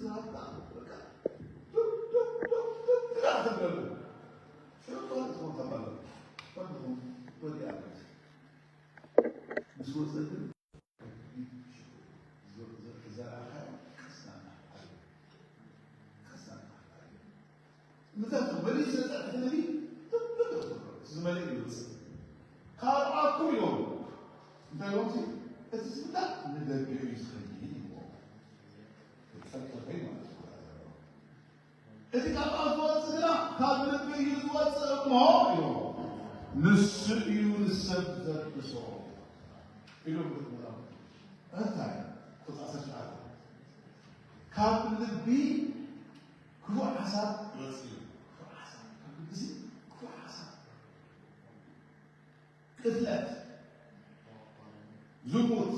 ዝሃብካ በቃ ዱብ ዱብ ዱብ ዱብ ትብላ ትብለሉ። ሽዑ ትኾን ትኾን ተባለ። ትኾን ትኾን ወዲኣ ምስ ወፀ ግን ዘራእኻዮ ቀስ እናበልካ ሓርዮ። ቀስ እናበልካ ሓርዮ። ምክንያቱ መሊሱ ዘፀርሐ ነቢ ትብሎ ትብሎ። እዚ መሊኡ ይወፅእ። ካልኣኩም ኢሎም እንታይ ኢሎም? እቲ ዝብላዕ ንደገ እዩ ዝኸይድ ይብሎ። ጸጥታ ማለት እዩ። እቲ ካብ ኣፍ ዝወጽእ ግና ካብ ልቢ እዩ ዝወጽእ እሞ ኢሉ፣ ንሱ እዩ ንሰብ ዘልግሶ ኢሎም። እንታይ? ቁጽሪ ዓሰርተ ሸውዓተ፣ ካብ ልቢ ክፉእ ሓሳብ ይወጽእ እዩ። ክፉእ ሓሳብ፣ ካብ ልቢ እዚ ክፉእ ሓሳብ። ቅትለት፣ ዝሙት፣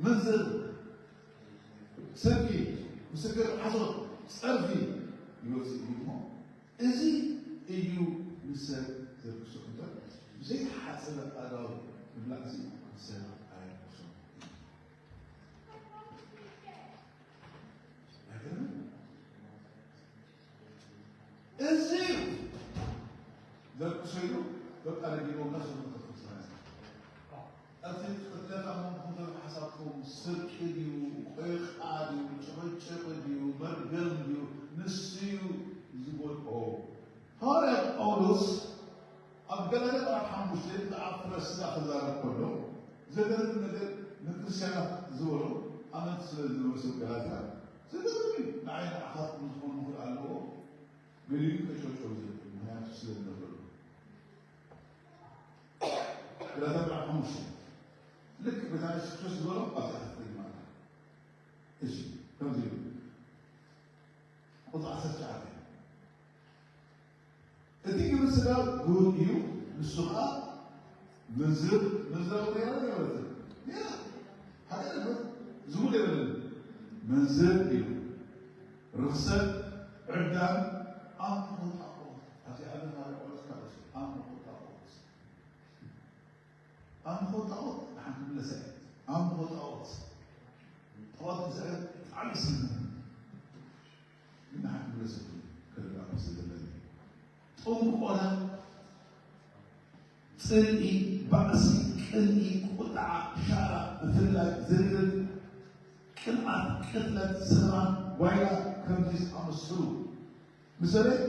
ምንዝር፣ ስርቂ፣ ምስክር ሓሶት፣ ጸርፊ ይወጽእ እዩ እሞ፣ እዚ እዩ ንሰብ ዘርክሶ እምበር፣ ብዘይተሓጸበ ኣእዳው ምብላዕሲ ንሰብ ኣየርክሶን እዩ። ኣይገርምን? እዚ እዩ ዘርክሶ ኢሉ በቃ ነጊርዎም እና ሰብኡት ክርስትያን። እቲ ቅትለት ኣብ መንጎኹም ዘሎ ሓሳብኩም ስርቂ ድዩ፣ ቆይቓ ድዩ፣ ጭቕጭቕ ድዩ፣ መርገም ድዩ፣ ንሱ እዩ ዝጎድኦ። ሃዋርያ ጳውሎስ ኣብ ገላትያ ምዕራፍ ሓሙሽተ ብዛዕባ ፍረ ስጋ ክዛረብ ከሎ፣ ዘገርም ነገር ንክርስትያናት ዝበሎ፣ ኣመንቲ ስለ ዝነበሩ ሰብ ገላትያ፣ ዘገርም እዩ። ንዓይ ንዓኻትኩም ዝኾን ምኽሪ ኣለዎ፣ ገሊኡ ቀጨውጨው ዝብል፣ ምኽንያቱ ስለ ዝነበሩ። ገላትያ ምዕራፍ ሓሙሽተ፣ ልክ ጎይታና የሱስ ክርስቶስ ዝበሎ ኣብዛ ክትደግማ ኣለና። እሺ፣ ከምዚ ይብል። ቁጽሪ ዓሰርተ ትሽዓተ፣ እቲ ግብሪ ስጋ ግሁድ እዩ፣ ንሱ ኸኣ ምንዝር፣ ምንዝር ኔራ ኔረት፣ ኔራ፣ ሓደ ነበር፣ ዝሙት የብልን። ምንዝር እዩ፣ ርኽሰት፣ ዕብዳን፣ ኣምልኾ ጣኦት። ኣብዚ ዓለም ሃዋርያ ጳውሎስ ካልኦስ ኣምልኾ ጣኦት። ኣምልኾ ጣኦት ንሓንቲ ምለሰ እያ። ኣምልኾ ጣኦት። ጣኦት ምሳኤል ብጣዕሚ ይስምዕ። ግን ንሓንቲ ምለሰ ክርዳእ ምስ ዘለኒ። ጥንቆላ፣ ጽልኢ፣ ባእሲ፣ ቅንኢ፣ ቁጥዓ፣ ሻራ፣ ምፍላይ፣ ዝርግርግ፣ ቅንኣት፣ ቅትለት፣ ስኽራን፣ ጓይላ፣ ከምዚ ዝኣመሰሉ። ምሰለይ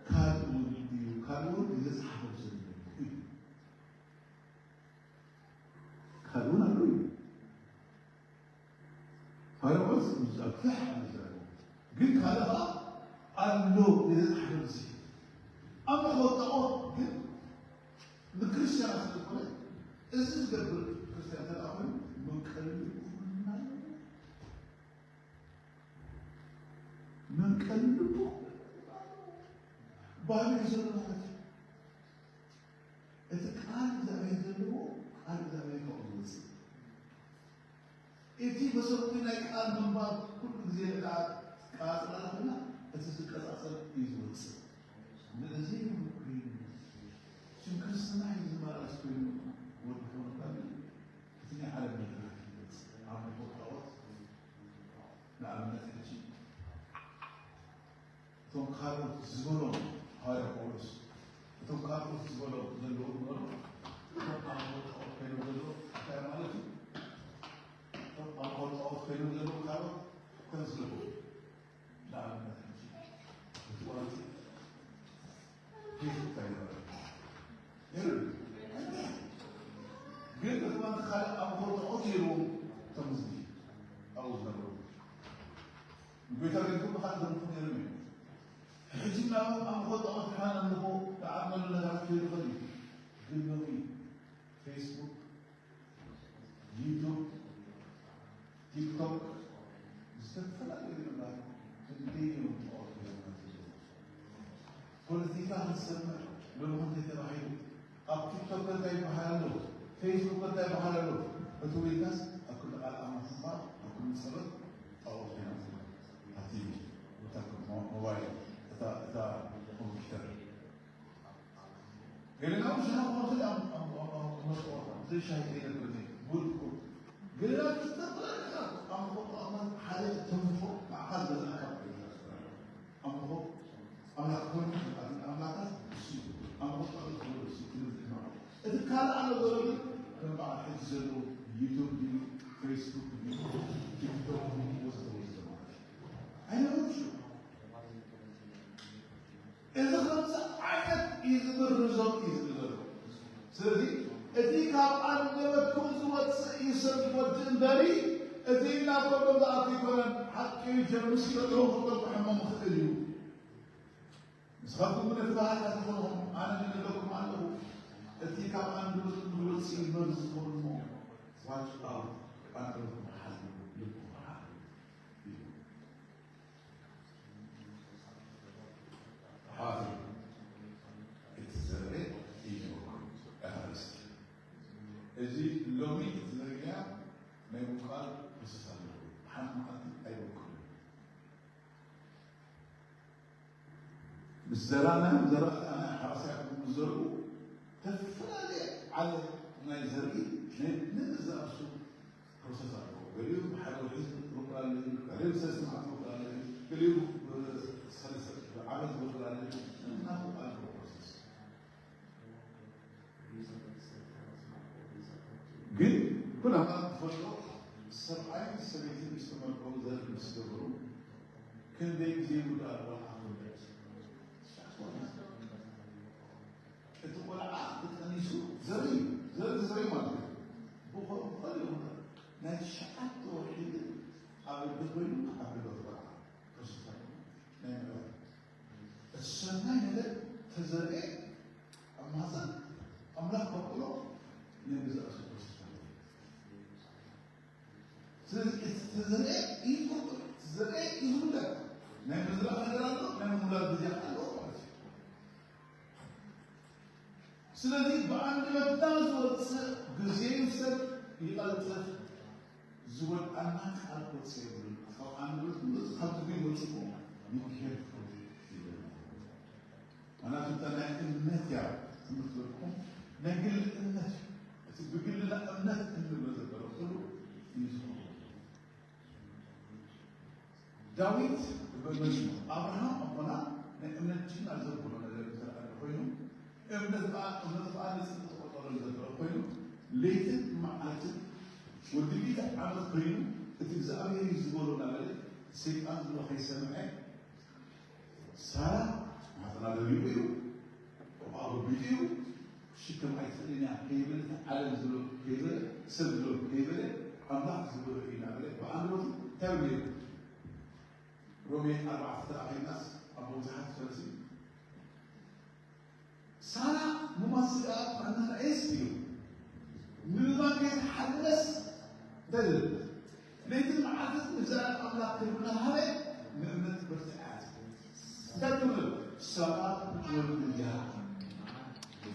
ካልእ እውን እዩ፣ ካልእ እውን እዩ ዘጽሓፎ ዘሎ እዩ። ካልእ እውን ኣሎ እዩ። ሃዋርያ ጳውሎስ ምስኣ ብዙሕ ኣሎ ዝዛረቦ። ግን ካልእ ኸኣ ኣሎ፣ ገለ ዝሓፈ ግዜ። ኣምልኾ ጣኦት ግን ንክርስትያናት ስለ ዝኾነ፣ እዚ ዝገብር ክርስትያን እንተ ደኣ ኮይኑ፣ መንቀሊ ልቡ ክኾነና ኣለዎ። መንቀሊ ልቡ ክኾነና ኣለዎ። ባህሪ እዩ ዘሎ ማለት እዩ። እቲ ቃል እግዚኣብሔር ዘለዎ፣ ቃል እግዚኣብሔር ካብኡ ዝወፅእ። እቲ መሰረቱ ናይ ቃል ምንባብ ኩሉ ግዜ ደኣ ቀጻጽላ ኮይና፣ እቲ ዝቀጻጸል እዩ ዝወጽእ። ነዚ ኮይኑ ሽም ክርስትና እዩ ዝመላለስ ኮይኑ ወዲ ኮይኑ ካብ እቲ ናይ ዓለም መድረኽ ይወጽእ። ኣብ ጣዖት ንኣብነት ሕጂ እቶም ካልኦት ዝበሎም ሃዋርያ ጳውሎስ፣ እቶም ካልኦት ዝበሎም ዘለዉ ዝበሎም፣ እቶም ኣምልኾ ጣዖት ኮይኖም ዘለዉ እንታይ ማለት እዩ? እቶም ኣምልኾ ጣዖት ኮይኖም ዘለዉ ካልኦት ከም ዝነበሩ፣ ንኣብነት ሕጂ እቲ ቆረንቲ ፌስቡክ ኣይነበረን። ነይሩ? ግን እቶም ኣንቲ ካልእ ኣምልኾ ጣዖት ነይርዎም፣ እቶም ህዝቢ ኣብኡ ዝነበሩ። ንጎይታ ገዲፎም ብኻልእ ዘምልኹ ነይሮም እዮም። ሕጂ ናብኦም ኣምልኾ ጣዖት ንሕና ነምልኾ ንዓቕመሉ ነገራት ክህሉ ይኽእል እዩ። ግን ሎሚ ፌስቡክ፣ ዩቱብ፣ ቲክቶክ፣ ዝተፈላለዩ ነገራት ክንደይ እዮም ጣዖት ኮይኖም ዘለዉ። ፖለቲካ ክንሰምዕ ሎሚ ክንደይ ተባሂሉ። ኣብ ቲክቶክ እንታይ ይበሃል ኣሎ፣ ፌስቡክ እንታይ ይበሃል ኣሎ፣ እቲ ወይታስ ኣብ ክንዲ ቃል ኣምላኽ ምንባብ፣ ኣብ ክንዲ ጸሎት ጣዖት ኮይና ትብል። ኣብቲ እታ ሞ-፣ ሞባይል፣ እታ፣ እታ ኮምፒውተር። ገለና እውን ሻሂ ክኾን ይኽእል ኣብ፣ ኣብ፣ ኣብ፣ ኣብ መርጦ ዘይሻሂ ከይነብር እየ። ጉድ እኮ። ገለና ዝተፈላለዩ ነገራት ኣብ መርጦ ኣምላኽ ሓደ እቶም ዘለዉ ዩቱብ ድዩ፣ ፌስቡክ ድዩ፣ ቲክቶክ ድዩ፣ ወዘተ ወዘተ ማለት እዩ። ኣይነበሩን ሽዑ። እዚ ከምዚ ዓይነት እዩ ዝብርዞም እዩ ዝብል ዘሎ። ስለዚ እቲ ካብ ኣንደበትኩም ዝወፅእ እዩ ሰብ ዝጎድእ እምበሪ፣ እቲ ናብ ፈርዶም ዝኣቱ ኣይኮነን። ሓቂ እዩ፣ ጀርምስ ክልእልዎ ክልእልዎ ክሕመም ይኽእል እዩ። ንስኻትኩም ግን እቲ ባህሪ ኣይትኾንኹም፣ ኣነ ግን እብለኩም ኣለኹ፣ እቲ ካብ ኣንደበትኩም ዝወፅእ እዩ መርዚ ዝኸውን እሞ፣ ዋጭ ኣውት፣ ኣንደበትኩም ሓልዉ፣ ልብኩም ሓልዉ። ኣሕዋተይ፣ እቲ ዘርኢ እዩ። ኣርእስቲ እዚ ሎሚ እቲ ዘርእያ ናይ ምብቃል ፕሮሰስ ኣለዎ። ሓንቲ መዓልቲ ኣይበቁልን። ምስ ዘራእናዮም ዘራእቲ ኣነ ሓረስታይ ምስ ዘርኡ ዝተፈላለየ ዓለ ናይ ዘርኢ ናይ ነንዛእሱ ፕሮሰስ ኣለዎ። ገሊኡ ሓደ ወርሒ ዝቕርብ ኣሎ እዩ፣ ገሊኡ ሰለስተ መዓልቲ ዝቕርብ ኣሎ እዩ፣ ገሊኡ ሰለስተ ዓመት ዝቕርብ ኣሎ እዩ። እናተው ኣለዎ ፕሮሰስ። ግን ኩላና ትፈልጦ ሰብኣይን ሰበይትን ምስ ተመርቀቡ ዘርኢ ምስ ገበሩ ክንደይ ግዜ ይውዳእ ኣሎ። ሓፍቶም እቲ ቆልዓ ተጠኒሱ ዘርኢ እዩ። ዘርኢ ተዘሪኡ ማለት እዩ። ብኸምኡ ይኹን ናይ ትሽዓተ ወርሒ ግን ኣብ ኣደ ኮይኑ ክዓቢ ኣሎ። ቆልዓ ተስፋ ናይ ምዕባለ እቲ ሰናይ ነገር ተዘርኤ ኣብ ማህፀን ኣምላኽ ከብቅሎ ናይ ገዛእ ርእሱ ፕሮሰስ ኣለዎ። ስለዚ እቲ ተዘርኤ እዩ ዝቆርጦ፣ እቲ ተዘርኤ እዩ ዝውለድ። ናይ ምዝራእ ነገር ኣሎ፣ ናይ ምውላድ ግዜ ኣለዎ ማለት እዩ። ስለዚ ብኣንደበትና ዝወፅእ ግዜ ይውሰድ፣ ይቐልጥፍ፣ ዝወድኣና ቃል ክወፅእ የብሉን። ካብ ኣንደበት ዝወፅእ ካብ ልቢ ይወፅእ እኮ። Be careful ይብል። ምኽንያቱ እታ ናይ እምነት እያ ትምህርቲ ዘለኩም፣ ናይ ግሊ እምነት እዩ። እቲ ብግልና እምነት እንብሎ ዘበለ ኩሉ እዩ ዝኸውን። ዳዊት በመዝሙር፣ ኣብርሃም ኣቦና ናይ እምነት ጅግና ዘብሎ ነገር ዝተረኣለ ኮይኑ፣ እምነት ከኣ፣ እምነቱ ከኣ ንጽድቂ ተቖጸረሉ ዘበለ ኮይኑ፣ ለይትን መዓልትን ወዲ ሚእቲ ዓመት ኮይኑ፣ እቲ እግዚኣብሔር እዩ ዝበሎ እናበለ፣ ሰይጣን ዝብሎ ከይሰምዐ፣ ሳራ ማህጸና ደሪቑ እዩ፣ ቆልዓ ረጒዱ እዩ፣ ክሽከም ኣይትኽእልን እያ ከይበለ፣ እቲ ዓለም ዝብሎ ከይበለ፣ ሰብ ዝብሎ ከይበለ፣ ኣምላኽ ዝበሎ እዩ እናበለ፣ ብኣንደበቱ እንታይ ኢሉ ነይሩ? ሮሜ ኣርባዕተ ተራኺብናስ፣ ኣቦ ብዙሓት ዝፈልጥ እዩ። ሳራ ምማት ስጋ ጥዕና ርኣየስ እዩ። ምልማን ከይተሓለለስ እንታይ ዝብል? ለይትን መዓልትን ንእግዚኣብሔር ኣምላኽ ክብሪ እናሃበ ንእምነት በርትዓት። እንታይ ትብል? ሳራ ክትወልድ እያ።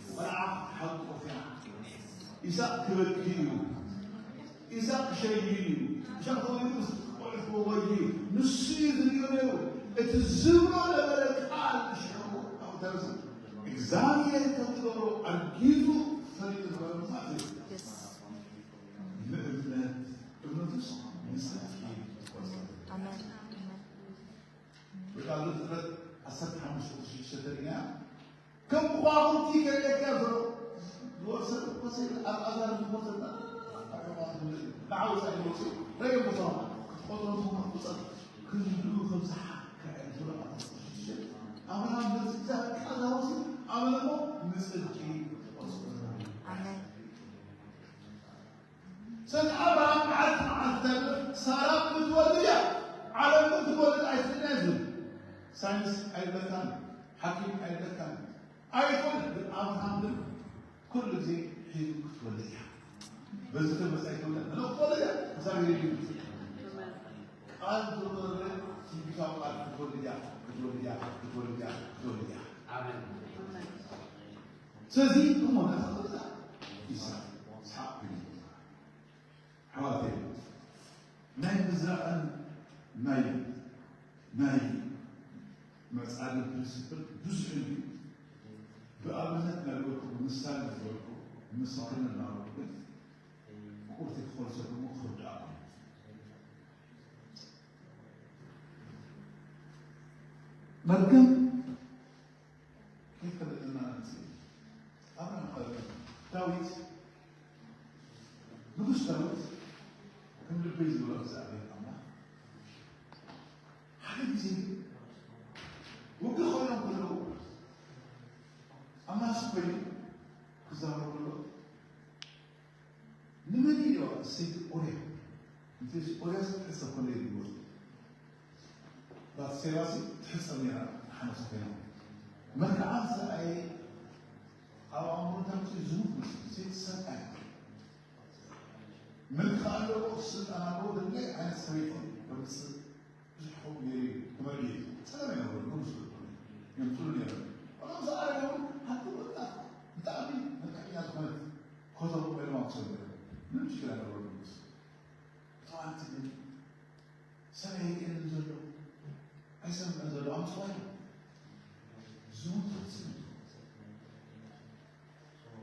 ቆልዓ ክትሓቁፍ እያ። ኢሳቅ ክበኪ እዩ። ኢሳቅ ክሸይን እዩ። ኢሳቅ ተወሊዱ ምስ ቆልዑ ክወወይ እዩ። ንሱ እዩ ዝርእዮ ነይሩ። እቲ ዝብሎ ነበረ ቃል ንሽዑ ኣብኡ ተረፈ። እግዚኣብሔር ከም ዝገብሮ ኣርጊጹ ፈሊጡ ነበረ ማለት እዩ። ምእምነት፣ እምነቱስ ንጽድቂ ይቆጸር። ኣሜን። ኣሜን። በቃ ዘፍጥረት ዓሰርተ ሓሙሽተ ቁጽሪ ሽዱሽተ ተሪእና ከም ከዋኽብቲ ከርእየካ ዘሎ ዝወሰድ ወሰድ ኣልዓዛር ዝሞተ ንዓወፃ ይመፅኡ ረየ ቦታ ክትቆጥሮ ዝኾነ ቁፅር ክንድኡ ከም ዝሓካ እዮም ዝብሉ ኣልዓዛር ሽዱሽተ። ኣብርሃም ነዚ እግዚኣብሔር ቃል ዝሃቦ ኣመነ እሞ ንፅድቂ ቆፅሩ። ኣሜን። ስለዚ ኣብርሃም መዓልቲ መዓልቲ እንታይ ይብል? ሳራ ክትወልድ እያ፣ ዓለም ግን ክትወልድ ኣይትኽእልን እያ ዝብል። ሳይንስ ኣይብለካን፣ ሓኪም ኣይብለካን፣ ኣይኮነን። ግን ኣብርሃም ግን ኩሉ ግዜ ሒዙ ክትወልድ እያ። በዚ ተመሳይ ትወልድ፣ ክትወልድ እያ። እግዚኣብሔር እዩ። ቃል ዝወረደ ትንቢታዊ ቃል ክትወልድ እያ፣ ክትወልድ እያ፣ ክትወልድ እያ፣ ክትወልድ እያ። ኣሜን። ስለዚ እሞ ነታ ይስሐቅ ኣሕዋተይ፣ ናይ ምዝራእን ናይ፣ ናይ ምዕጻድን ፕሪንሲፕል ብዙሕ እዩ። ብኣብነት ናይ ዝበልኩ፣ ብምሳሌ ዝበልኩ፣ ምስክርነት እናበልኩ ግን ቁርቲ ክኾልሰ ድማ ክርዳእኩም። መርገም ከይፈለጠና ነምጽእ። ኣብርሃም፣ ዳዊት ኮይኑ ክዛረብ ከሎ፣ ንመን እዩ እሰይቲ ኦርያ? እንተስ ኦርያስ ሕሰብ ከሎ ይግበር። ባትሴባሲ ትሕጸብ ነይራ፣ ሓመሳ ኮይና። መልክዓ ምስ ረኣየ፣ ኣብ ኣእምሮ እንታይ መጺኡ? ዝሙት መጺኡ። ሰይቲ ሰብኣይ። መልክዕ ኣለዎ፣ ስልጣን ኣለዎ፣ ድላይ ዓይነት ሰበይቲ ከምጽእ ብዙሕ ከምኡ ገይሩ እዩ ተመርዕዩ። ጸገም ኣይነበሮን፣ ንጉስ እዩ። የምጽሉ ነይሮም። ቆልዓ ምስ ኣረገ እውን ሓንቲ ወጣት ብጣዕሚ መልክዐኛ ዝኾነት ኮተት ኮይኖም ኣምጽኡ ነይሮም። ምንም ችግር ኣይነበሮን ንጉስ። እቶም ኣንቲ ግን ሰበይ የርእየኒ ዘሎ፣ ኣይሰምዕን ዘሎ ኣምጽዋ እዩ። ዝሙት ፈጺሙ።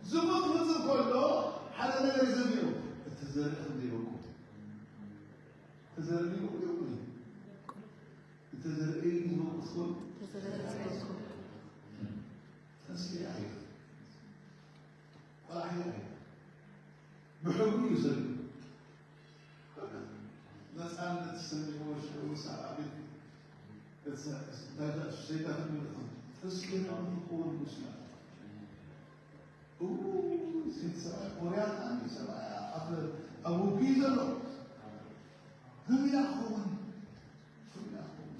ዝሙት ክፍጽም ከሎ ሓደ ነገር እዩ ዘሚሩ። እቲ ዘርኢ ከም ዘይበቁል። እቲ ዘርኢ ይበቁል ይበቁል እዩ። እቲ ዘርኢ ዝበቁል ሲኮን ተዘርአ ዝበቁል። ተስፋ ይኣዩ። ቆልዓ ይኣዩ። ብሕብሩ እዩ ዘርኢ። ነፃነት ዝሰምዕዎ ሽዑ ሰብኣዊ እቲ እንታይ ደኣ ሰይጣን ይመልእኹም። ተስፋ ይኣዩ ይኸውን ምስላ። እው፣ ሴት ሰብኣይ፣ ኮርያ፣ ኣነ ሰብኣይ፣ ኣብ፣ ኣብ ውግእ ዘሎ። ከመይ ኢላ ክኸውን? ከመይ ኢላ ክኸውን?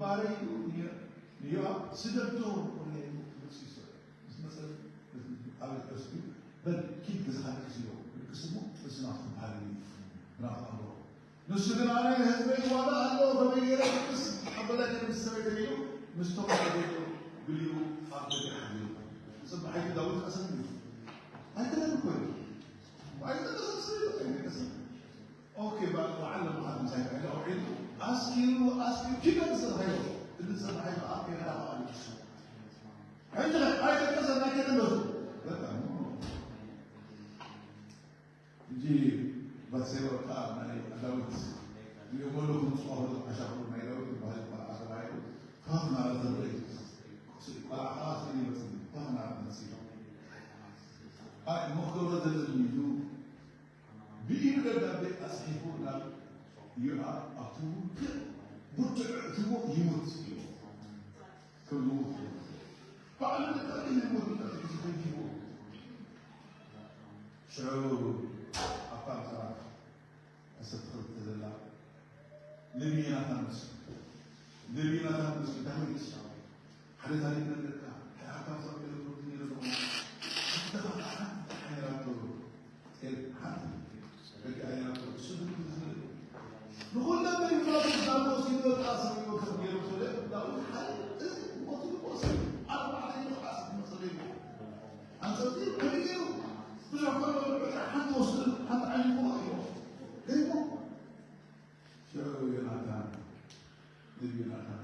ባርያ ኢሉ ንዮ-፣ ንዮኣብ፣ ስደዶ፣ ኮርያ ኢሉ፣ መጺኡ ይሰርሕ። ምስ መጸ፣ ኣብ፣ ኣብ፣ በል፣ ኪድ ገዛኻ ድቅስ ኢሎ። ድቅስ እሞ፣ እዚ ናትኩም ባህሊ እዩ። ናትኩም ኣምሮ። ንሱ ግን፣ ኣነ ንህዝበይ ዋጋ ኣለዎ፣ ከመይ ገይረ ክድቅስ ክቐበላ ገይረ ምስ ሰበይተይ ኢሉ፣ ምስቶም ሰበይቱ ብልኡ ኣብ ደገ ሓዲሩ። ጽባሒቱ ዳዊት ቀሰም እዩ። ኣይተረን እኮ እዩ። ኣይተቀሰም፣ ሰበይቱ ኣይተቀሰም። ኦኬ፣ በቃ፣ በዓል ለምሓት ምሳይ ከይደ ኣውዒሉ፣ ኣስኪሩ፣ ኣስኪሩ፣ ኪዶ ዝሰርሐዮ። እዚ ጽባሒቱ ኣብ ሜዳ ኣልቂሱ። ሕጂ ኣይተቀሰም፣ ኣይተቀሰም። በቃ፣ ሕጂ ባትሴባ ከኣ ናይ ዳዊት፣ ሪኦ ከለኹም ጽባሕ ዓሻ ናይ ዳዊት ዝበሃል ቆልዓ ተባሂሉ፣ ፋፍ እናበለ ዝርኢ ቆልዓ ከኣ ስእሊ ይመጽእ፣ ፋፍ እናበለ መጺኡ። ኣይ፣ እሞ ክገብሮ ዘለኒ ኢሉ ብኢዱ ደብዳቤ ኣጽሒፉ ናብ ዮኣብ ኣብቲ ውግእ ብርቱዕ እትዎ ይሙት ኢሉ። ከም ዝሙት ኢሉ። ባዕሉ ደብዳቤ ናይ ሞት ደብዳቤ ሒዙ ከይዱ። ሽዑ ኣብታ ምዕራፍ ዓሰርተ ክልተ ዘላ ነቢይ ናታን መጺኡ። ነቢይ ናታን መጺኡ እንታይ ኢሉ? ሓደ ታሪክ ነገርካ፣ ሓደ ሃብታም ሰብ ገለ ትምህርቲ ነይሩ፣ ክልተ ሓንቲ ሓይራቶ፣ ጤል ሓንቲ በጊዕ ሓይራቶ፣ እሱ ግን ዝብል ንኹሎም በይኖም ዛሞ ሲኖ ጣሰው ይወክል ገይሩ ስለ ዳዊት ሓደ እዚ ሞት ንቆስ ኣርባዕተ ይወቃስ መጸለይ ኣንጸቲ ከመይ ገይሩ ብዙሕ ከሎ ሓንቲ ወስዱ ሓንቲ ዓሊሞ እዩ። ገይሞ ሽዑ ዮናታን፣ ነቢ ዮናታን፣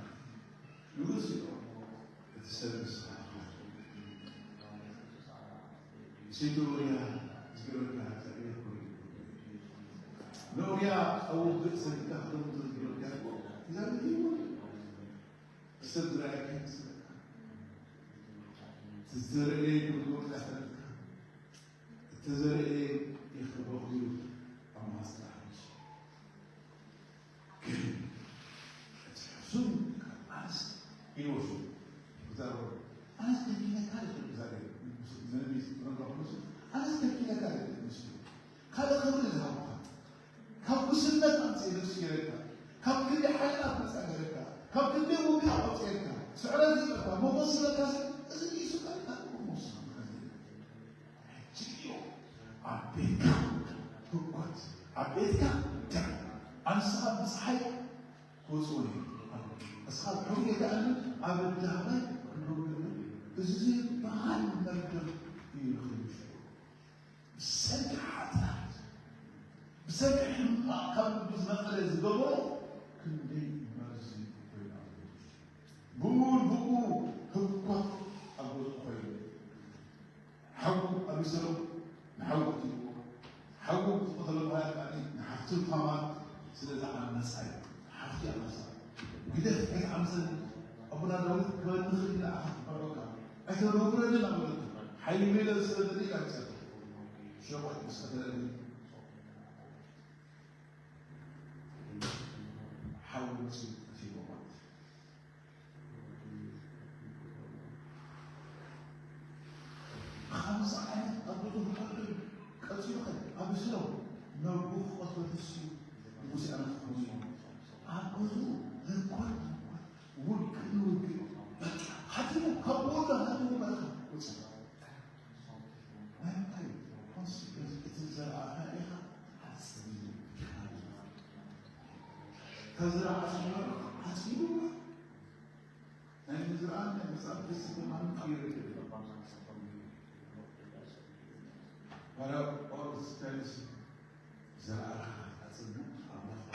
ንጉስ ኢሎም፣ እቲ ሰብ ንስኻ ኢኻ። ሰይቲ ኡርያ ዝገበርካ ጸገም ኮይኑ። ንኡርያ ኣብ ውግእ ሰዲድካ ክተምቶ ዝገበርካ እኮ እግዚኣብሔር ይህቦ። ሰብ ዝረኣየካ ይመስለካ። ዝተዘርአ ይግብር ያስተርካ። እተዘርአ ይኽበኽ እዩ ኣብ ማህፀን ሓሙስ። ግን እቲ ሕሱም ኣነስ ይወሱ። እግዚኣብሔር ኣነስ ከኪነካ ይኽእል እግዚኣብሔር። ነቢ ዝነግሮ ምስ ኣነስ ከኪነካ ይኽእል ምስ ካልእ ክብሪ ዝሃብካ። ካብ ጉስነት ኣምፅእ ነብሲ ገይረካ። ካብ ክንዲ ሓይላት ነፃ ገይረካ። ካብ ክንዲ ውግእ ኣውፅኤካ። ስዕረት ዝበልካ፣ ሞጎስ ዝበልካ ሰብ፣ እዚ ንሱ ካልእ ካልእ ሞጎስ። ሕጂ እዩ ኣብ ቤትካ ህኮት፣ ኣብ ቤትካ ደም፣ ኣንስኻ ብፀሓይ ክወፅኡ እዩ። እስኻ ብሕጉ የተኣሉ ኣብ ኣደባባይ ክነብሩ፣ እዚ ዝበሃል መርገም እዩ ንኽንሽ። ብሰንኪ ሓጢኣት፣ ብሰንኪ ሕማቕ ካብ ልቡ ዝመቐለ ዝገበሮ ክንደይ መርዚ ኮይኑ ኣሎ። ብኡ ንብኡ ህኮት ኣብ ገዝኡ ኮይኑ። ሓዉ ኣቢሰሎም ንሓዉ ቀቲልዎ። ሓዉ ዝቐተሎ ምኽንያት ከኣ ንሓፍቱ ታማር ስለ ዝዓመጻ እዩ። ሓፍቱ ኣመጻ። ግደፍ፣ ኣይትዓምሰኒ። ኣቦና ዳዊት ክበኒ ክእል ኢለ ኣኻ ክፈርዖካ። ኣይተነውረኒ እናበለካ። ሓይሊ ሜለ ዝሰደኒ ኢላ መጸት። ሸቆጥ ምስ ቀተለኒ ሓው መጺኡ ቀቲልዎ ማለት እዩ። ዓይነት ኣብ ገዝኡ ክቐልዕ እዩ። ቀጺሉ ኸ ኣብ ስለው ነቡኸደነጾር ንጉስ ኣነ ክኸውን እዩ። ኣብ ገዝኡ ለንኮር ለንኮር ውግእ ንውግእ በቃ ሃዲሙ ካብ ወዶ ሃዲሙ በቃ ወጽእ። ናይ እንታይ ኮንሲኩዌንስ እቲ ዘርኣኻ ኢኻ ሓፂር ኢሉ ተዝረዓ ዝነበረ ሓፂሩ ናይ ምዝራእ ናይ ምፅኣት ደስ ማንም ክይር ባላ ጳውሎስ ስታይልስ ዘርኣኻ ኣፅንዕ ኣምላኽ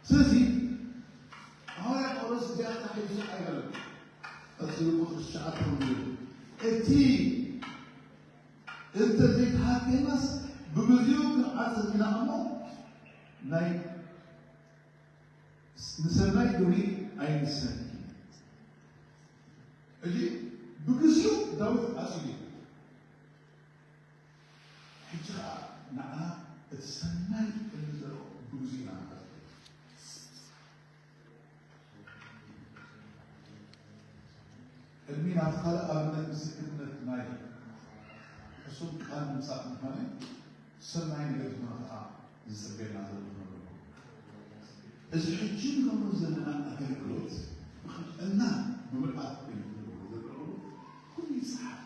ስለዚ ሃዋርያ ጳውሎስ እዚኣ ተታሒዙ ኣይበለን። ቀፂሉ ቁፅሪ ትሽዓተ እውን ይብል፣ እቲ እንተዘይተሃከናስ ብግዜኡ ክንዓጽድ ኢና እሞ ናይ ንሰናይ ግብሪ ኣይንሰንኪ። ሕጂ ብግዜኡ ዳዊት ዓጺዱ እዩ። ሕጂ ኸዓ ንዓና እቲ ሰናይ እንዘርኦ ብግዜኡ ኢና ንዓጽድ። ቅድሚ ናብቲ ካልእ ኣብነት ምስክርነት ናይ ሕሱም ቃል ምምጻእ ምዃነይ፣ ሰናይ ነገር ዝኾነ ኸዓ ዝጽበየና ዘሎ ነገር ኣሎ። እዚ ሕጂ ንገብሮ ዘለና ኣገልግሎት ብቕንዕና ብምልኣት ኮይኑ ክንገብሮ ዘለና ኩሉ ይጸሓፍ።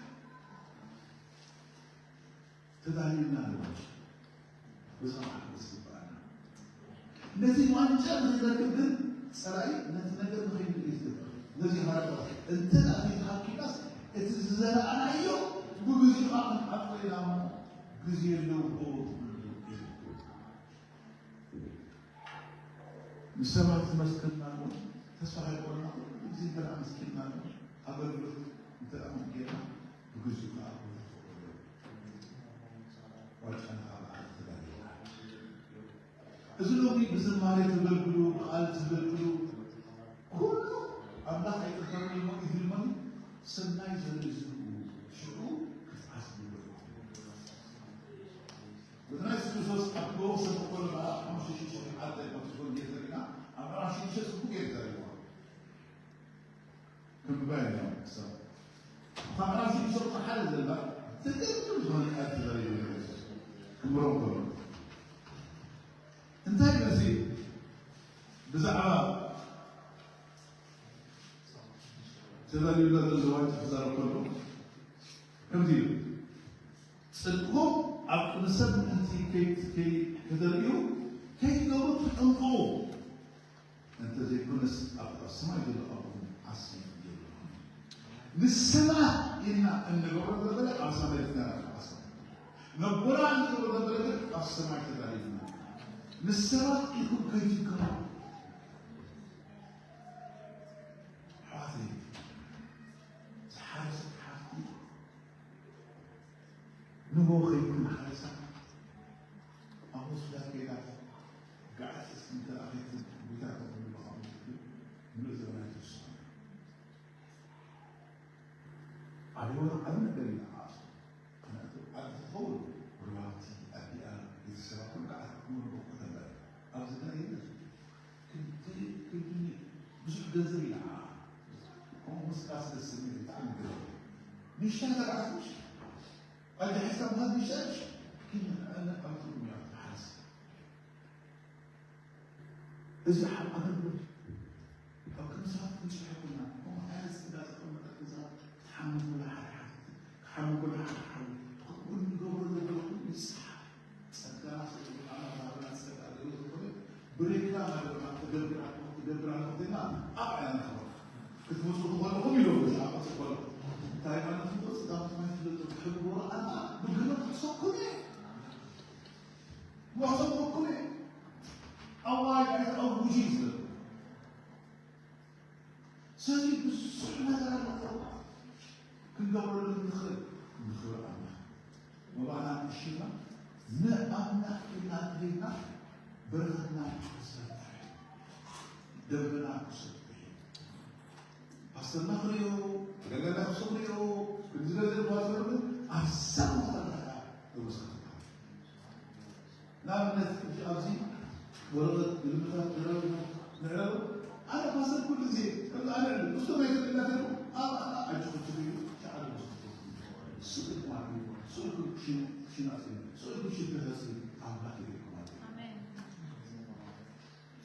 ተዳልዩና ንዋንጫ። በዛ መዓልቲ ዝግብኣና። ነቲ ዋንጫ ንኽንረክብ ግን ጸላኢ ነቲ ነገር ንኸይንርኢ ዝገብር። ነዚ ሃረባ እንተ ደኣ ዘይተሃኪናስ እቲ ዝዘራእናዮ ብግዜኡ ኸዓ ክንዓጽዶ ኢና እሞ ግዜ ኣለዎ። ንሰባት መስክርና ኣሎ፣ ተስፋ ከይቆረና ኩሉ ግዜ እንተ ደኣ መስኪርና ኣሎ፣ ኣገልግሎት እንተ ደኣ ጌርና ብግዜኡ ኸዓ ክወዳደር ኣለዎ። ዋንጫና ኸዓ ብዓል ተጋዲልና። እዚ ሎሚ ብዝማሬ ተገልግሉ፣ ብቃል ተገልግሉ፣ ኩሉ ኣምላኽ ኣይቅበልን ኢልሞ ኢልሞኒ ሰናይ ዘርኢ ዝህቡ ሽዑ ክትዓስብዎ ኢኹም። ጎይታና የሱስ ክርስቶስ ኣብ ጎቦ ሰፈር ከሎ፣ ብኣርባዓ ሓሙሽተ ሽሕ ዓዲ ኣብ ማቴዎስ ወንጌል ዘሪእና፣ ኣብ ምዕራፍ ሽዱሽተ ጽቡቕ ገይሩ ዘሪእዎ። ክንብባ ኢና ክሳብ፣ ኣብ ምዕራፍ ሽዱሽተ ቁጽሪ ሓደ ዘላ ዘገርም ዝኾነ ቃል ተዛሪቡ የሱስ። ክንብሮ ከሎ እንታይ ይብል እዚ? ብዛዕባ ተዛሪብና ዘሎ ዋንጫ ክዛረብ ከሎ ከምዚ ኢሉ፣ ጽድቅኹም ኣብ ቅድሚ ሰብ ምእንቲ ከይ-፣ ከይ-፣ ከተርእዩ ከይትገብሩ ተጠንቀቑ። እንተ ዘይኮነስ ኣብ፣ ኣብ ሰማይ ዘሎ ኣቦኹም ዓስቢ የብልኹም። ንሰባት ኢልና እንገብሮ ዘለና ኣብ ሰማይ ልክና ኣብ ሰማይ። ነቦና እንገብሮ ዘለና ግን ኣብ ሰማይ ተዳሊልና። ንሰባት ኢልኩም ከይትገሩ። ኣሕዋተይ፣ ዝሓረሰት ሓፍቲ ንጎ ከይኩን ሓሪሳ፣ ኣብ ሆስፒታል ከይዳ፣ ገዓት እስኪ እንተ ደኣ ከይትን፣ ጉይታ ተኾይኑ ብኣኹም ትብል፣ ምሉእ ዘመና ትውስኾ። ዓቢ ወረ ዓቢ ነገር እዩ ንዓኣ። ምኽንያቱ ዓዲ ትኸውን፣ ሩባብቲ፣ ኣዲኣ፣ ቤተሰባ፣ ኩሉ ገዓት ክኾኑ ብቑዕ ነበር። ኣብዚ ግን የለን። ክንደይ፣ ክንደይ ብዙሕ ገንዘብ ይለዓ። ከምኡ ምስቃስ ደስ ዝብል እዩ፣ ብጣዕሚ ገንዘብ። ንእሽተይ ተባዕትሽ፣ ኣደ ሒዝካ ምኻድ ንእሽተይ፣ ግን ኣነ ኣብ ትርጉም እያ ትሓርስ። እዚ ኣብ ኣገልግሎት እዩ። ኣብ ክንዲ ሰባት ክንጽሕፍ ኩልና፣ ከምኡ ዓይነት ጸጋ ዘቐመጠ ክንዲ ሰባት ክትሓሚ ኩላ ሓደ ሓደ፣ ክትሓሚ ኩላ ሓደ ሓደ፣ ከምኡ ንገብሮ ዘለና ኩሉ ይጸሓፍ። ጸጋ ስጡም ኣማራርና ጸጋ ገለ ዝኾነ ብሬክላም ኣለና። ትገብር ኣለኹ፣ ትገብር ኣለኹ ዜና ኣብ ኣያ ንኸው ክትመጹ ከለኹም ኢሎም ብዛዕባ ጽበሎ እንታይ ማለት ነው? ጸጋ ትምህርት ለቶ ትሕብሩ ኣና ብግነ ክሕሰብኩም እየ። ክሕሰብኩም እየ። ኣዋይ ኣይተኣውጁ እዩ ዝብል። ስለዚ ብዙሕ ነገር ኣሎ ክንገብረሉ ንኽእል። ንኽብሪ ኣምላኽ መባና ቀሺና ንኣምላኽ ኢልና እንተደይና በረኸትና ክሰፍሕ፣ ደመና ክሰፍሕ፣ ፓስተርና ክርእዮ፣ ኣገልጋይና ክሰ ክርእዮ፣ ክንዚ ገለ ዝባል ዘሎ ግን ኣብ ሰብ ቦታ ኣለካ ተወሰኽካ። ንኣብነት ሕጂ ኣብዚ ወረቐት ግልምታት ገረብ ምዕራብ ኣነ ፓስተር ኩሉ ግዜ ከምዚ ኣነ ምስቶም ናይ ተደላተሉ ኣብ ኣና ኣጅኹ ትብሉ ሻዕሪ መስኩ ስቕ ማለት እዩ። ስቕ ኢልኩም ክሽን ክሽን ኣጽዩ ስቕ ኢልኩም ሽግር ኣጽዩ ኣምላኽ ይሪኢኩም ማለት እዩ። ኣሜን።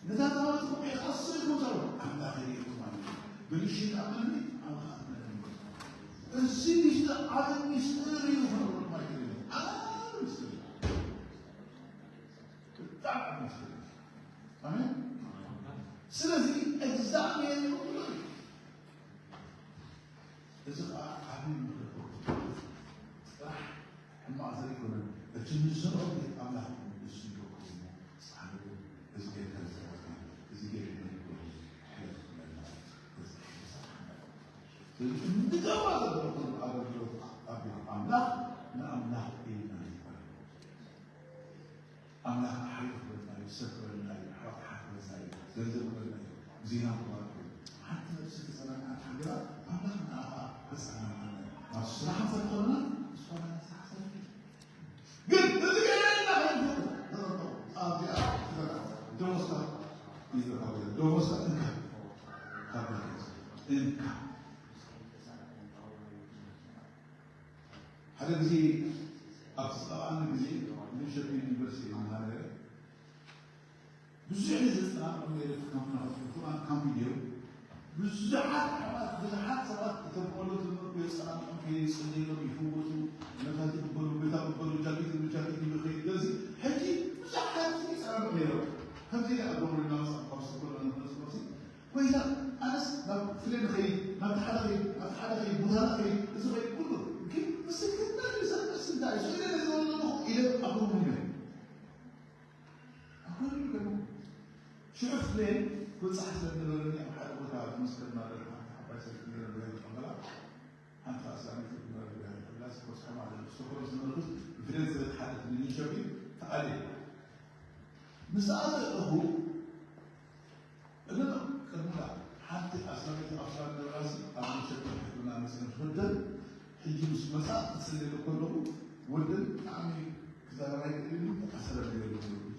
ነታ ታቦት ክብሪ ኣሰይኩም ተብሎ ኣምላኽ ይሪኢኩም ማለት እዩ። ብልሽን ኣመኒ ኣምላኽ ኣመኒ እዚ ሚስጥር ዓለም ሚስጥር እዩ። ክብሪ ማለት እዩ። ዓለም ሚስጥር እዩ። ብጣዕሚ ዓቢ ስለ እዩ። ኣሜን። ስለዚ እግዚኣብሔር ይቕበሎ እዩ። እዚ ኸዓ ዓቢ ምኽሪ ጥራሕ ሕማቕ ዘይኮነ እቲ ንዝረኦ ቤት ኣምላኽ ንሱ ይረክቡ እሞ ጻዕሩ እዚ ጌርካ ዝረኣካ እዚ ጌርካ ይረክቡ ሕለት ክብለና ንገባ ዘለኹም ኣገልግሎት ኣብ ቤት ኣምላኽ ንኣምላኽ ኢልና ይባል። ኣምላኽ ሓይሊ ክበልና እዩ፣ ሰብ ክበልና እዩ፣ ሓወት ሓፍ ክበልና እዩ፣ ገንዘብ ክበልና እዩ፣ ዜና ክበልና እዩ። ሓንቲ ነብሲ ተጸናንዓት ሃገራ ኣምላኽ ንኣኻ ከጸናንዓና እዩ። ናብ ስራሕ እንተኾንና ዝኾነ ስራሕ ሰርሕ። ግን እዚ ገይረና ከይንፈቱ ተጠንቀቑ። ኣብዚኣ ትፈታ ደሞዝካ እዩ ዝረኸበ ዘሎ። ደሞዝካ እንካ ካብ እንካ ሓደ ግዜ ኣብ ዝጠቓኒ ግዜ ሊንሸፒንግ ዩኒቨርሲቲ መሃረ ብዙሕ ዘጸናንዑ ነይሩ። ካምፕ ናኹም ካምፕ ድዮም ብዙሓት ኣሕዋት ብዙሓት ሰባት እቶም ቆሎ ትምህርቱ የጸናንዑ ከይጸልየሎም ይፍወሱ ነታት ይቅበሉ ቤታ ቅበሉ ጃኬት ይብሉ ጃኬት ይብሉ ከይድ ገዚ ሕጂ ብዙሓት ይጸናንዑ ነይሮም። ከምዚ ኢለ ኣብ ጎመሪ እናመጻእኩ ካብ ስኮላ ንክነስመሲ ጎይታ ኣነስ ናብ ፍለ ንኸይድ ናብቲ ሓደ ኸይድ ናብቲ ሓደ ኸይድ ቦታ ንኸይድ እዚ ኸይድ ኩሉ ግን ምስክርና ንሰብ ስንታይ ስለ ነዚ ወለኹ ኢለ ኣኮንኩ ኣኮንኩ ሽዑ ፍለ ክበፅሓ ስለ ዝነበረኒ ኣብ ሓደ ቦታ መስከር ማለት ሓንቲ ዓባይ ሰልፊ ነረ ብላይ ተቐበላ ሓንቲ ኣስላሚት ትምህር ብላይ ተብላስ ኮስሐ ማለት ስቶኮልም ዝነበርኩስ ብፍለ ስለ ተሓደት ንኒሸቢ ተኣልየ ምስኣ ዘለኹ እግር ቅድሙላ ሓንቲ ኣስላሚት ኣፍራን ደራሲ ኣብ መሸከ ሕክምና መፅን ወደን ሕጂ ምስ መፃ ክፅልየሉ ከለኹ ወደን ብጣዕሚ ክዛረብ ኣይክእልን ተኣሰረ ገይሩ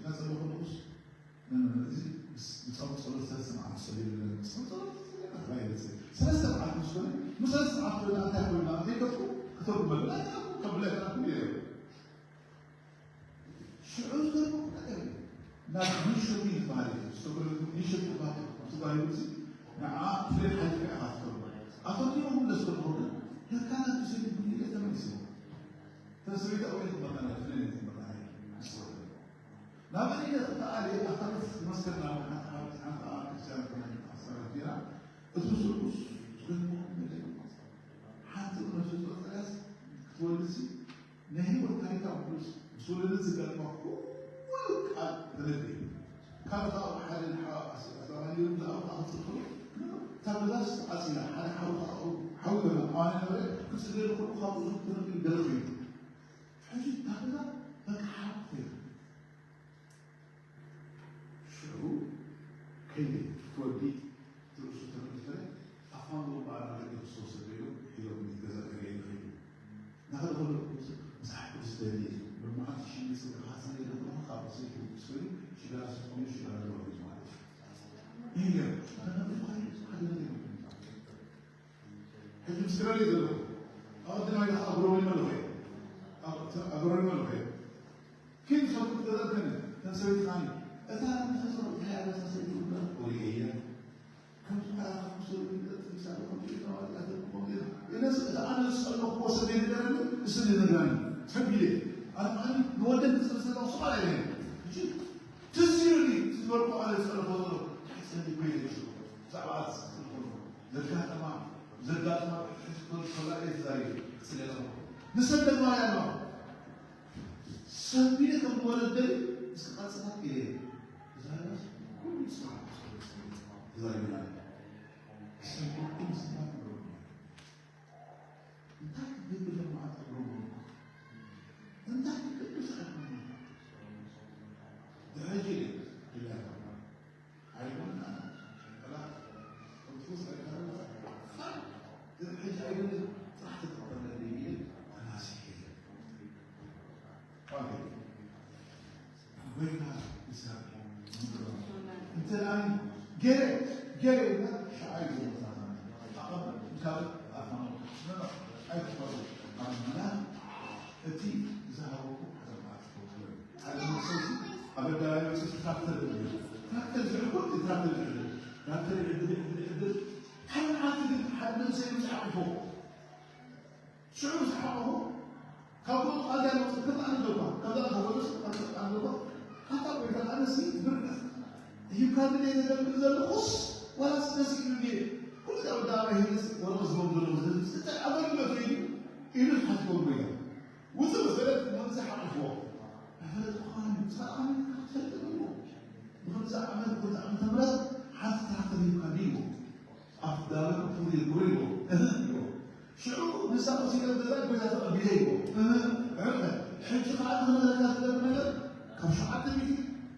ነፅለ ከለኹስ እዚ ብፀም ፀሎት ሰለስተ መዓልቲ ፀልየሉ ነበር። ብፀም ፀሎት ሰለስተ መዓልቲ ምስ ኮነ ምስ ሰለስተ መዓልቲ ኮይና እንታይ ኮይና ዘይከፍኩ ክተጉመልና ይከፍኩ ከብላ ይከፍኩ ነይሩ። ሽዑ ዝገርመኩም ነገር እዩ። ናብ ኒሾፒ ዝበሃል እዩ። ዝተጎለቱ ኒሾፒ ዝበሃል እዩ። እቲ ጓሂ እዚ ንዓ ፍሬድ ሓሊፍካ ኢኻ ትኸዱ። ኣፈሪሙ ክምለስ ከለኹ ግን ለካ ናብ ኒሾፒ ብንኢለ ተመሊስዎ። ተሰበይታ ወይ ትመጣና ፍሬድ ትመጣና ምስ ወደ ናብ እኔ ተኣልየ ኣታርፍ መስከር ናብ ሓንቲ ሓንቲ ሓንቲ ክርስቲያን ኮይና ኣሰራት ጌራ እቲ ስሉስ ዝገርመኩም ነገር ሓንቲ ነፍሲ ጾር ጥራያስ ክትወልድ ሲ ናይ ህይወት ታሪካ ቅዱስ ምስ ወለደት ዝገርማ ኩሉ ቃል ተነግር እዩ። ካብ እታ ሓደ ሓ- ኣስ- ኣስላማይ ነይሩ ብዛዕባ ክፅል ከሎ እታ ገዛስ ተዓፂላ ሓደ ሓዊ ተኣኡ ሓዊ ገና ኣዋኒ ነበረ ክፅገል ከሉ ካብኡ ዝትነግር ገለ ኮይኑ ሕጂ እታ ገዛ በቃ ሓዊ ተይሩ ሽዑ ከይደ ክትወዲ ትርእሱ ተመልሰ ኣፋንዶ በዓል ኣረገ ዝተወሰደ ኢሎም ሒዞም ገዛ ገለ ይኸይዱ ናኸደ ከሎ መጽሓፍ ቅዱስ ደሊ ብመዓልቲ ሽሚ ጽብሪ ሓሰነ ኢለ ከለኹ ካብ ርእሰይ ክውቅስ ኮይኑ ሽጋራ ስቆሚ ሽጋራ ዝወርድ ማለት እዩ። ይንገር ተነብሪ ሓደ ነገር ሕጂ ምስ ክረል ዘለኹ ኣቐድማይ ኣጉረወኒ ኣለኹ ኣጉረወኒ ኣለኹ ግን ሰብኩ ተዘርከኒ ተሰበይትኻኒ እታ ንፈሰሩ እንታይ ኣለታ ሰበይቱ ወሪኤየ ከምዚ ከኣ ካብ ክሰሩ ይጠጥር ይሳሉ ከምዚ ይተባሉ ያተርኩ ከምዚ ኢለ ኢለስ እቲ ኣነ ዝጸለኹዎ ሰብ ይንገረኒ ንሱ ይነግረኒ ሰብ ኢለ ኣነ ከዓኒ ንወደን ክጽሊ ዘለኹ ስቓል ኣይለኒ ሕጂ ትዝ ኢሉኒ እቲ ዝበልኩ ኣነ ዝጸለኹዎ ዘሎ እንታይ ጸሊ ኮይነ ይሽሩ ብዛዕባ ኣት ዝጸለኹ ዘጋጠማ ዘጋጥማ ሕትኮን ከላእ ተዛሪበ ክጽሊ ኣለኹ ንሰብ ተግባር ያለኹ ሰቢለ ከም ወለደይ እስከ ቀጽላ ኢለ ተዛረበ ኩሉ ስራሕ ተዛሪበና ሰብኩም ስባት ንረብና እንታይ ክትገብር ለማዓት ኣብሮም እንታይ ክትገብር ሰዓት ድሕጂ ድላ ኣይኮና ጠላት ቅዱስ ኣይካረና ድሕጂ ኣይደለ ጥራሕ ተጠቀመ ተናሲሕ ወይና ይሰርሑ ገለ ገለ ኢልና ሻዓይ ዝወሳና ካብ ኣፋኖ ኣይትፈሩ ኣምላኽ እቲ ዝሃበኩ ከተማት ሓደ መንሰይ ኣብ ኣደባባይ ወፂኡ ትራክተር ይብል። ትራክተር ዝዕድል ትራክተር ይዕድል ትራክተር ይዕድል ይዕድል ይዕድል ሓደ መዓልቲ ግን ሓደ መንሰይ ምስ ዓቂፎ ሽዑ ምስ ዓቐቦ ካብ ጎኑ ቃል ዳይመጽእ ከም ኣነ ዶባ ካብዛ ካብ ወደስ ኣንተ ኣነ ዶባ ኣታ ወይ ኣነሲ ብርቀት ሂብካ ድሌ ዘገልግል ዘለኹስ ዋላስ ደስ ኢሉ ድየ ኩሉ ዛ ወዳ ኣባይ ህልስ ወረቐ ዝቦም ዘለኹ ዝብል እንታይ ኣገልግሎት እዩ ኢሉ ሓትኮ ጎይታ ውፅእ መሰረት መንዚ ሓቕፎ ኣይፈለጥኳን እዩ ዝኸኣኻኒ ክትፈልጥ ኣለዎ ብክልተ ዓመት ክልተ ዓመተ ምህረት ሓንቲ ትራክተር ሂብካ ድይዎ ኣፍዳለ ክፉት ይግብር ይብሎ እህ ይብሎ ሽዑ ንሳ ወሲደ ገዛ ጎይታ ተቐቢለ ይብሎ እህ ዕርቀ ሕጂ ከዓ ንኽነግረካ ዝደሊ ነገር ካብ ሸውዓተ ሚእቲ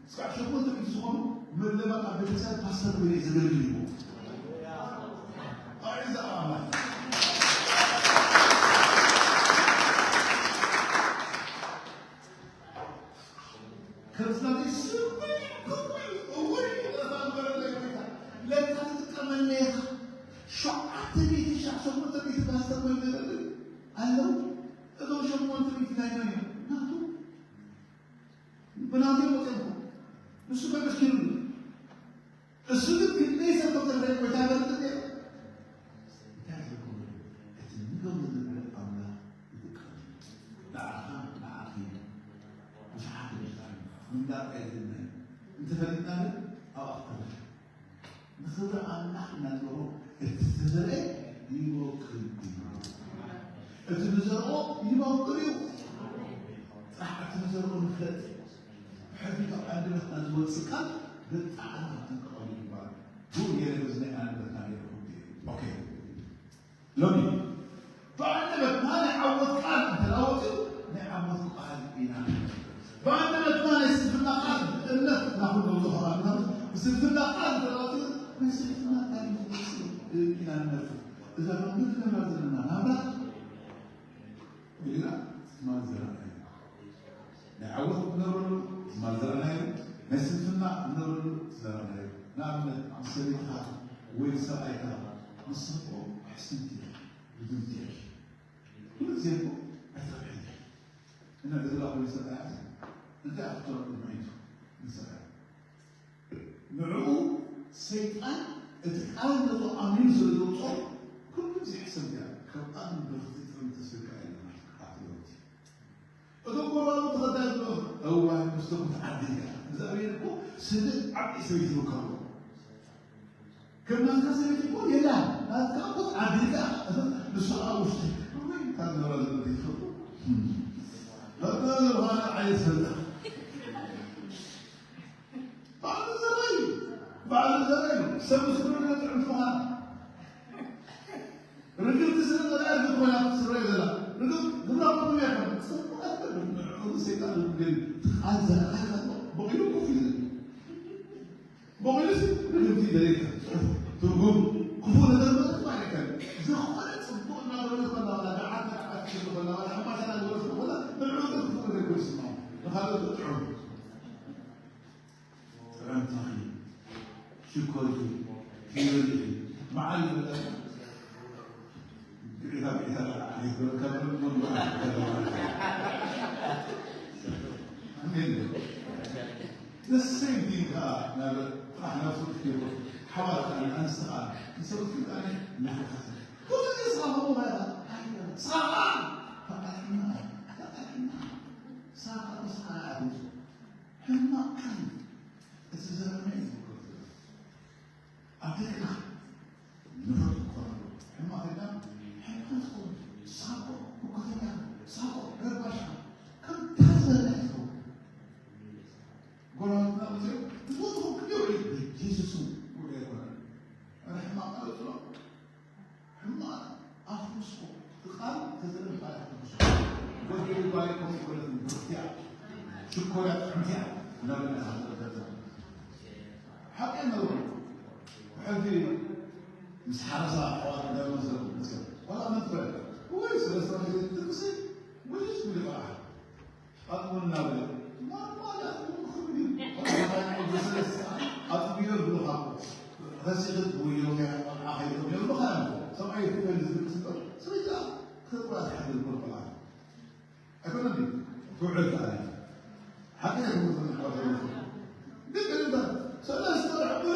እስካዕ ሸሞንተ ሚእቲ ዝኾኑ መለማ ኣብ ቤተክርስትያን ፓስተር ኮይነ ዘገልግል ይብሎ ኣዒዛ ኣማን ከምስናተይ ስምዒት ክቡር እውይ ለካ ንበረለይ ጎይታ ለካ ትጥቀመኒ ኢኻ ሸውዓተ ሚእቲ ሻዕ ሸሞንተ ሚእቲ ፓስተር መን ዘለኒ ኣለዉ እዞም ሸሞንተ ሚእቲ ናይ መን እዮም ናቱ ብናቱ እዮም ወፂኦም ንሱ ከመስኪኑሉ እሱ ግን ክንደይ ሰብ ከም ዘድረየ ጎይታ ይፈልጥ ነይሩ። እንታይ ዝኸውን እቲ ንገብሮ ዘለና ኣምላኽ ይጥቀም። ንዓኻ ንዓኺ ብዙሓት ይበዝሓሉ። ምንዳቕ ኣይድልናይ። እንተፈሊጥና ግን ኣብኣ ክተበላሽ። ንኽብሪ ኣምላኽ እናገበሮ እቲ ዝተዘርአ ይበቁል እዩ። እቲ ንዘርኦ ይበቁል እዩ። ጥራሕ እቲ ንዘርኦ ንፍለጥ። ሕፊቱ ኣንደበትና ዝወፅእ ቃል ብጣዕሚ ክንጥቀመሉ ይግባእ። ብኡ ገይረ በዚ ናይ ኣንደበትና ገይረ ክውድእ እየ። ኦኬ። ሎሚ ብኣንደበትና ናይ ዓወት ቃል እንተዳወፅኡ ናይ ዓወት ቃል ኢና ንነብር። ብኣንደበትና ናይ ስንፍና ቃል ብእምነት ናኹ ነውፅኦ ቃል ኢና ብስንፍና ቃል እንተዳወፅኡ ናይ ስንፍና ቃል ኢና ንነብር። እዛ ሎሚ ንነብራ ዘለና ናብራ ኢልና ትማል ዘራእናዮ ናይ ዓወት ንነብረሉ ትማል ዘራእናዮ ናይ ስንፍና ንነብረሉ ዝዘራእናዮ ንኣብነት ንሰበይትኻ ወይ ንሰብኣይካ ምስ ሰብኦ ኣሕስንቲ ኢኻ ብድምፂ ኢኻ ኩሉ ግዜ እኮ ኣይትረብሐኒ እና እዚ ላ ኮይኑ ሰብኣያ እንታይ ኣፍተረሉ ምዒቱ ንሰብኣያ ንዕኡ ሰይጣን እቲ ቃል ነቶ ኣሚኑ ስለ ዘውፅኦ ኩሉ ግዜ ሕሰብ እያ ከም ኣንበኽቲ ጥርምቲ ስጋ የለና ኣትለውቲ እቶም ጎረባብቲ ተኸታይ ዝብሎ እዋይ ምስቶም ዓዲ እያ እግዚኣብሔር እኮ ስለ ዓዲ ሰበይቲ ዝርከቡ ከም ናትካ ሰበይቲ እኮ የላ ናትካ እኮ ዓዲ እያ ንሱ ኣብ ውሽጢ እወይ ካብ ነበረ ዝፈልጡ በቃ ዝኾነ ዓይነት ስልጣን ባዕሉ ዘርኢ ባዕሉ ዘርኢ ሰብ ምስሉ ጥዕምቲ ምዃን ርግብቲ ስለ ዘርኣያ ርግብ ኮይና ትስረይ ዘላ ርግብ ግብራ ኩሉ እያ ከም ጽቡቅ ኣይትገብር ንዕኡ ሰይጣን ርግብ ግን ትቃል ዘርኣያ ከሎ በቂሉ ኮፍ ይብል በቂሉ ሲ ርግብቲ ደሌካ ጽሑፍ ትርጉም ክፉ ነገር ማለት ማለት ከም ዝኾነ ጽቡቅ እናገበረ ከላ ዋላ ደዓት ደዓት ክሽሉ ከላ ዋላ ሕማሻ እናገበረ ከላ ንዕኡ ክፉ ነገር ኮይኑ ስማው ንኻልኦት ጥዑም ጥዕምትኺ ሽኮርኪ ፊዮሪኺ መዓል ይበለካ ብዒታ ብዒታ ዓሌት በለካ ብመንጎ ዓሌት በለካ ማለት እዩ። ኣሜን። The same thing ከዓ ናብ ጥራሕ ናብ ሰብኡት ገይሩ ሓዋት ከዓ ኣንስቲ ከዓ ንሰብኡት ከዓ እናሓሓሰ ኩሉ ግዜ ስኻ ከምኡ ማለት ስኻ ከዓ ተቃልዕና ተቃልዕና ስኻ ከዓ ስኻ ኣትምፅኡ ሕማቕ ቃል እቲ ዘረመ እዩ ዝውክል ዘሎ። ኣብ ደቅና ንፍርዲ ክኾነሉ ሕማቕ ኢልና ሕማቕ ትኸውን። ሳቆ፣ ምኮተኛ፣ ሳቆ፣ ረባሻ፣ ከምታ ዝበለ ኣይትኸውን። ጎረባብትና መፅኦም፣ ንፈትኹም ክንደይ ውዕል፣ በየሱስ ስም ውዕል ኣይኮነን። ኣነ ሕማቕ ቃል ኣውፅሎ። ሕማቕ ኣፍርሶ እቲ ቃል ተዘረብ ቃል ኣፍርሶ ወደይ ባይ ኮሚኮለት ብርትያ ሽኮርያ ጥዕምትያ እናበልና ሓቂ ነበሩ ሕልፊ ምስ ሓረሳ ኣሕዋት እንዳመሰሉ መፅኦም ዋላ መትፈል ወይ ስለስተ ጥቅሲ ውልሽ ብልቃዓ ኣጥሙና በለ ማማዳ ክብል ብሰለስተ ኣጥሚዮ ብልኻኮ ረሲኽት ወይ ኢሎም እያ ቆልዓ ከይዶም እዮም ብኸ ሰብኣይ ክፈል ዝብል ስበር ሰበይታ ክትቆራ ትሓድር እኮ ቆልዓ ኣይኮነን ድዩ? ትውዕል ከኣ እያ። ሓቂ ኢኹም ትፈልጡ ኣለኹም። ግን ግን እንተ ሰለስተ ርሕብሎ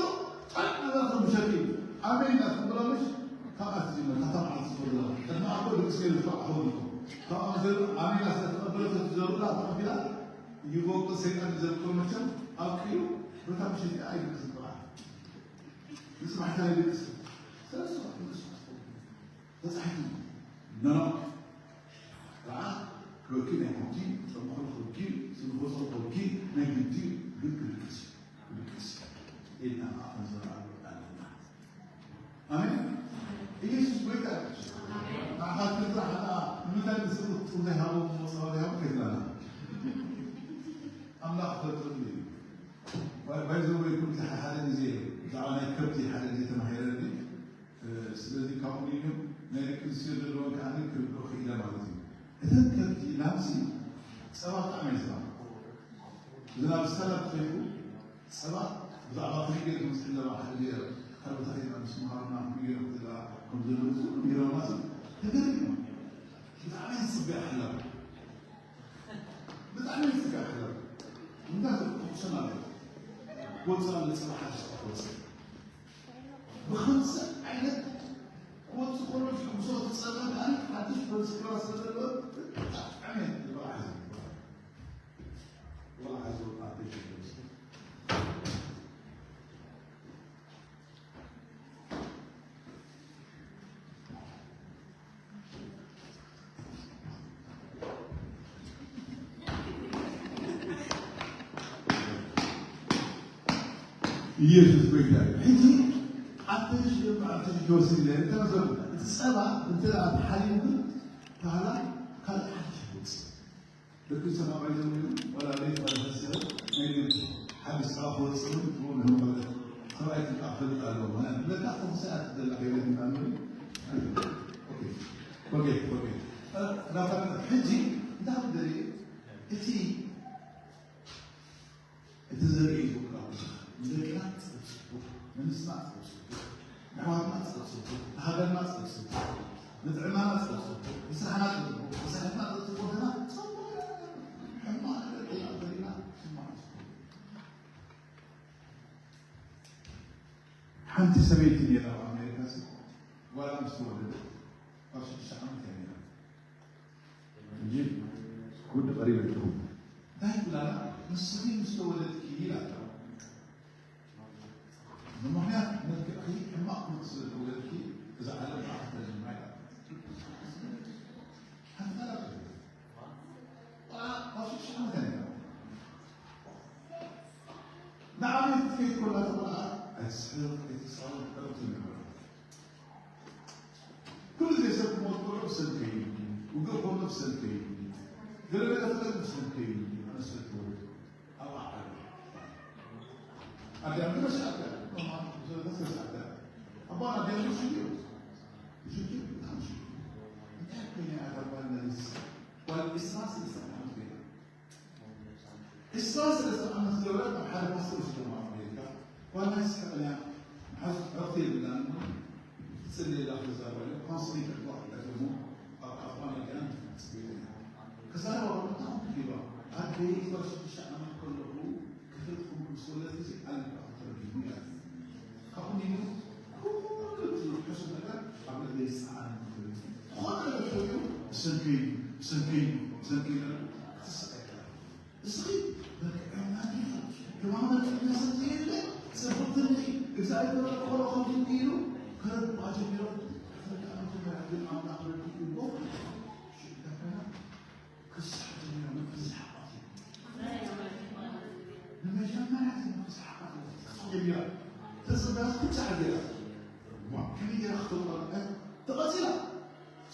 ጣዕ ነበርኩም ብሸቂ ኣሜን ኢላ ትቕበሎ ምሽ ካብኣ ትጅምር ካብታ መዓልቲ ትፈልጦ ቅድሚ ኣቦ ድግስ ገይሩ ዝፈቕዓ ኸውን ኢኹም። ካብኣ ምስ ኣሜን ኢላ ስለ ተቐበለት እቲ ዘሩላ ተቐቢላ ይወቅል ሰይጣን እዩ ዘብቅሎ መቸም ኣብቂኡ በታ ምሸት እያ ኣይድግስ ይበሃል። ንጽባሕታ ይድግስ። ስለዚ ንሱ ተጻሒፉ ኖ ኖ ራኣ ክበኪ ናይ ኮቲ ጸምኹ ክበኪ ስንፎ ጸምኹ ክበኪ ናይ ግዲ ግን ክድቅስ ክድቅስ ኢልና ከዓ ክንዘራሉ ኣለና። ኣሜን። ኢየሱስ ጎይታ እዩ። ንዓኻ ትፍራሕ ኣላ ንምንታይ ንስሩ ጥም ዘይሃቦ መጻወሪ ሃቦ ከይብላና ኣምላኽ ፈልጥሉ እዩ። ባይዘወይ ኩሉ ሓደ ግዜ ብዛዕባ ናይ ከብቲ ሓደ ግዜ ተማሂረኒ። ስለዚ ካብኡ ኢሉ ናይ ደቂ ኣንስትዮ ዘለወን ከዓ ክብሎ ክኢለ ማለት እዩ። እተን ከብቲ ላምሲ ፀባ ብጣዕሚ እየ ዝባዕ ዝናብ ሰላም ተፈይፉ ፀባ ብዛዕባ ፍሪገር ምስ ሕለባ ሓደ ገይረ ሓደ ቦታ ኸይድና ምስ መሃሩና ፍሪገር ክትላ ከም ዘለዉ ዝሉ ገይሮማ ሰብ ተገሪም ብጣዕሚ እየ ዝፅበያ ሕለባ ብጣዕሚ እየ ዝፅበያ ሕለባ እንዳተ ተኩሰና ወፃ ንፅባሓ ዝፅባሕ ወፃ ብኸምዚ ዓይነት ክወጽእ ከሎ ዝሕጉሶ እቲ ጸገም ኣነ ሓድሽ ፖለቲካዊ ስለ ዘለዎ ብጣዕሚ እየ ዝበላሕ ዝብላ። ወላ ሓዚ ወጣት ተሸገር ኢየሱስ ጎይታ እዩ። ሕጂ ኣተሽ ድማ ኣተሽ ጆሲ ይላል። እንተ መሰሉ እቲ ጸባ እንተ ደኣ ተሓሊቡ ግን ባህላ ካልእ ሓድሽ ይወጽእ። ደቂ ሰማባይ ዘመኑ ዋላ ለይቲ ዋላ ተስያው ናይ ግድ ሓድሽ ጸባ ክወጽእ እውን ክብሉ ንህመለት ሰብኣይ ትንቃ ፈልጥ ኣለዎ። ለካ ተኽሳያት ትደላ ከይለት እንዳመሪ ኦኬ ኦኬ ኦኬ ናታ ሕጂ እንታይ ደልየ እቲ እቲ ዘርኢ እዩ። ንደቅና ጸብጽቡ፣ ንንስና ጸብጽቡ፣ ንኣሕዋትና ጸብጽቡ፣ ንሃገርና ጸብጽቡ፣ ንጥዕናና ጸብጽቡ፣ ንስራሕና ጸብጽቡ፣ ንስራሕትና ጸብጽቡ፣ ወገና ጸብጽቡ። ሕማቕ ነገር ከይኣበልና ሕማቕ ንስኩ። ሓንቲ ሰበይቲ ነይራ ኣብ ኣሜሪካ ሲ ጓላ ምስ ተወለደት ካብ ሽዱሽተ ዓመት እያ ነይራ። እንጂ ጉድ ቀሪበ ኣለኹ። እንታይ ይብላላ? ንስኺ ምስ ተወለድኪ ኢላታ። ብምኽንያት መልክዕኪ ሕማቕ መልኪ ስለ ተወለድኪ እዛ ዓለም ንዓኺ ተለምና ኢላታ። ሓፍታ ናት። ቆልዓ ኣብ ሽዱሽተ ዓመታ ነይራ። ንዓመት ክትከይድ ከላ እታ ቆልዓ ኣይትስሕቕ፣ ኣይትጻወት፣ ዕረፍቲ ነይራ። ኩሉ ግዜ ሰብ ክሞት ከሎ ብሰንከይ እዩ፣ ውግእ ከሎ ብሰንከይ እዩ፣ ገለ ነገር ተገይሩ ብሰንከይ እዩ። ኣነ ሰብ ክወልድ ኣብ ዓለም ኣድያም ግን መሻእከ ተሳተ ኣባን ኣድያም ግን ሽግር ሽግር ብጣዕሚ ሽግር እንታይ ኮይነ ኣዳባል ነንስ ጓል ዕስራ ሰለስተ ዓመት ገይራ ዕስራ ሰለስተ ዓመት ዝገበረት ኣብ ሓደ ፓስተር ውስጥ ድማ ኣሜሪካ ዋላ ይስሕቕን እያ። መሓዝ ዕረፍቲ የብላን እሞ ትጽልየላ ክዛረባ ኢለ ካውንስሊንግ ዕድዋ ክሕግዝ እሞ ኣብ ኣፍራ መዲያን ጽቤት እያ። ክዛረባ ከሎ እንታይ ኮንኩ ዲባ ኣደይ እኳ ሽዱሽተ ዓመት ከለኹ ክፍል ትኹንኩ ምስ ወለድኪ እዚ ዓለም እኳ ክትረድዩ ኢላ። ካብኡ ኒኑ ኩሉ እቲ ሕሱም ነገር ኣብ ልበይ ዝጸዓነ ትኾነ ነገር ፈጢሩ ብሰንከይ ብሰንከይ ብሰንከይ ኢለ ክትስቃይ ከላ እስኺ መልክዐኛ ዲኺ? ድማ መልክዐኛ ሰብ ዘየለ? ጽብቕቲ እንዲኺ? እግዚኣብሔር ቆሎ ከምዚ እንዲህ ኢሉ ከረድኣ ጀሚሮም። ተረድኣ መጀመርያ ግን ኣምላኽ ረዲእዎ። ሽዑ ከኣ ክስሓ ጀሚራ መንፈስ ሰሓቓት እዩ። ንመጀመርያ እቲ መንፈስ ሰሓቓት እዩ ክስሓ ጀሚራ። ተጸበያት ክትስሓ ጀሚራ። ዋ፣ ከመይ ጌራ ክተውቅዖ? ተቐጺላ።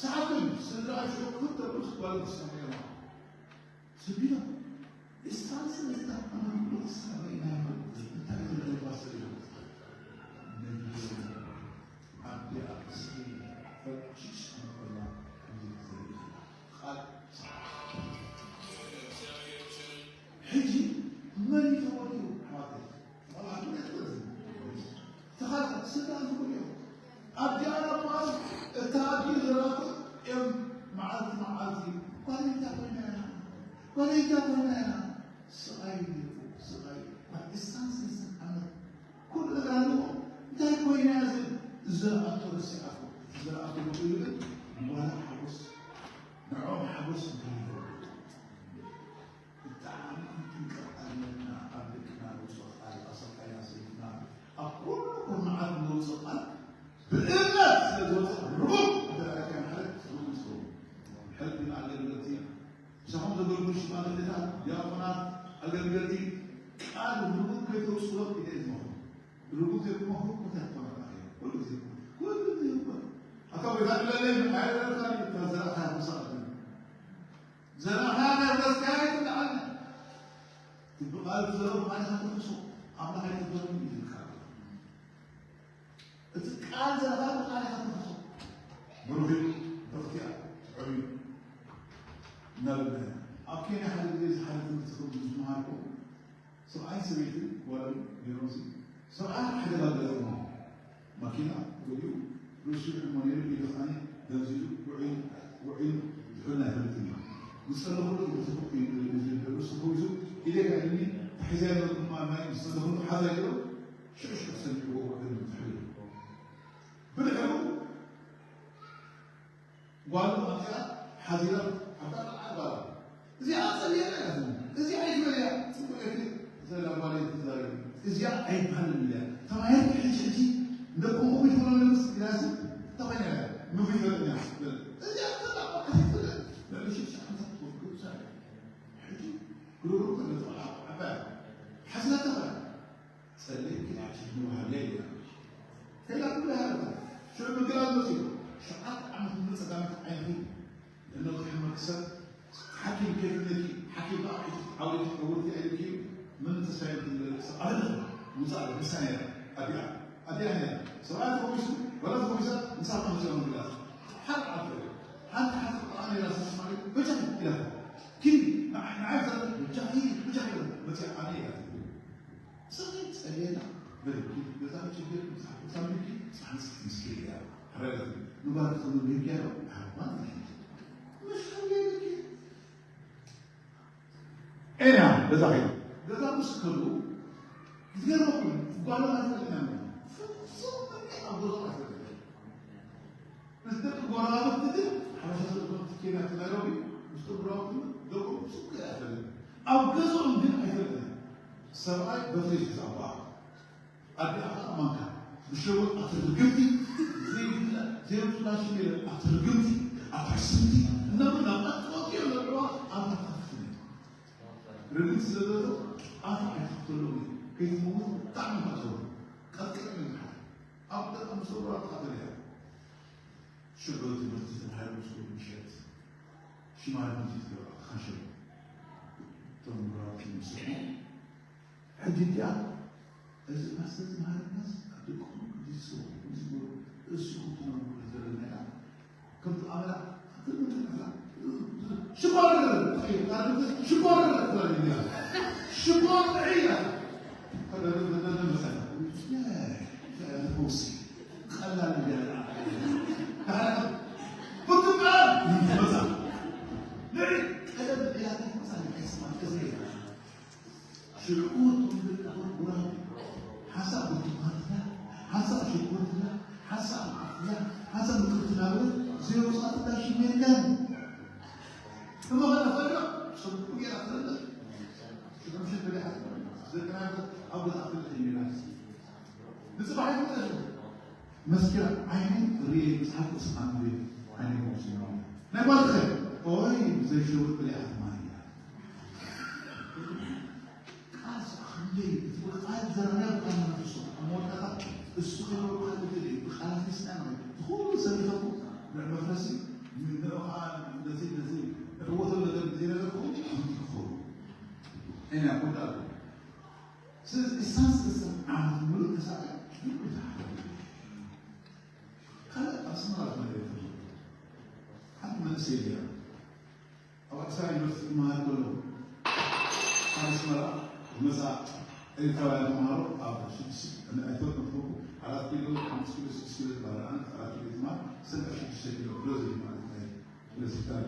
ሰሓቕ ኮይኑ ስድራኣ ሽዑ ክፍት ተብሉ ጓል ኣንስተይቲ ሰቢሎም እስታንስ ንዝተኣመንሉ ሰበይ ናይ መርዚ እንታይ ዝለበስ እዩ? ነቢዩ ኣቢኣ እስኪ ፈርጭሽ እንከላ ከምዚ ትብል ቃል ሕጂ መን እዩ ተወልዩ? ኣሕዋተይ ቆልዓ ትውለድ ትወልድ ተኻልካ ስልጣን ትኹን እዮም። ኣዲኣ ናብ በዓል እታ ኣዲኡ ዘራቱ እዮም መዓልቲ መዓልቲ ጓለይታ ኮይና እያ፣ ጓለይታ ኮይና እያ። ስቓይ እዩ፣ ስቓይ። ዕስራን ሰለስተን ዓመት ኩሉ ነገር ኣለዎ። እንታይ ኮይና እያ ዝብል? ዝረኣቶ ረሲዓቶ። ዝረኣቶ ርኡ ይብል። ጓላ ሓጎስ፣ ንዕኦም ሓጎስ እንታይ ይገብሩ? ብጣዕሚ ክንጥንቀቕ ኣለና። ኣብ ደቅና ንውስዶ ቃል፣ ኣብ ሰብኣይና ሰበይትና፣ ኣብ ኩሉ ኩርናዓት ንውስዶ ቃል ብእምነት ስለ ዝወፅእ ርቡብ እንተ ደኣ ኢልካ ንሓደ ርቡብ ንስኹም። ሕልፊ ንኣገልገልቲ፣ ምሳኹም ዘገልግሉ ሽማግለታት፣ ዲያቆናት፣ ኣገልገልቲ ቃል ርቡብ ከይተውፅዎም ኢለ እየ ዝመኽሮም። ርቡብ ዘይትመኽሩ እንታይ ትኾኑ ኣለኹም? ኩሉ ግዜ፣ ኩሉ ግዜ ይኾን። ኣታ ወይ ዛዕለለይ፣ ኣይረዳእካን እዩ፣ እታ ዘራእካያ ትምሳእ ኣለና። ዘራእካያ ናይ ረስካያ ኣይትብልዓልና። እቲ ብቓል ዝዘረቡ ቃል ኢኻ ትፍስሶ፣ ኣምላኽ ኣይትበሉ እዩ ዝብል ቃል። እቲ ቃል ዘረባ ቃል ኢኻ ትፍስሶ። ብሩኽ እዩ፣ ብርኽቲ እያ፣ ጥዑም እዩ። እናበልና ኢና። ኣብ ኬንያ ሓደ ግዜ እዚ ሓደ ትምህርቲ ከም ዝተምሃርኩ፣ ሰብኣይን ሰበይትን ጓሎም ነይሮምሲ፣ ሰብኣይ ሓደጋ ኣጋጠሞ። ማኪና ወዲኡ ርእሱ ይዕሞ ነይሩ፣ ኢዱ ኸዓኒ ደንዚዙ ውዑይ፣ ውዑይ ድሕና ኣይፈልጥን እዩ። ምስ ጸለኹሉ ርእሱ፣ ርእሱ ፈዊሱ፣ ኢደይ ከኣ ኢሉኒ፣ ተሒዘ ኣለኹ፣ ማይ ምስ ጸለኹሉ ሓዛ ኢሉ፣ ሽዑ ሽዑ ሰሚዕዎ ውዑይ ድሕሪ። ብድሕሪኡ ጓሉ ኣምጺኣ ሓዚላ ኣብታ ቆልዓ ጓላ፣ "እዚኣ ጸልየላ እያ ትብል፣ እዚኣ ኣይትበል እያ፣ ጽቡቕ እያ ዘላ ጓለይ ትዛረብ፣ እዚኣ ኣይባልን እያ ተባሂላ ሕጂ ሕጂ ንደቆም ከምኡ ይትብሎም ነብስ ኢላሲ ተኾይና እያ ምግቢ ይፈጥን እያ ትብል፣ እዚኣ ተላ ቆልዓ ትብል ልዕሊ ሽዱሽተ ዓመታት ትወግእ ውሳነ ሕጂ ግሩሩ ከለቶ ዓባይ ሓስላታ ጸለይኪ ኣቲ ንባህለይ ኢላ። ከይዳ ኩላ ሃለታ። ሽዑ ምግላል መጺኡ። ሸውዓተ ዓመት ሙሉእ ጸጋሚት ዓይንኺ ንነዊሕ ሕመም ክሰብ ሓኪም ከይፍለኪ፣ ሓኪም ከኣ ሕጂ ዓውዲ ትዕውርቲ ኣይልኪ እዩ። ምን ተሳይሉ ትብል ሰብ ኣለኹ። ውጻእ ምሳይ ነይራ። ኣዲኣ። ኣዲኣ ነይራ። ሰብኣይ ተፈዊሱ፣ ወላ ተፈዊሳ፣ ምሳኻ መጺኦም ምግላል። ሓደ ዓመት እዩ። ሓንቲ ሓንቲ ቆልዓ ነይራ፣ ስስማዒ፣ በጃኺ ኢላታ። ኪዲ፣ ንዓይ፣ ንዓይ ዘለ፣ በጃኺ፣ በጃኺ ኢላ። መጺኣ ኣነ ኢላታ። ሰበይ ጸልየላ በልኪ፣ ገዛ ችግር ምሳሕ ሳምንኪ ጻንጽ ምስኪ እያ። ረገት ንባር ተምልክ ያለው አርባን መሽከም ይልክ ኤና በዛ ኸይዱ ገዛ ምስ ከሉ ዝገርመኩም ጓሎም ኣይፈልጥን እዮም። ፍጹም በቃ ኣብ ገዛ ኣይፈልጥን። ምስ ደቂ ጎረባብቲ ግን ሓበሻ ስለ ዝኾነ እቲ ኬንያ እቲ ናይሮቢ ምስ ደቂ ጎረባብቲ ደቆም ጽቡቕ ገይሩ ኣይፈልጥን። ኣብ ገዝኦም ግን ኣይፈልጥን። ሰብኣይ በትሪ ሒዛ ኣቦኣ ኣዲኣ ኸኣ ማንካ ብሸወጥ ኣቲ ርግምቲ ዘይብላ ዘይብላ ሽሜረ ኣቲ ርግምቲ ኣቲ ሕስምቲ እናበሉ ናብ ኣጥቆት እዮም ዘብዕዋ ኣብ ተኸፍትነ ርግምቲ ስለ ዘሎ ኣቲ ኣይትኽተሎም እዩ ከይትመውት ብጣዕሚ ማእሰሩ ቀጥቅጥ እዩ ዝሓ ኣብ ደቂ ኣንስትዮ ብራቕ ተኸተለ እያ ሽዑ ትምህርቲ ተባሂሉ ምስ ኩሉ ምሸት ሽማግለ ትገብራ ትኸሸሉ እቶም ብራቕ ምስሉ ሕጂ እቲኣ እዚ ፓስተር ዝመሃረናስ ኣብ ደቅኹም ከምዚ ዝስበኹ ከምዚ ዝበሉ እሱ ክትነብሩ ዘለና ኢላ ከምቲ ኣመላ ክትብል ከላ ሽኮር ሽኮር ሽኮር ኢላ ፈውሲ ቀላል እንዲያ ብትቃል መጻ ንዒ ቀደም ኢላ ትመጻ ንዒ ስማ ተዘይራ ሽዑ ትውልድ ኣወል ጉራን ሓሳብ ብትማርትና ሓሳብ ሽኮርትና ሓሳብ ዓፍያ ሓሳብ ምቅርትና ብለ ዘይወጻትላ ሽም የለን። እሞ ከነፈላ ጽቡቅ ጌራ ትፈልጥ ሽዑ ምሽት ብሊሓት ዘጠናበት ኣብ ገዛ ትፈልጥ ይላል። ንጽባሕ ይፍለጥ መስኪራ ዓይኒ ርየ ዝሓቁ ስሓን ርየ ዓይኒ ወሲኖ ናይ ጓልኸ ኦይ ዘይሽውጥ ብሊሓት ማያ ቃል ስራሕ ክንደይ እቲ ቃል ዘረብ ቃል መንፈሶ ኣብ መወዳእታ እሱ ከይበሉ ቃል ግድል እዩ ብቃላት ምስና ማለት እቲ ኩሉ ሰሪሖም ንዕ መፍረሲ ንዕ ከዓ ነዚ ነዚ ንዕወቶ ነገር ዘይነገርኩም ትኽኽሩ ኢና ኩዳ ስለዚ እሳን ሰለስተን ዓመት ሙሉእ ተሳቀ ካልእ ኣስመራ ዝነበረ ሓንቲ መንእሰይ ነይራ ኣብ ኣዲስ ኣበባ ዩኒቨርሲቲ ክመሃር ከሎ ካብ ኣስመራ ዝመፅኣ ኤርትራውያን ተምሃሮ ኣብ ሽዱሽተ ኣይፈልጥኩም ኣራት ኪሎ ሓሙሽተ ኪሎ ሽዱሽተ ኪሎ ዝበሃል ኣራት ኪሎ ይትማር ሰንቀ ሽዱሽተ ኪሎ ክሎ ማለት ናይ ዩኒቨርሲታት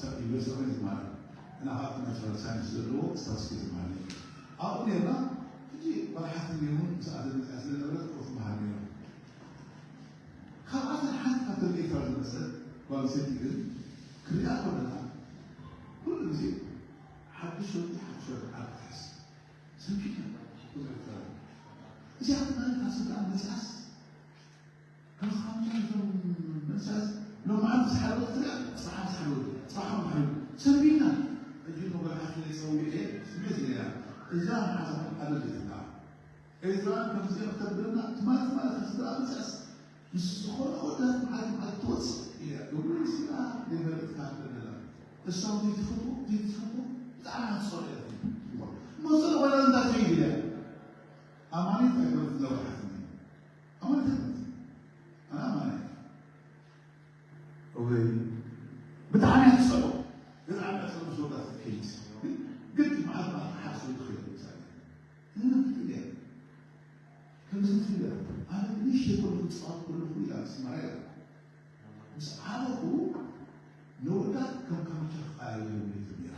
ሰብ ዩኒቨርሲቲ ኮይኑ ዝመሃር እና ካብ ናቹራል ሳይንስ ዘለዎ ስታትስቲክስ ዝመሃር ኣብኡ ነርና። ሕጂ መራሕቲ እውን ሰዓት መፅያ ስለነበረ ክፍት መሃር ነይሮም። ካብኣተን ሓንቲ ካብተን ኤርትራ ዝመፀት ጓል ኣንስተይቲ ግን ክሪኣ ከለና ኩሉ ግዜ ሓድሽ ወዲ ሓድሽ ወዲ ዓርኪ ትሕዝ። ሰንኪትና ኩሉ ኤርትራ እዚኣ ትማሊ ካብ ስድራ መፅኣስ ከስኻምታ እዞም መንእሰያት ሎምዓንቲ ዝሓለወ ክትሪኣ ፅባሕ ዝሓለወ ፅባሕ ምሓሉ ሰንቢድና። ሕጂ መጎልሓፊ ፀዊዐ ስሜት ኢለያ እዛ መሓዛኹም ኣበል ዝትካ ኤርትራን ከምዚኦም ክተብልና ትማሊ ትማሊ ካብ ስድራ መፅኣስ ምስ ዝኾነ ወዳት መዓልቲ መዓልቲ ትወፅእ እያ። እውይ ስኣ ዘይመረፅካ ትብለና እሶም ዘይትፍቱ ዘይትፍቱ ብጣዕሚ ኣትፀልኦ እያ። መፅእ ኮይና እንታይ ትኸይድ እያ ኣማኒት ኣይኮነት ዘወሓትኒ ኣማኒት ኣይኮነት ኣነ ኣማኒት እወይ ብጣዕሚ ኣትፀልኦ ብጣዕሚ ኣትፀልኦ ምስ ወዳት ትከይድ ግድ መዓልቲ መዓልቲ ሓሶ ትኸይድ ምሳሌ እነ ትክእል እያ ከምዚ ትብል ኣነ ንእሽተይ ከለኹ ዝፃወት ከለኹ ኢላ ኣስመራ ኢላ ምስ ዓበኹ ንወዳት ከም ካምቻ ክቀያየሩ ይብል ነይራ።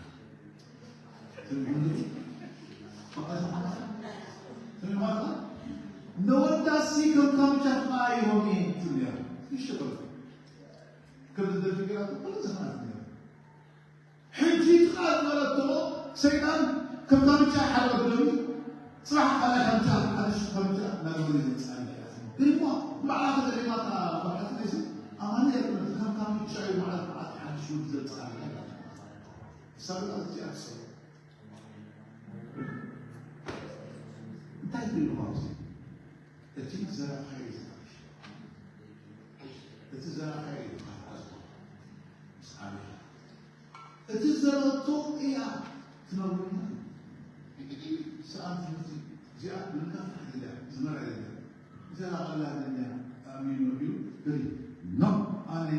ንወዳሲ ከም ካምቻ ክቀያየሮም እየ ትብል ነይራ። ንእሽተይ ከለኹ ከምዚ ደርፊ ገይራ ኩሉ ዘኽናት ነይራ። ሕጂ ጥቓ ዝበለቶ ሰይጣን ከም ካምቻ ሓደ ብደሚ ጽባሕ ካልኣይ ካምቻ ሓድሽ ካምቻ እናገበረ ይመጽእ ኣሎ። ግን እሞ ባዕላ ተደሊማታ ባሕቲ ነይሲ ኣማኒ የርነት ከም ካምቻ እዩ መዓት መዓት ሓድሽ ውድ ዘምጽእ ኣሎ። ሳብና እዚኣ ትሰሩ እንታይ ትሪኢ ኢኹም ኣብዚ? እቲ ዘረባኻ እዩ ዝሓፍሽ። እቲ ዘረባኻ እዩ ዝሓፍሽ። ምስ ዓበኻ እቲ ዘረብቶ እያ ትነብረና። ሰኣን ትምህርቲ እዚኣ ምልካት ሓዲዳ ዝመራ የለ። እዚኣ ላቐላ ደኛ ኣሚኑ እዩ ብሪ ኖ ኣነ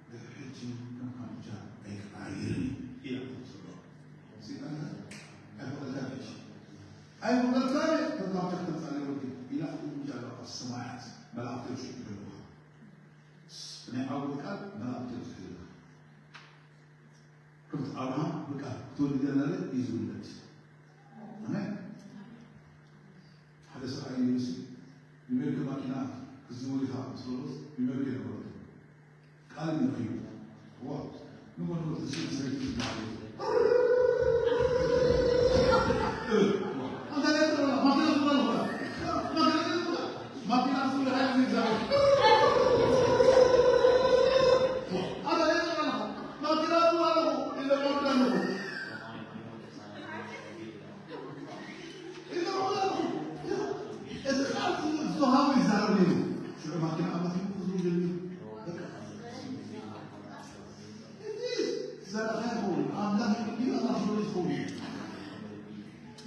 ድሕሪ ሕጂ ከም ካምቻ ኣይቀይርን ኢላ ትወስዶ። ሰይጣን ኣይፈቐድካን ሕጂ ኣይፈቐድካን ከም ካምቻ ተምጻለይ ወዲ ኢላ እርምጃ ኣለዋ። ሰማያት መላእክቲ ይሽጡ ኣለዋ። ናይ ኣወት ቃል መላእክቲ ይሽጡ ኣለዋ። ከምቲ ኣብርሃም በቃ ክትወልድ እያ እናበለ እዩ ዝውለድ። ኣሜን። ሓደ ሰብኣይ እዩ ንሱ ንመልከ ማኪና ክዝውር ኢኻ ምስ በሎስ ንመልከ ነበረቶ ቃል እዩ ረኺቡ። ዋ ንጎንጎ ዝሽል ሰበይቲ ዝበሃል እዩ። እ፣ ዋ፣ ኣንታ ናይ ጥቕላላ ማኪና ዝብላ ኣለኹ። ማኪና ዝብላ፣ ማኪና ዝብላ ሓይሊ እግዚኣብሔር። ዋ፣ ኣንታ ናይ ጥቕላላ ማኪና ዝብላ ኣለኹ። ኢለ ወርዳ ኣለኹ። ኢለ ወርዳ ኣለኹ። እቲ ቃል ዝተዋሃበ ይዛረብ ነይሩ። ሽዑ ማኪና ኣመት ይምኩ ዝብል ጀሚሩ። በቃ። ዘረባ ይኸውን፣ ኣምላኽ ይቕድዩ፣ ኣምላኽ ይቕድዩ ይኸውን።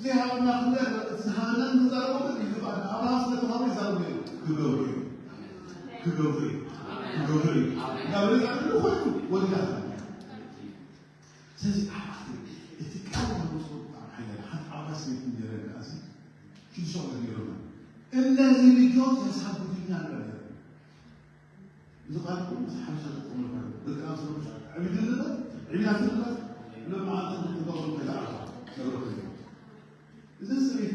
ዘይሃበና ክለ እቲ ዝሃበና ንዛረቦ ግን ይግባእ። ኣብርሃም ስለ ተዋህቦ ይዛረብ ነይሩ። ክገብሩ እዩ። ክገብሩ እዩ። ክገብሩ እዩ። እናበለ ይዛረብ ኮይኑ ወዲዳ። ስለዚ ኣሕዋት እቲ ቃል ተመፅኦ ብጣዕሚ ሓያል ሓንቲ ዓባይ ሰበይቲ ነይረ ከኣዚ ሽዱሽተ ቆልዑ ነይሮም። እነዚህ ልጆች ያሳድጉኛል ነበር። እዚ ቃል ኩሉ ምስ ሓበሻ ዝጥቀመሉ ቃል እዩ። ደቂ ኣንስትዮ ዕብድልነት፣ ዕብዳትነት፣ ሎም መዓልቲ ክትገብሩ ከይዳ ዓርባ፣ ነብረ ከይዳ። እዘን ሰበይቲ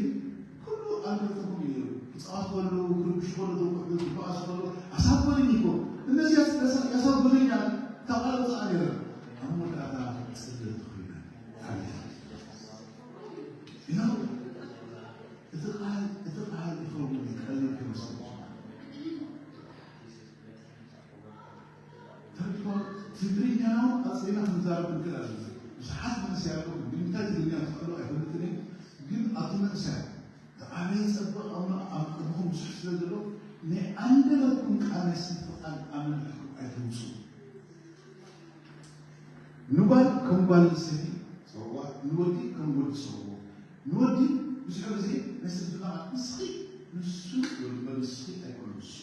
ኩሉ ኣልበርተኹም እዩ ነይሩ። ክፃወት ከለዉ፣ ክርብሹ ከለዉ፣ ዝውቅዑ፣ ክበኣሱ ከለዉ፣ ኣሳበሉኝ እኮ። እነዚህ ያስ-፣ ያሳ-፣ ያሳብሉኛል። ካብ ቃል ወፃእ ነይረን። ኣብ መወዳእታ ፅልእቲ ኮይነን። ሓቢረን። You know፣ እቲ ቃል፣ እቲ ቃል ይኸውን እዩ፣ ቀሊል ክመስል። ትርጉም ትግርኛ ነው። ኣጽሪና ክንዛረብ ክንክእል ኣለና። ብዙሓት መንእሰያት ኣለዉ፣ ግን እንታይ ትግርኛ ትኽእሉ ኣይፈልጥን እየ። ግን ኣብቲ መንእሰያት ዝዓበየ ጸበቕ ኣብ፣ ኣብ ቅድሚኹም ብዙሕ ስለ ዘሎ፣ ናይ ኣንደበትኩም ቃል ናይ ስንፍቃል ኣመልኪኹም ኣይተምጽኡ። ንጓል ከም ጓል ኣንስተይቲ ጸውዋ፣ ንወዲ ከም ወዲ ጸውዎ። ንወዲ ብዙሕ ግዜ ናይ ስንፍና ቃል ንስኺ፣ ንሱ ወይ ድማ ንስኺ ኣይኮነን ንሱ።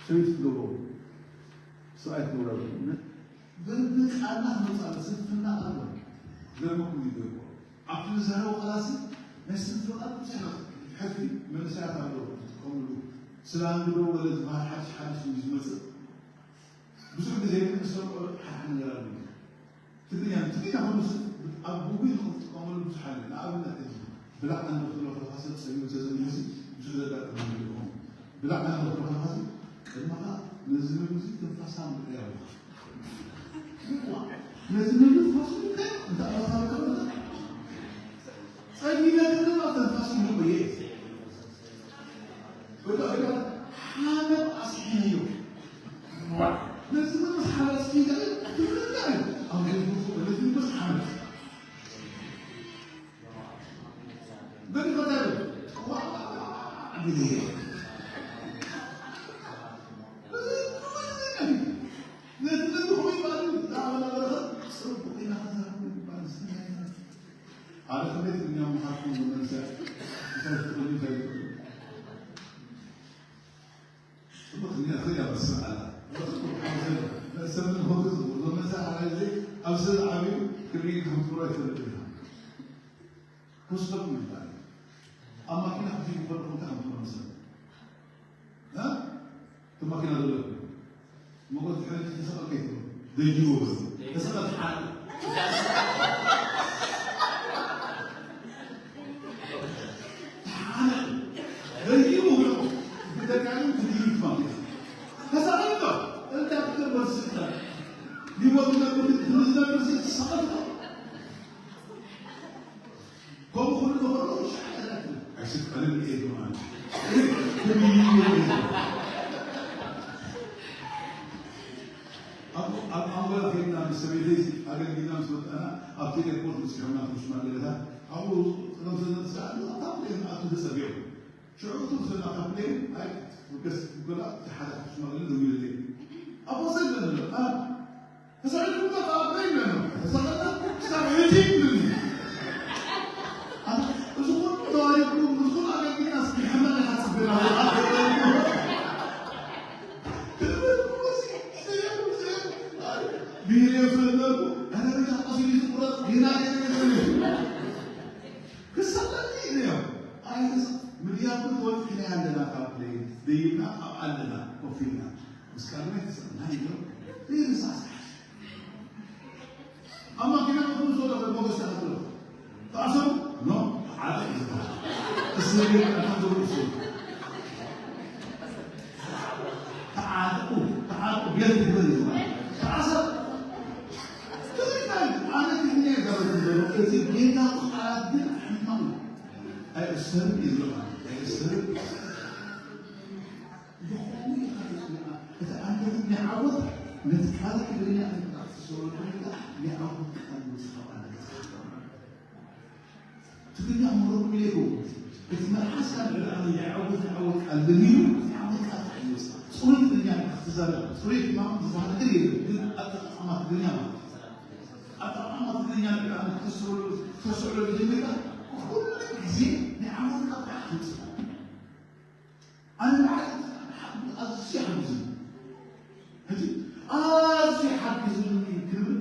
ሰበይቲ ትገብሮ፣ ሰብኣይ ትገብሮ። በብቃልና ክንወፅእ ኣሎ፣ ስንፍና ኣሎ። ገርመኩም ይገብሮ። ኣብቲ ንዛረቦ ቃላሲ ናይ ስም ፍቓድ ብዙሕ ሕዚ መንእሰያት ኣለዉ ዝጥቀምሉ። ስላንግ ዶ ወለ ዝበሃል ሓድሽ ሓድሽ እዩ ዝመጽእ። ብዙሕ ግዜ ግን ዝሰምዖ ሓድሓደ ነገር ኣሎ። ትግርኛ ትግርኛ ኮይኑ ኣብ ጉግል ንኽትጥቀመሉ ብዙሕ ኣለ። ንኣብነት ሕዚ ብላዕ ኣንዶ ክትብሎ ከለኻ ሰብ ጸሚሙ ተዘሚሩ ብዙሕ ዘጋጥም ነገር ይኸውን። ብላዕ ኣንዶ ክትብሎ ከለኻ ቅድመኻ ነዚ ምግቢ እዚ ትንፋሳ ምርኣይ ኣለካ። ነዚ ምግቢ ትንፋሱ እንታይ እንታይ ኣባታዊ ከበታ ጸሚመ ክልማ ተንፋሱ ይቆየ። ሓመድ ኣስሒነዮ። ነዚ ምግቢ ሓመድ ኣስሒነ ትብልና እዩ። ኣብ ዘይብሉ ነዚ ምግቢ ሓመድ በሪኸታሉ። ዋ፣ ግዜ። ነቲ ነቲ ኾይ ባሉ ዳዕዋ ነበረ ጽቡቕ ኢና ከዛረቡ ይባል ዝሰማይ። ሓደ ከመይ ትግርኛ ምሓርኩም ዝመልሰ እንታይ ትኽእሉ እንታይ ትኽእሉ። ጽቡቕ ትግርኛ ትኽእል እያ በስመ ኣላ። ጽቡቕ ሓውዘ ሰብ ምን ሆክ ጽቡቕ መመልሰ ሓደ ጊዜ ኣብ ሰብ ዓብዩ ክርኢ ከም ትብሎ ኣይፈልጥን ኢና። ኮስተኩም ይባል። ኣብ ማኪና ክትይቡ ከለኹም እንታይ ከም ትብሎ መሰለኩም? እ? እቲ ማኪና ዘለኩም። መጎት ድሕሪ ተሰቐል ከይትብሉ። ደይቡ በሉ። ተሰቐል ተሓረቕ። ተሓረቕ። ደይቡ በሉ። ብደጋግም ትድይብ ማኪና። ተሰቐል ነው። እንታይ ክትብል ስልጣን። ሊሞት ነበር፣ ትንሽ ነበር፣ ተሰቐል ነው። ከምኡ ክብሉ ከለዉ ሻዕዳላት ኣይስቀልን እየ ማለት እዩ። ኣብ ኣብ ኣንጎላ ከይድና ምስ ሰበይተይ ኣገልጊልና ምስ መጣና ኣብቲ ኤርፖርት በፂሖምና እቶም ሽማግለታት ኣብኡ ቅደም ሰደድ ስርዓት ኣብታ ፕሌን ንኣቱ ተፀቢቑ ሽዑ እቶም ሰብና ካብ ፕሌን ኣይ ገስ ገላ እቲ ሓደ ሽማግለ ደዊሉለይ ኣቦ ሰይድ ኣለና ተሳዒርኩም ተቃብለኝ ነው። ተሳቀና ክሳብ ሕጂ ይብሉኒ። ኣነ እዚ ኩሉ ተዋሂብኩም፣ እዚ ኩሉ ኣገልግልና እስኪ ሕመና ሓጽብና። ብሄር የፈለጉ፣ ኧረ ቤት ኣቆስ ይዙ ቁረጥ፣ ጌና ክሳቀኒ እዩ። ኣይ፣ ምድያኩም ተወልፊና ኣለና፣ ካብ ደይብና ኣብ ኣለና፣ ኮፍ ኢልና። ምስ ካልማይ ተሰማኒ ነው። ይህ ሳሳሽ ኣብ ማኪና ክፍሉ ሰው ለፈ ሞገስ ተኸትሎ ተኣሰሩ ኖ ሓደ ይዝባል እስር ቤት ኣታተሩ እሱ ተዓጥቁ ተዓጥቁ ቤት ይበል ይዝባል ተኣሰር ትግርኛ እዩ። ኣነ ትግርኛ ይዛረብ ዘሎ እዚ ጌጋ ቃላት ግን ሕማም ኣይእሰርም እዩ ዝብሎ ማለት ኣይእሰርም ዝኾነ ይኽእል እቲ ኣንደበት ናይ ዓወት ነቲ ካልእ ትግርኛ እንታይ ክትሰብሮ ትኽእል ናይ ዓወት ቃል ምጽሓፍ ኣለካ። ትግርኛ ምሁር ኢለ ይኸውን እቲ መልሓስካ ንዕዳሚ ናይ ዓወት ናይ ዓወት ቃል ለሚዱ ናይ ዓወት ቃል ትሕይወስ ጽሩይ ትግርኛ ክትዛረብ ጽሩይ ሕማም ዝበሃል ነገር የለን ግን ኣጠቃቅማ ትግርኛ ማለት እዩ። ኣጠቃቅማ ትግርኛ ንዕዳሚ ክትሰብሮ ተስዕሎ ጀሚርካ ኩሉ ግዜ ናይ ዓወት ቃል ትምጽእ ኣነ ንዓይ ኣዝዩ ሓጊዙኒ። ሕጂ ኣዝዩ ሓጊዙኒ ክብል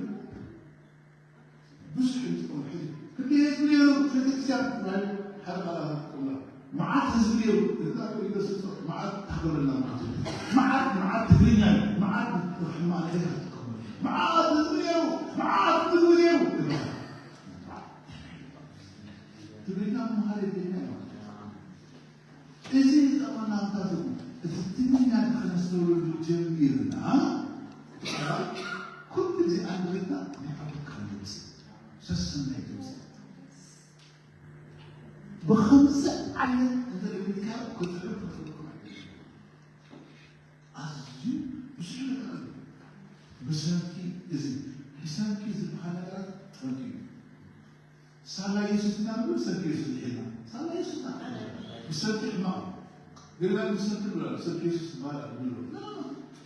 ብዙሕ ይጥቀም። ሕጂ ክንደይ ህዝቢ ነይሩ ቤተክርስትያን ናይ ሓደ ቃላት ይጥቀምና። መዓት ህዝቢ ነይሩ እዛ ዩኒቨርሲቲ መዓት ታገለና ማለት እዩ። መዓት መዓት ትግርኛ እዩ። መዓት ሕማቅ ነገር ኣይትጥቀምሉ። መዓት ህዝቢ ነይሩ መዓት ህዝቢ ነይሩ ይበሃል። ትግርኛ መምሃሪ ትግርኛ እዩ ማለት እዩ። እዚ ጠቐናታት እቲ ትግርኛ ከነስተውዕሉ ጀሚርና ኩሉ ግዜ ኣንድሪና ናይ ዓወት ቃል ንውፅእ ሰሰናይ ድምፂ ብኸምዚ ዓይነት እንተደሚርካ ክትዕብ ክትረክብ ኣይትኽእልን። ኣዝዩ ብዙሕ ነገር ኣሎ። ብሰንኪ እዚ ብሰንኪ ዝበሃል ነገራት ጠንቂ እዩ። ሳላ የሱስ ኢና ንብል ሰንኪ የሱስ ድሒና ሳላ የሱስ ኢና ብሰንኪ ሕማቕ ገና ብሰንኪ ንብላ ሰንኪ የሱስ ዝበሃል ንብሎ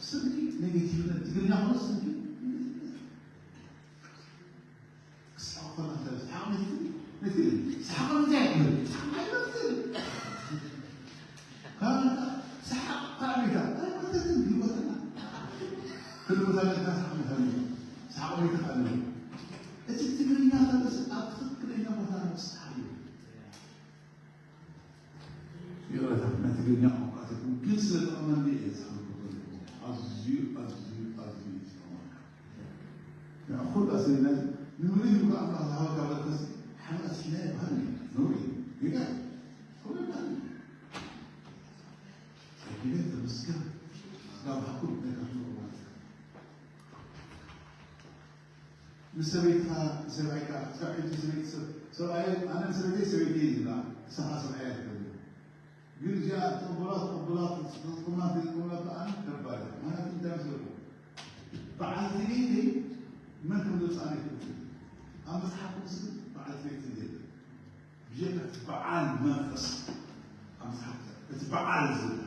ሰንኪ ኔጌቲቭነት ትግርኛ ኾነ ሰንኪ ክስሓቕ ከሎ እንታይ እዩ? ሰሓቕ መይቱ? መይቱ እዩ። ሰሓቕ እንታይ እዩ? ሰሓቕ እንታይ እዩ? ካብ ሰሓቕ ካብ ቤታ ኣይኮነትን ህይወትና። ክንዲ ቦታ ጌርካ ሰሓቕ እንታይ እዩ? ሰሓቕ መይቱ ካብ ቤት። እቲ ትግርኛ ተበስ ኣብ ትኽክለኛ ቦታ ምብጻሕ እዩ። ትግርኛ ቋንቋ ትርጉም ግን ስለ ጠቕመኒ እየ ዝሓንበቦ ዘለኹ። ኣዝዩ፣ ኣዝዩ፣ ኣዝዩ እዩ ዝጠቕመካ። ንዕኹል ኣሰሪና ንምሉእ ህዝቢ ኣምላኽ ዝሃበካ በርከሲ ሓና ኣስሒና ይበሃል እዩ። ነውሪ እዩ። ጌጋ እዩ። ነውሪ ይበሃል እዩ። ኣኪለ ተመስገን። ስጋብ ሃኩም ናይ ካፍሎ ማለት እዩ። ንሰበይትኻ፣ ንሰብኣይካ፣ ክሳብ ሕጂ ሰበይቲ ሰብ-፣ ሰብኣይ፣ ኣነ ንሰበይተይ ሰበይተይ ዝብላ፣ ንስኻ ሰብኣይ ኣይትበል። ግን እዚኣ ትቕበላ፣ ትቕበላ፣ ትቕበላ፣ ትቕበላ፣ ኣነ ከባድ እያ። ምኽንያቱ እንታይ ምስ በልኩ፣ በዓልቲ ቤተይ መን ከም ዘምጽኣኒ ኣይፈልጥን። ኣብ መጽሓፍ ቅዱስ ግን በዓልቲ ቤት ዝብል የለን። ብጀካ እቲ በዓል መንፈስ ኣብ መጽሓፍ ቅዱስ፣ እቲ በዓል ዝብል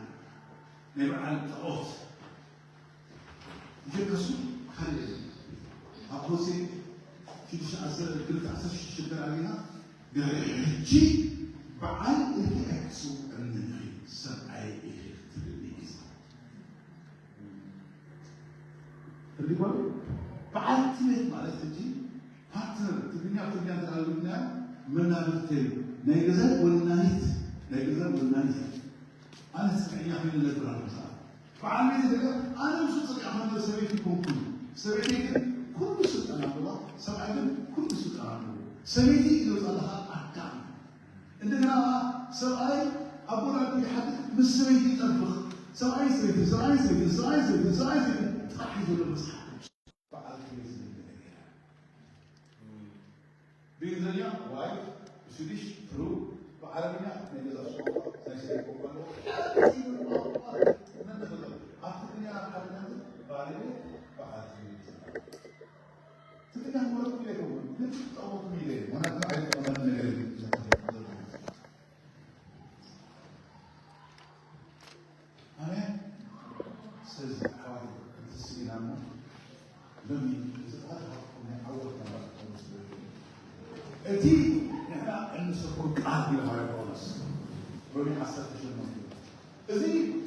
ናይ በዓል ጣዖት ብጀካ እሱ ካልእ የለን። ኣብ ሆሴዕ ሽዱሽተ ዓሰርተ ክልተ ዓሰርተ ሽዱሽተ እንተ ርኢና፣ ድሕሪ ሕጂ በዓል ኢልኪ ኣይክትጽውዕኒ ኢኺ፣ ሰብኣይ ኢኺ ክትብልኒ ኢኺ። ትርጉም በዓልቲ ቤት ማለት ሕጂ ፓርትነር፣ ትግርኛ፣ ትግርኛ እንተላልና መናብርተይ፣ ናይ ገዛ ወናኒት፣ ናይ ገዛ ወናኒት። ኣነ ጽግዕኛ ኮይነ ነብር ኣለኹ። በዓል ቤት ገለ ኣነ ምስ ጽግዕ ኮይነ ሰበይቲ ኮንኩ። ሰበይቲ ግን ኩሉ ስልጣን ኣለዋ፣ ሰብኣይ ግን ኩሉ ስልጣን ኣለዎ። ሰበይቲ ኢሉ ዘለኻ ኣዳም። እንደገና ሰብኣይ ኣቦ ናቱ ይሓድር፣ ምስ ሰበይቲ ይጠብቕ። ሰብኣይ ሰበይቲ፣ ሰብኣይ ሰበይቲ፣ ሰብኣይ ሰበይቲ፣ ሰብኣይ ሰበይቲ ጥራሕ እዩ ዘሎ መጽሓፍ ቅዱስ። በዓል ክብሪ ዝብል ነገር የለን። ብእንግሊዝኛ ዋይፍ፣ ብስዊዲሽ ፍሩ፣ ብዓረብኛ ናይ ገዛ ቋንቋ ናይ ሰበይቲ ቋንቋ ኣለዎ። ኣብ ትግርኛ ሓደ ነገር ባለቤት በዓል ክብሪ ይበሃል። ትግርኛ ክመረጥኩም ኢለ ኣይኮንኩን፣ ግን ክጠቕመኩም ኢለ እየ። ምኽንያቱ ኣይጠቕመኒ ነገር የለን። ኣሜን። ስለዚ ኣሕዋት፣ እቲ ስኢና እሞ ሎሚ እዚ ቃል ሃብኩም ናይ ዓወት ናባኹም ስለ ዝኾነ፣ እቲ ንሕና እንሰብኮ ቃል ኢሉ ሃዋርያ ጳውሎስ ሮሜ ዓሰርተ ሸሞንተ፣ እዚ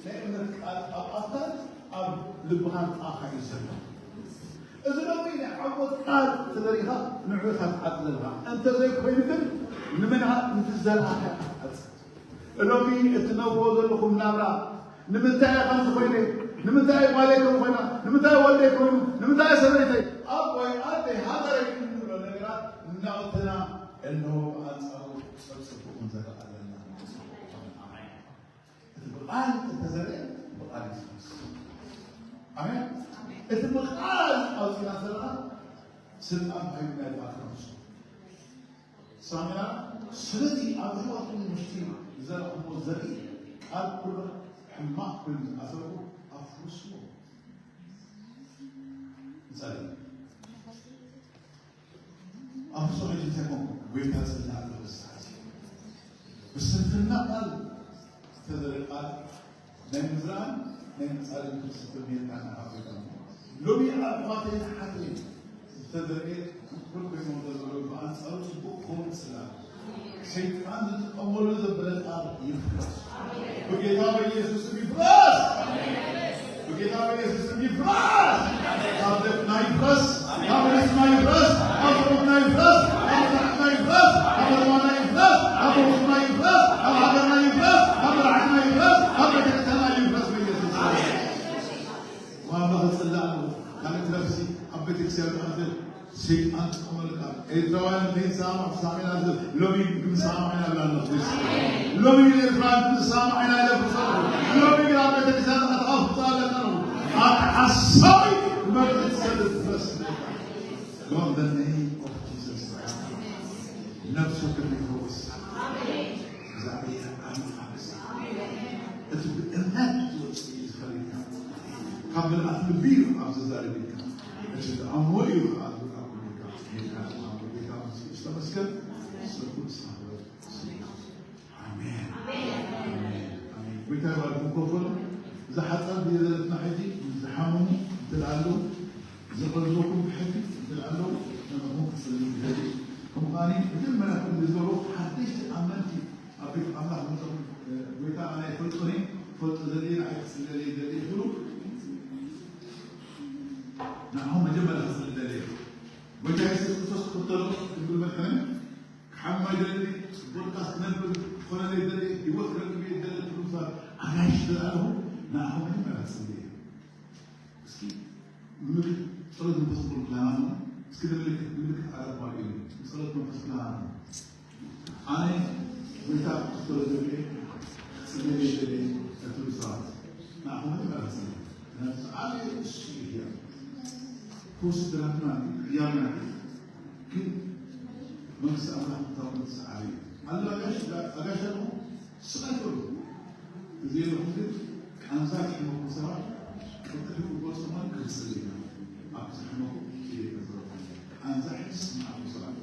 ናይ እምነት ቃል ኣብ ኣፍካን ኣብ ልብኻን ኣፍካ እዩ ዘሎ። እዚ ሎሚ ናይ ዓወት ቃል ተዘሪኻ ንዑ ኢኻ ትዓጽ ዘለኻ። እንተዘይኮይኑ ግን ንመንሃ እንትዘርኣኻ ኢኻ ትዓጽ። ሎሚ እትነብሮ ዘለኹም ናብራ ንምንታይ እየ ከምዚ ኮይነ? ንምንታይ ጓለይ ከምዚ ኮይና? ንምንታይ ወደይ ኮይኑ? ንምንታይ ሰበይተይ? ኣቦይ፣ ኣደይ፣ ሃገረይ እንብሎ ነገራት እናወተና እንሆ ብኣንጻሩ ጸብጽቡ ክንዘርእ ኣለና። ኣሜን። እቲ ብቓል እተዘርአ ብቓል እዩ ዝፈርስ። ኣሜን። እቲ ብቓል ኣውፂና ዘለና ስልጣን ተዋሂቡና እዩ ብኣንጻሩ። ሳሚራ፣ ስለዚ ኣብ ህይወትኩም ውሽጢ ዝዘራእኩሞ ዘርኢ ቃል ኩሉ ሕማቕ ኮይኑ ዝኣሰሩ ኣፍርስዎ። ንጸሊ። ኣፍርሶ ሕጂ እንታይ ኮንኩም? ጎይታ ጽላእ ተበሳዕሲ። ብስንፍና ቃል ዝተዘርአ ቃል ናይ ምዝራእን ናይ ምጻልን ፍልስፍና ጌርካ ንዓኻ ጎይታ እሞ። ሎሚ ኣሕዋተይን ኣሓተይን ዝተዘርአ ትኩል ኮይኖም ዘሎ ብኣንጻሩ ጽቡቕ ክኸውን ይጽላእ። ሰይጣን ዝጥቀመሉ ዘበለ ቃል ይፍረስ። ብጌታ በኢየሱስ ስም ይፍረስ። ብጌታ በኢየሱስ ስም ይፍረስ። ካብ ደቅና ይፍረስ። ካብ ርእስና ይፍረስ። ካብ ጸሎትና ይፍረስ። ካብ ስራሕና ይፍረስ። ካብ ከተማና ይፍረስ። ካብ ውልቅና ይፍረስ። ካብ ሃገርና ይፍረስ። ካብ መራሕትና ይፍረስ። ካብ ቤተክርስትያንና ይፍረስ። በኢየሱስ ስም። ዋላ ክጽላእ ኣለዎ። ካልእ ክለፍሲ ኣብ ቤተክርስትያን ዝኣትል ሰይጣን ዝጥቀመሉ ቃል። ኤርትራውያን ዘይንሰማማዕ ተሰማሚዕና ዝብል ሎሚ ክንሰማማዕ ኢና ኣለና። ሎሚ ንኤርትራውያን ክንሰማማዕ ኢና ኢለ ፍርሶ። ሎሚ ግን ኣብ ቤተክርስትያን ኣትኣፍጻ ኣለና። ኣትሓሳዊ መርትሰ ዝፍረስ። Lord, the name of Jesus Christ. ነፍሱ ክብሪ ይፈውስ። እግዚኣብሔር ኣምላኽ ኣመስግን። እቲ ብእምነት ዝወፅእ እዩ ዝፈልጥ። ካብ ምልኣት ልቢ እዩ ኣብዚ ዝዛረብ ኢልካ። እቲ ዝኣምኖ እዩ ከዓ ዝረኣ ኩሉ ኢልካ። ጌታ ኣምላኽ፣ ጌታ መንፈስ ቅዱስ ተመስገን። ስሙ ንስኻ ክብረት። ኣሜን። ኣሜን። ኣሜን። ጎይታ ይባርኩም። ኮፍ በሉ። እዛ ሓጻር ግዜ ዘለትና ሕጂ ዝሓመሙ እንተ ኣለዉ፣ ዝቐዝበኩም ብሕጊ እንተ ኣለዉ፣ ንዕኦም ክጽሊ ይደሊ። ከምኡ ከኣ መጀመርያ ከም ዝገበሩ ሓደሽቲ ኣመንቲ ኣብ ቤት ኣምላኽ መጾም፣ እ፣ ጎይታ ኣነ ኣይፈልጦን እየ፣ ፈልጦ ዘድልየ ንዓይ ክጽለለይ ይደሊ ይብሉ። ንዕኦም መጀመርያ ክጽሊ ይደሊ። ጎይታ የሱስ ክርስቶስ ክኽተሎ ድንግል መድሕንን ክሓምም ኣይደልን፣ ጽቡቕ ድቃስ ክነብር፣ ክኾነለይ ይደሊ፣ ህይወት ክረክብ እየ ይደሊ ትብሉ ሰባት፣ ኣጋይሽ ዝለኣለኹ ንኣኹም መጀመርያ ክጽሊ እየ። እስኪ ምልክት ጸሎት መንፈስ ቅዱስ ክላና እስኪ ንምልክት ምልክት ኣረባሉ እዩ ጸሎት መንፈስ ክላና ኣነ ጎይታ ክፍተሎ ዘብኤ ጽለየ ዘለ እትሉ ሰባት ንኣኹም መጀመርያ ክጽሊ። ምክንያቱ ዓብዪ እሱ እዩ። ፈውሲ ድራትና ቅያምና ግን መንግስቲ ኣምላኽ እንታይ ሰዓሪ ኣሎ። ኣጋሽ ኣጋሽ ኣለኹ ስቓይ ትብሉ እዚ የለኹም ግን ቃንዛ ዝሕመኩ ሰባት ቅልጥፍ ክጎልሶ ማለት ክስል ኢና። ኣብ ዝሕመኩ ቃንዛ ሕስ ንኣኹ ሰባት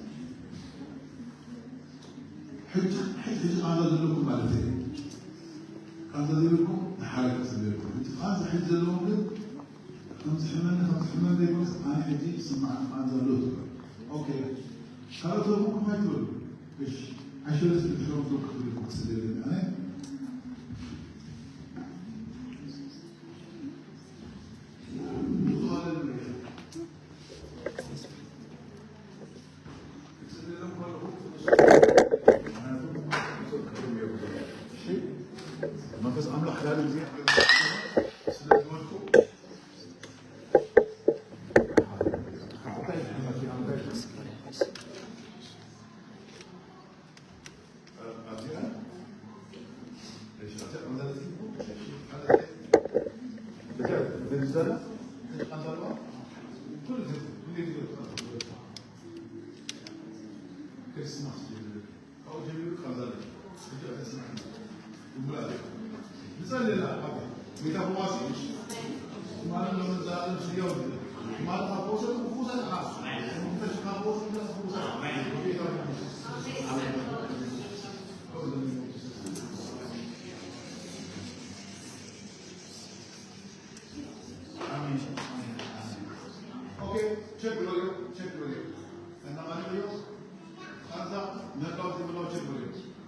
ሕጂ ሕጂ ሕጂ ቃንዛ ዘለኩም ማለት እዩ። ቃንዛ ዘይብልኩም ንሓረ ክስል ይብልኩም። ሕጂ ቃንዛ ሕጂ ዘለዎም ግን ከም ዝሕመኒ ከም ዝሕመኒ ዘይኮነስ ኣነ ሕጂ ዝስማዓኒ ቃንዛ ኣሎ ትብሉ። ኦኬ ካልኦት ዘለኩም ከማይ ትብሉ። እሺ ኣሸለ ስለ ዝሕመምኩም ክብል ክስል የለን ኣነ መንፈስ ኣምላኽ ላሉ ጊዜ ስለ ዝበልኩ Christmas. ንጸልየላ። ጌታ ፈዋሲ ማለት ነው። ለዘላለም ሕያው ነው። ማለት ካፖሰ ክፉሰ ካ ካፖሰ ክፉሰ ጌታ ፈዋሲ። ኣሜን። ኦኬ ቸክ በሉ፣ ቸክ በሉ። እና ማለት ነው ኣዛ ነባብ ዝብላው ቸክ በሉ፣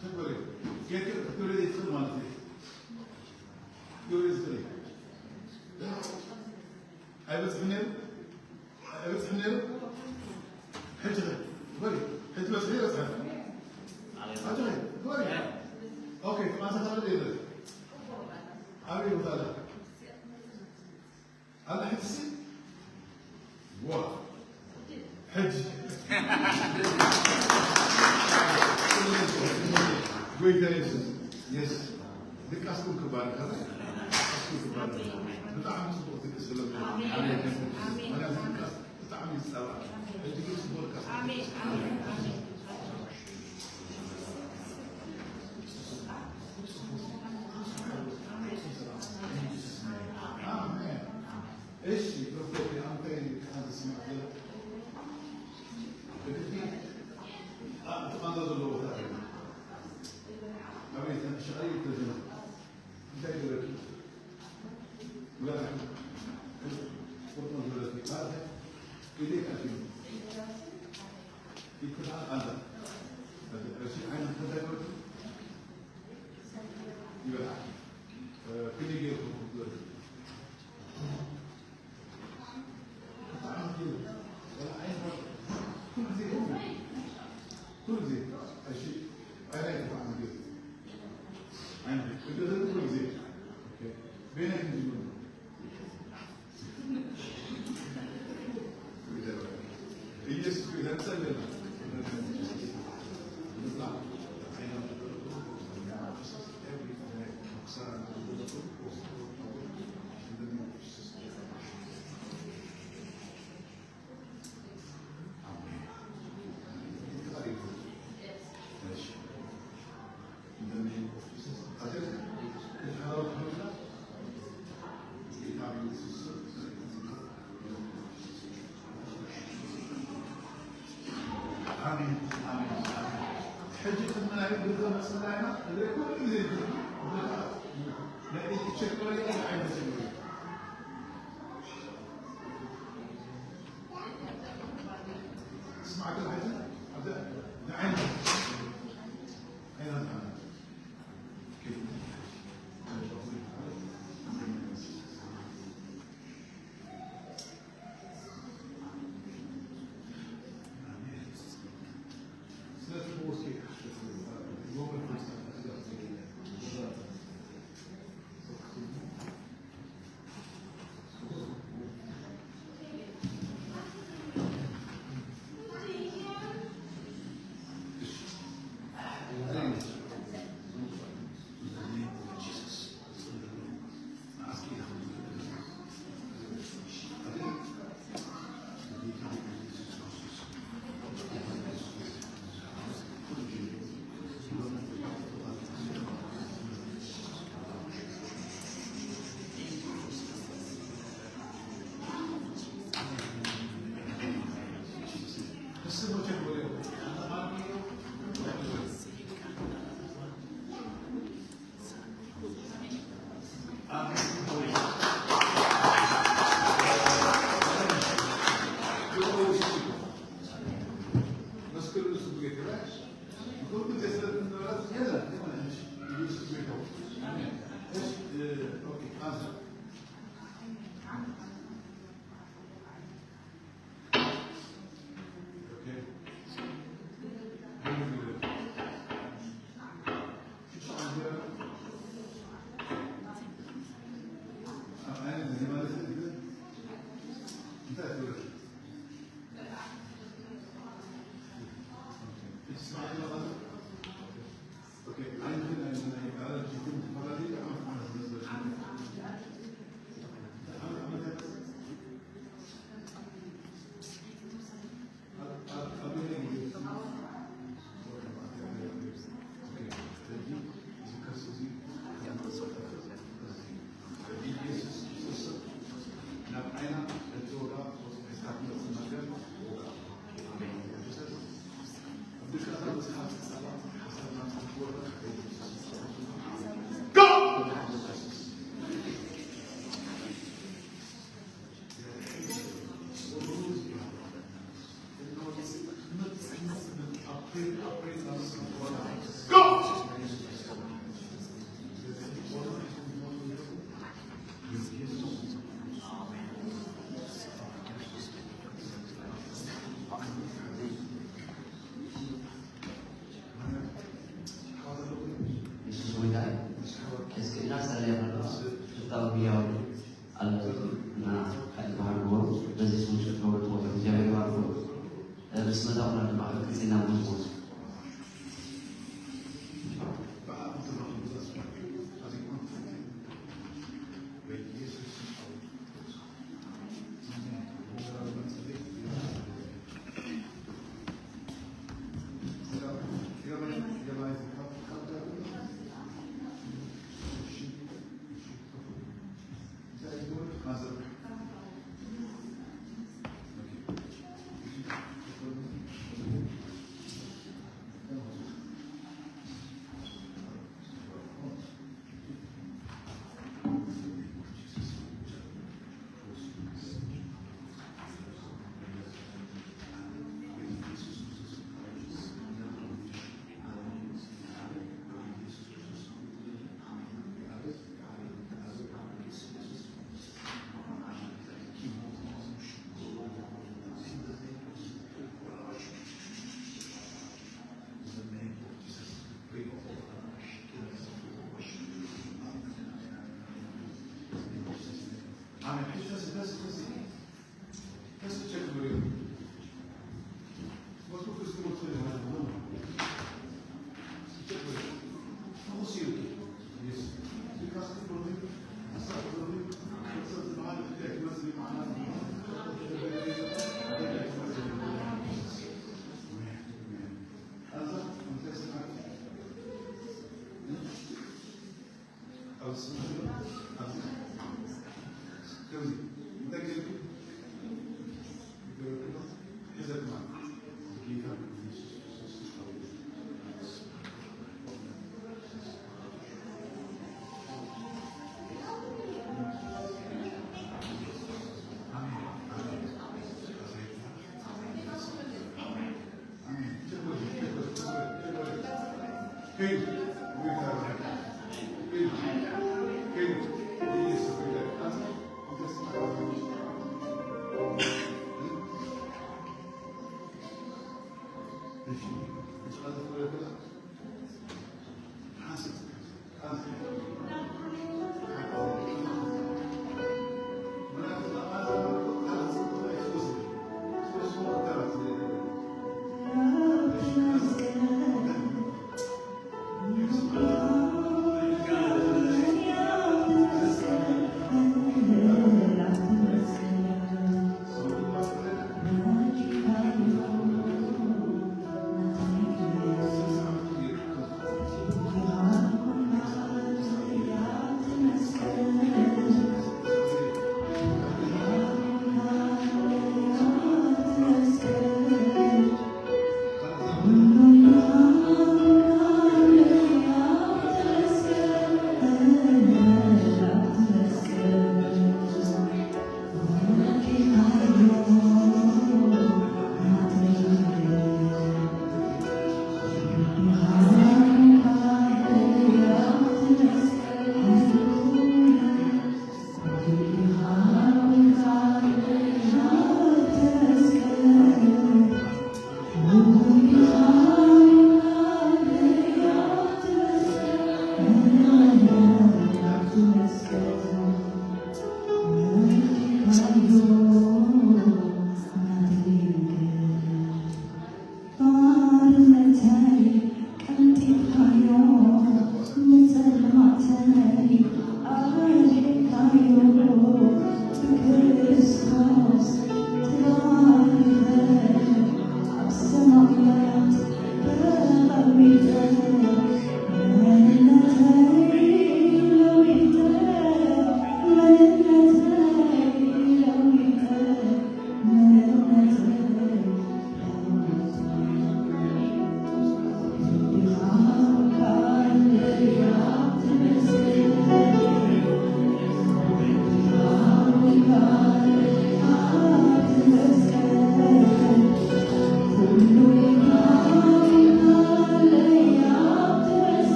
ቸክ በሉ። ጌታ ክብር ይስጥ ማለት ነው። ክብር ይስጥ። ኣይበጽሕን ነይሩ፣ ኣይበጽሕን ነይሩ። ሕጂ ኸ? በሉ፣ ሕጂ በጽሒ ይበጽሐ። ሕጂ ኸ? በሉ። ኦኬ፣ ኣንተ ታዲያ የለ። ኣበይ ቦታ ኣለ? ኣለ ሕጂ ሲ? ዋ። ሕጂ። ጎይታ የሱስ። የስ። ድቃስኩም ክባረክ። ድቃስኩም ክባረክ። ብጣዕሚ ጽቡቕ ድቅስ ስለ። ኣሜን። ኣሜን። ኣሜን። ድቃስ ብጣዕሚ ይጸባእ። ሕጂ ግን ጽቡቕ ድቃስ። ኣሜን። ኣሜን። ኣሜን። ኣሜን። እሺ ዶክተር ኣንታይ ቃል ዝስማዕ ዘሎ? እቲ ቃል ዘሎ ቦታ ኣበይ ተሸቃይ ተዘነ እንታይ ገበርኪ? ወላ ቁርጥና ዝበለኪ ማለት ኢለይ ካልኪ ይትበሃል ኣለ። እሺ ዓይነት እንታይ ገበርኪ? ይበልዓ። ክንደይ ገይርኩም ክትበልዑ? ብጣዕሚ ገይሩ። ወላ ዓይነት ኩሉ ግዜ ይኹን። ኩሉ ግዜ። እሺ። ኣይራይ ብጣዕሚ ገይሩ። ዓይነት እገዘሉ ኩሉ ግዜ። ኦኬ። በይናይ ክንጅምር ነው። ኢየሱስ ሆይ፣ ለምሳሌ ኣሜን፣ ኣሜን፣ ኣሜን። ሕጂ ቅድሚ ናይ ግልጋሎት ጽላይና እግረ ኩሉ ግዜ ይግርም። ናይ ኢድ ቸክ በለ፣ ናይ ዓይኒ ቸክ በለ። ስማዕካ ሕጂ፣ ኣብዚ ንዓይኒ፣ ዓይና ንዓይና። ኢየሱስ ጎይታ እዩ። እስኪ እናጸለየ ከሎ ሽታው ህያው ኣለቱ እና ኃይል ባህር ሆኖ በዚህ ስሙ ሽፍተው ተወፈ እግዚአብሔር ባርኮ ብስመታው እና ድማ ቅጽና ብዙ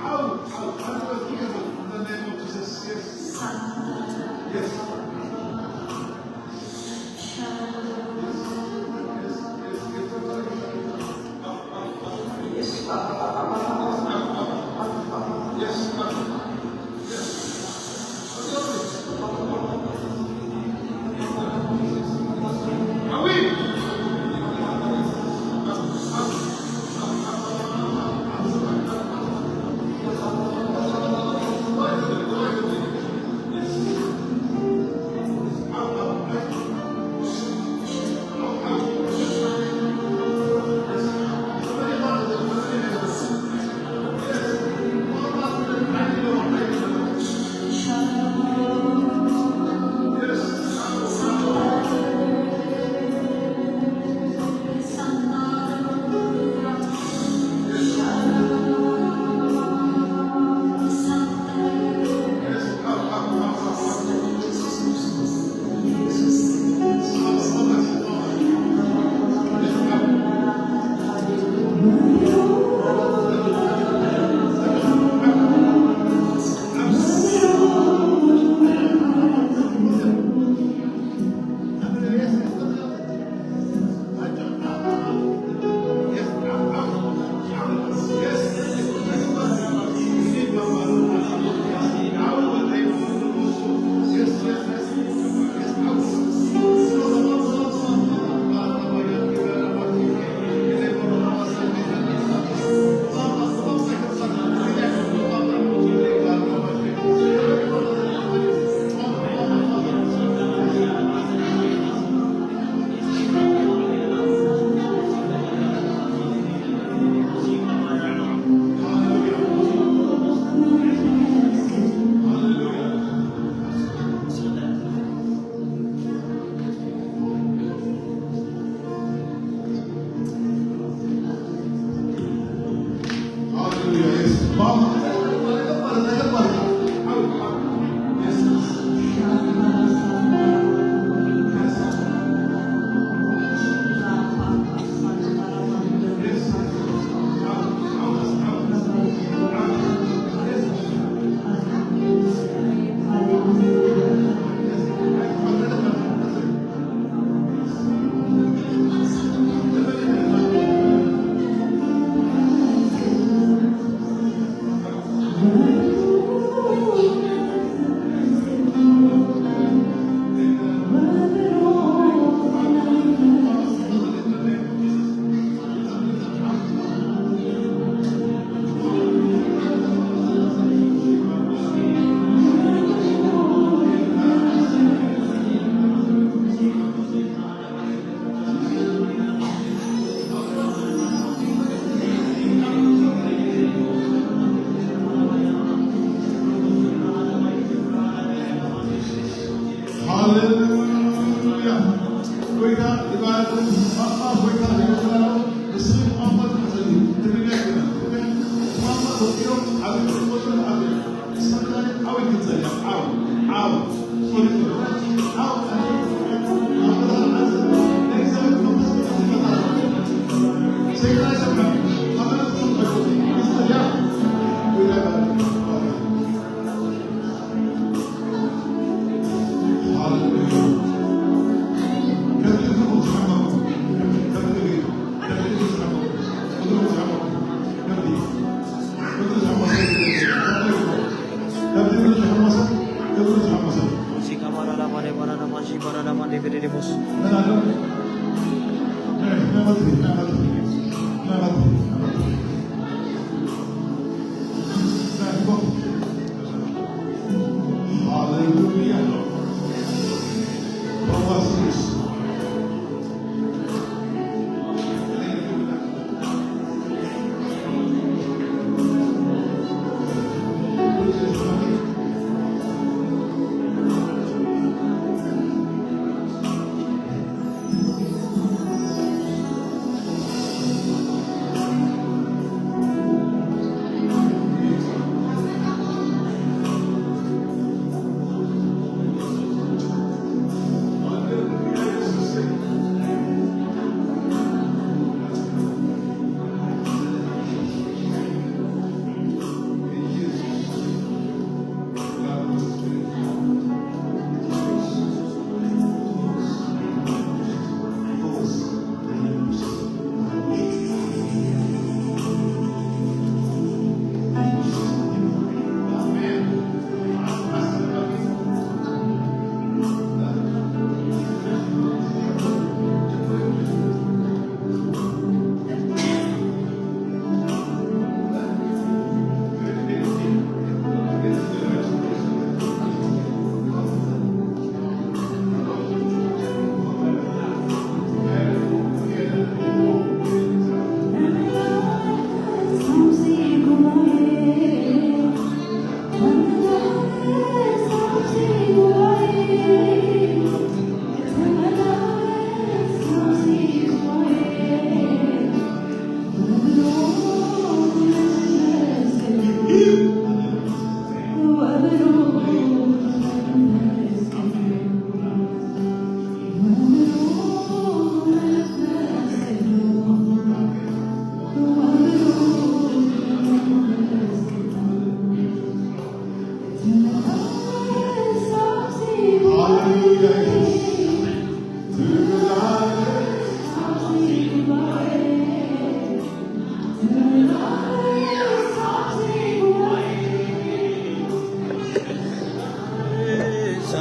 Out, out, out of here in the name of Jesus. Yes. Yes. ሃሌሉያ። ጎይታ ይባረክ። ጳጳስ ጎይታ ይባረክ። እስሪ ቋንቋ ትመሰል ትግርኛ ይባላል። ቋንቋ ወኪሎም ኣብ ቁጥር ኣብ ሰማይ ዓው ይግጸል። ዓው፣ ዓው። ሃሌሉያ።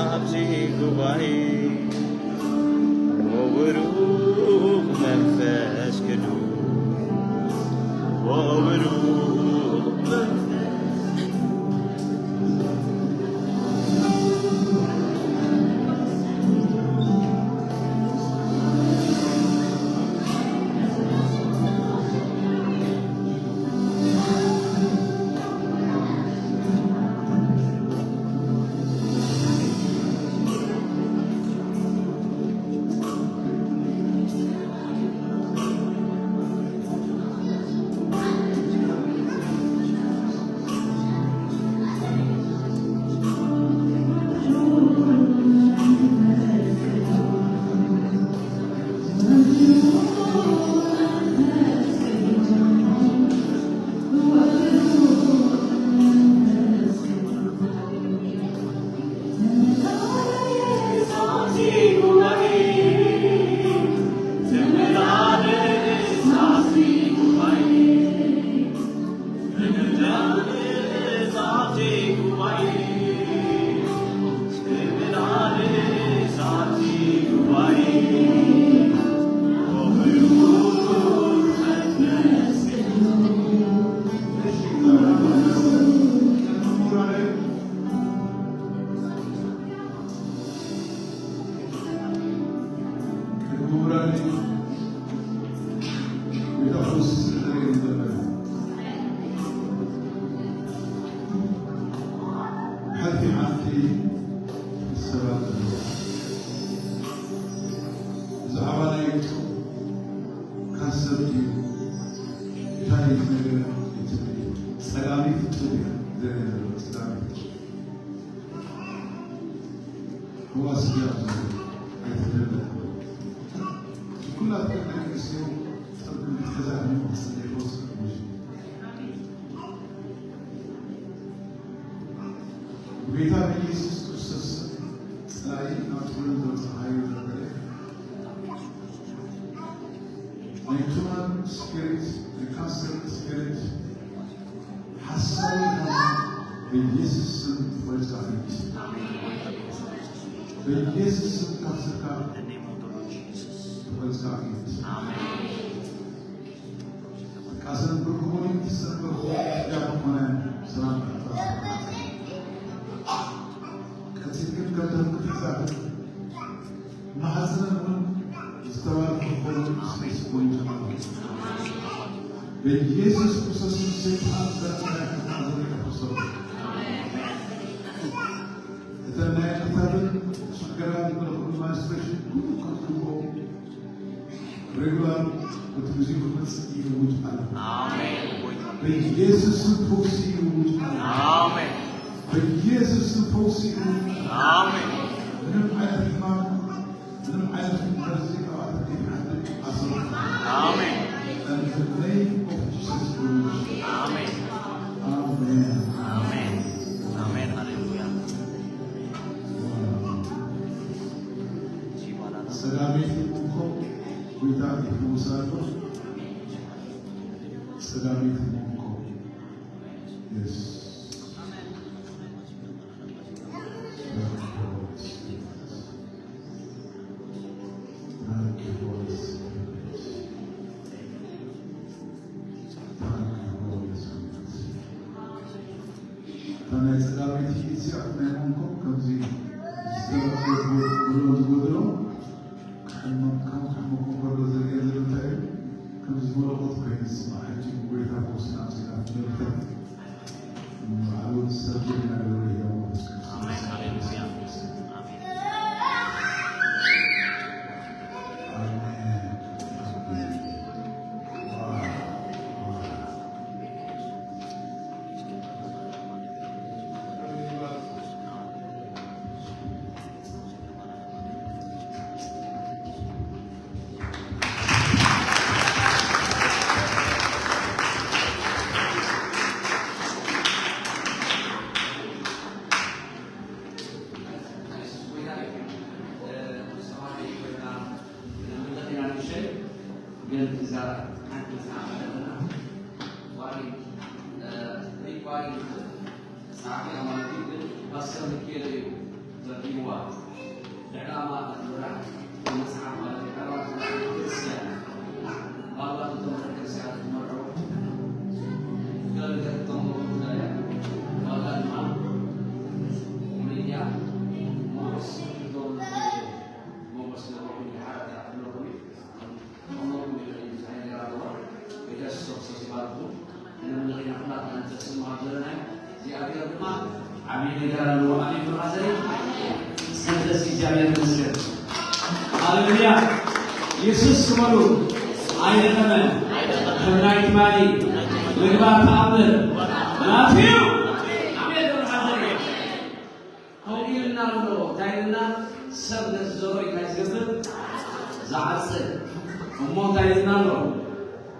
ኣብዚ ጉባኤ ወብሩኽ መንፈስ ቅዱስ ወብሩኽ መንፈስ ሓንቲ ሓንቲ ሰባት ኣለዋ። ብዛዕባ ናይ ካንሰር ድዩ? እንታይ እዩ ነገር? እቲ ጸላሚት ጡብ እያ ዘርኢ ዘሎ፣ ጸላሚት ጡብ። ህዋ ስጋ ብዙ ኣይትደለ። ኩላትኩም ደቂ ኣንስትዮ ጸብሒ ክትገዛእኒ ክጽልይ ክወስድ እዩ። ብጌታ ብኢየሱስ ክርስቶስ ስም ጸላኢ ናብ ጥበብ ዘውጽኣዮ ዘበለ ናይ ቱመር ስፒሪት፣ ናይ ካንሰር ስፒሪት ሓሳዊ በኢየሱስ ስም ተቖሪጽካ ሂድ። በኢየሱስ ስም ካብ ስርካ ተቖሪጽካ ሂድ። ቃሰን ብርኩሙኒ ትሰንበርኩ ያኮነ ሰላም ቀጺልክን ከም ተንክፍ ዛፍ ማሕፀን እውን ዝተባረከ ክኸውን ስፔስ ኮይኑ ተባረከ። በኢየሱስ ክርስቶስ ስም ሰይጣን ዘርጋሕ ተዓዘበ ክርስቶስ። እተን ናይ ቅርታትን ሽገራን ዝመለኹሉ ማንስትሬሽን ኩሉ ከም ትልቦ ሬጉላር በቲ ግዜኡ ክመጽእ ይእውጅ ኣለኹ። ኣሜን። በኢየሱስ ስም ፈውሲ ይእውጅ ኣለኹ። ኣሜን። በኢየሱስ ስም ፈውሲ ይእውጅ ኣለኹ። ኣሜን። ምንም ዓይነት ሕማም፣ ምንም ዓይነት መርዚ ካብኣተን ከይትሓድግ ኣስርሑ። ኣሜን። In the name of Jesus Christ. ኣሜን። ኣሜን። ኣሜን። ኣሜን። ሃሌሉያ። ጸጋመይቲ መንኮብ ጌታ ይፈውሳ ኣሎ። ጸጋመይቲ መንኮብ። Yes. Thank you, Holy Spirit. Thank you, Holy Spirit. እታ ናይ ጸጋመይቲ ኢድ እዚኣ ናይ መንኮብ ከምዚ ዝተረፈ ብሎ ዝጎደሎ ክሕመም ከም ክሕመም ከሎ ዘርእየን ዘሎ እንታይ እዩ? ከምዚ ዝመለቖት ኮይኑ ዝስማዕ። ሕጂ ጎይታ ፈውስን ኣምጺእና ክንብል ባዕሉ ሰርጀሪ እናገበረ ህያው መንፈስ ቅዱስ ኣሜን። ሃሌሉያ። ኣሜን። ኣሜን። ጸሓፊኣ ማለት እዩ፣ ግን ፓስተር ሚካኤል እዩ ዘርጊሕዋ። ዕላማ እቲ ምራሕ መጽሓፍ ማለት እዩ፣ ዕላማ እቲ ምራሕ ክርስቲያን ምናልባት እቶም ቤተክርስትያን ዝመርሑ ገለ ነገር ክተምሩ ይኽእሉ እዮም። ዋላ ድማ ሚድያ ሞገስ ክህልዎም ይኽእል እዩ። ሞገስ ክህልዎም ይሓርያ ኣለኹም እዩ። ከመኡ ይኽእል እዩ። እንታይ ነገር ኣለዎ? ቤተ ክርስቶስ ይባርኹ። ንምንኽና ኩላትና ንተስምዖ ዘለና እዩ። እግዚኣብሔር ድማ ዓብዪ ነገር ኣለዎ። ኣሜን። ብራዘር እስከ ደስ እግዚኣብሔር ይመስገን። ሃሌሉያ። ኢየሱስ ስመሉ ኣይደኸመን። ከም ናይ ትማሊ ምግባር ተኣምር ናቱ እዩ። ኣሜን። ብራዘር ከምኡ ኢልና ኣሎ። እንታይ ኢልና? ሰብ ነቲ ዘርኦ እንታይ ዝገብር? ዝዓጽድ። እሞ እንታይ ኢልና ኣሎ?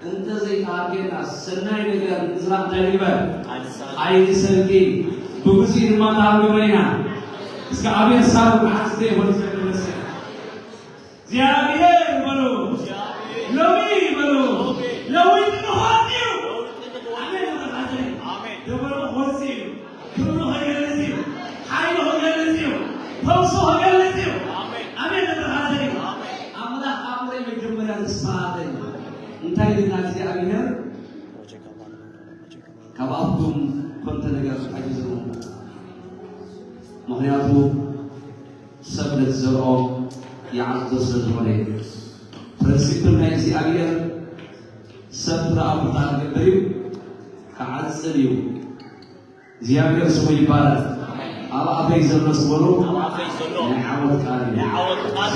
እንተ ዘይተሃርጌና ሰናይ ነገር ንምዝራእ እንታይ ንግበር? ኣይንሰንኪ። ብግዜኡ ድማ ንሃርም ግብረ ኢና። እስከ ኣቤት ሳብ መዓዝ ዘይኮነ ዝገብር መስል። እግዚኣብሔር በሉ። ሎሚ በሉ። ለዊጥ ንኾን እዩ። ኣሜን። ደበሎ ክወጽእ እዩ። ክብሩ ክገልጽ እዩ። ሓይሉ ክገልጽ እዩ። ፈውሱ ክገልጽ እዩ። ኣሜን። ደበሎ ሓዘን እዩ። ኣምላኽ ኣምረ መጀመርያ ዝሰራተ እዩ። እንታይ ኢልና እግዚኣብሔር ካብ ኣፍኩም ኮንተ ነገር ኣይትዝርኡ። ምኽንያቱ ሰብ ነቲ ዘርኦ ይዓጽዶ ስለ ዝኾነ እዩ። ፕሪንሲፕል ናይ እግዚኣብሔር ሰብ ፍረ ኣፍርታ ክገብር እዩ፣ ክዓጽድ እዩ። እግዚኣብሔር ስሙ ይባረክ። ኣብ ኣፈይ ዘሎ ስበሉ ናይ ዓወት ቃል እዩ።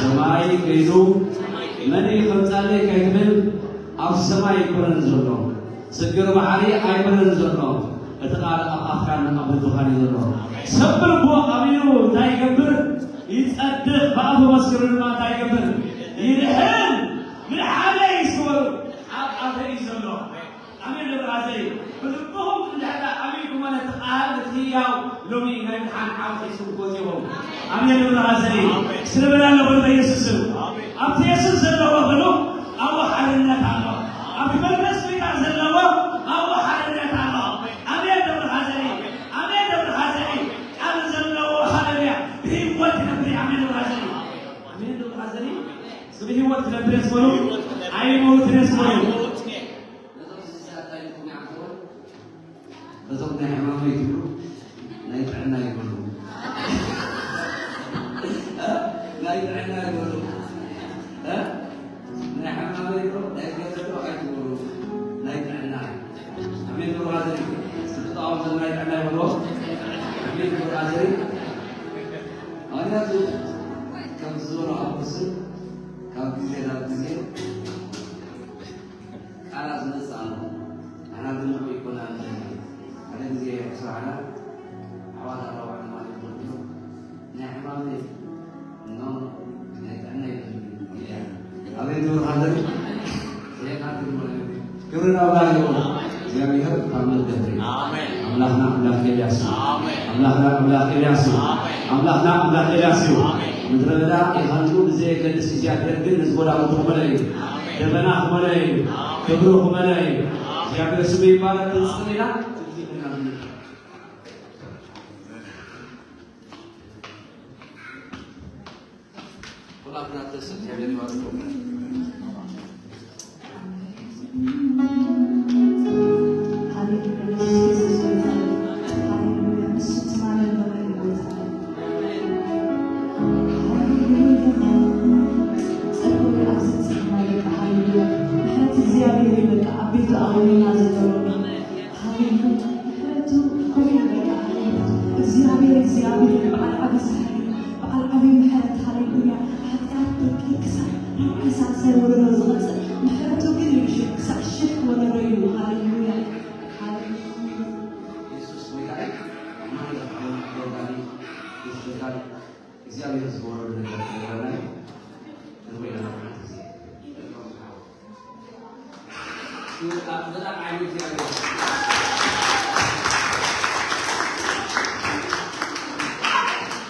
ሰማይ ከይዱ መን እዩ ከምጻለይ ከይትብል ኣብ ሰማይ ኣይኮነን ዘሎ። ስግር ባሕሪ ኣይኮነን ዘሎ፣ እቲ ቃል ኣብ ኣፍካን ኣብ ልብኻን እዩ ዘሎ። ሰብ ብልቡ ኣሚኑ እንታይ ይገብር? ይጸድቕ። ብኣፉ መስክሩ ድማ እንታይ ይገብር? ይድሕን። ምድሓነይ እዩ ዝበሉ ኣብ ኣፈ እዩ ዘሎ። ኣሜን። ብራዘይ ብልብኹም እንድሕር ኣሚንኩሞ ነቲ ቃል እቲ ህያው ሎሚ ናይ ምድሓን ዓወት ሒዝኩም ክትወጽኡ ኢኹም። ኣሜን። ብራዘይ ስለ በላ ኣለኹ በኢየሱስ ስም። ኣብቲ የሱስ ዘለዎ ብሉ ኣብኡ ሓርነት ኣሎ። ኣብቲ መንፈስ ጌታ ዘለዎ ኣብኡ ሓርነት ኣሎ። ኣሜን። ደብረ ሓዘኒ ኣሜን። ደብረ ሓዘኒ ቃል ዘለዎ ሃሌሉያ ብህይወት ይነብር። ኣሜን። ደብረ ሓዘኒ ኣሜን። ደብረ ሓዘኒ ስለ ህይወት ክነብር የስበሉ ኣይመውትን የስበሉ። ነዞም ስድስተ ኣታይኩም ይዓግቦም። በቶም ናይ ሕማመይ ትብሉ ናይ ጥዕና ይበሉ። እ? ናይ ጥዕና ይበሉ። እ? ናይ ሕማመይ ዶ ናይ ገለ ዶ ኣይትበሉ። ናይ ጥዕና። ኣሜን ብሩኻት። ስብጣኦም ናይ ጥዕና ይበሉ። ኣሜን ብሩኻት። ምኽንያቱ ከም ዝበሉ ኣቦስን ካብ ግዜ ናብ ግዜ ቃላት ዝመጽእ ኣሎ። ንሕና ግን ንዑ ይኮና ንደሊ። ሓደ ግዜ ኣብ ስራሕና ኣሕዋት ኣለዋ ማለት እዩ። ናይ ሕማም ኖ ናይ ጥዕና ይደሊ። ኣበይ ትብርሃለኒ? ክብሪ ናብ ኣምላኽ ይኹን። እግዚኣብሔር ታምር ገብር እዩ። ኣሜን። ኣምላኽና ኣምላኽ ኤልያስ እዩ። ኣሜን። ኣምላኽና ኣምላኽ ኤልያስ እዩ። ኣሜን። ኣምላኽና ኣምላኽ ኤልያስ እዩ። ኣሜን። ምድረ በዳ ይሃሉ ብዘየገድስ እግዚኣብሔር ግን ነዚ ጎዳጉዲ ክመልኦ እዩ። ኣሜን። ደበና ክመልኦ እዩ። ኣሜን። ክብሩ ክመልኦ እዩ። ኣሜን። እግዚኣብሔር ስሙ ይባረክ። ክንጽል ኢና። እግዚኣብሔር፣ እግዚኣብሔር በዓል ዓቢ ሳሕሪ፣ በዓል ዓቢ ምሕረት፣ ሃሌሉያ። ሓጢኣት ደቂ ክሳብ ናብ ዓሳሳይ ወለዶ ዝቐጽል ምሕረቱ ግን ይሽር ክሳብ ሽሕ ወለዶ እዩ። ሃሌሉያ፣ ሃሌሉያ። የሱስ ጎይታ እዩ። ማንም ኣመልኮ ጋሪ ይሽርጋል። እግዚኣብሔር ዝገበረሉ ነገር ተገበረና እዩ። ንጎይታ ሓንቲ ግዜ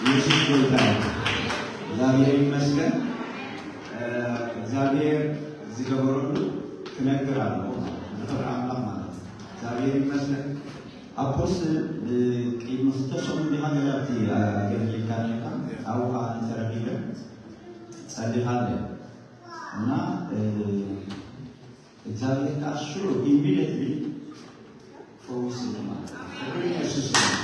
የሱስ ጎይታ እዩ። እግዚኣብሔር ይመስገን። እ፣ እግዚኣብሔር ዝገበረሉ ክነግር ኣለዎ ማለት ነው። ንኽብሪ ኣምላኽ ማለት ነው። እግዚኣብሔር ይመስገን። ኣፖስትል፣ ቅድሚ ክልተ ሰሙን ዲኻ ገለ ኣብቲ ኣገልጊልካ ነርካ? ኣብኡ ኸዓ ተረኺበ ጸሊኻ ኣለ። እና፣ እ፣ እግዚኣብሔር ከኣ ሽዑ፣ ኢሚድየትሊ፣ ፈዊስኒ ማለት እዩ። ክብሪ ንየሱስ ይኹን።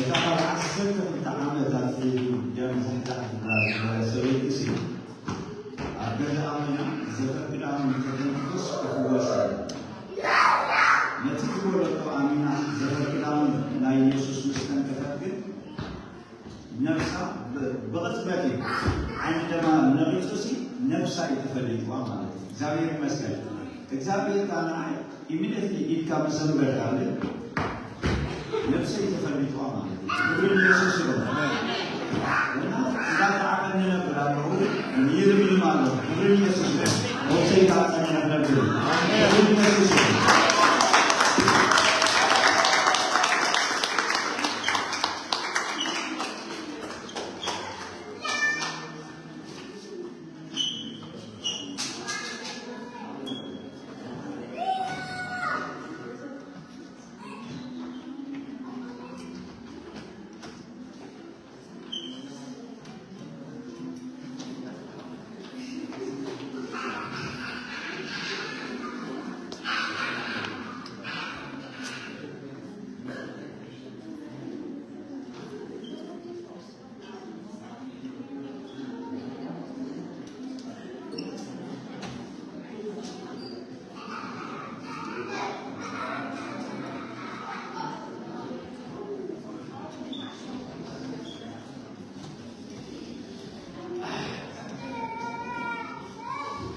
እታ ካብ ዓሰርተ ክልተ ዓመት ኣትሒዙ ደም ዝሕዛሕ ዝበሃል ዝነበረ ሰበይቲ እሲ ኣብ ገዛኣ ኮይና ዘፈር ክዳኑ እንተተንክፍስ ክፍወስ እየ። ነቲ ዝበለቶ ኣሚና ዘፈር ክዳኑ ናይ የሱስ ምስ ተንከፈት ግን ነብሳ ብ-፣ ብቕጽበት እዩ ዓይኒ ደማ ነቒጹ ሲ ነብሳ እዩ ተፈሊጥዋ ማለት እዩ። እግዚኣብሔር ይመስገን። እግዚኣብሔር ከኣ ንዓይ ኢሚድየትሊ ኢድካ ምስ ኣንበርካለይ ነብሰይ ተፈሊጥዋ ማለት እዩ። ክብሪ ንየሱስ ይኹን። እና እንዳተዓቐኒ ነብር ኣለኹ፣ ይልምልም ኣለኹ። ክብሪ ንየሱስ ይኹን። ነብሰይ ከኣ ጸኒሐ ክነብር እዩ። ክብሪ ንየሱስ ይኹን።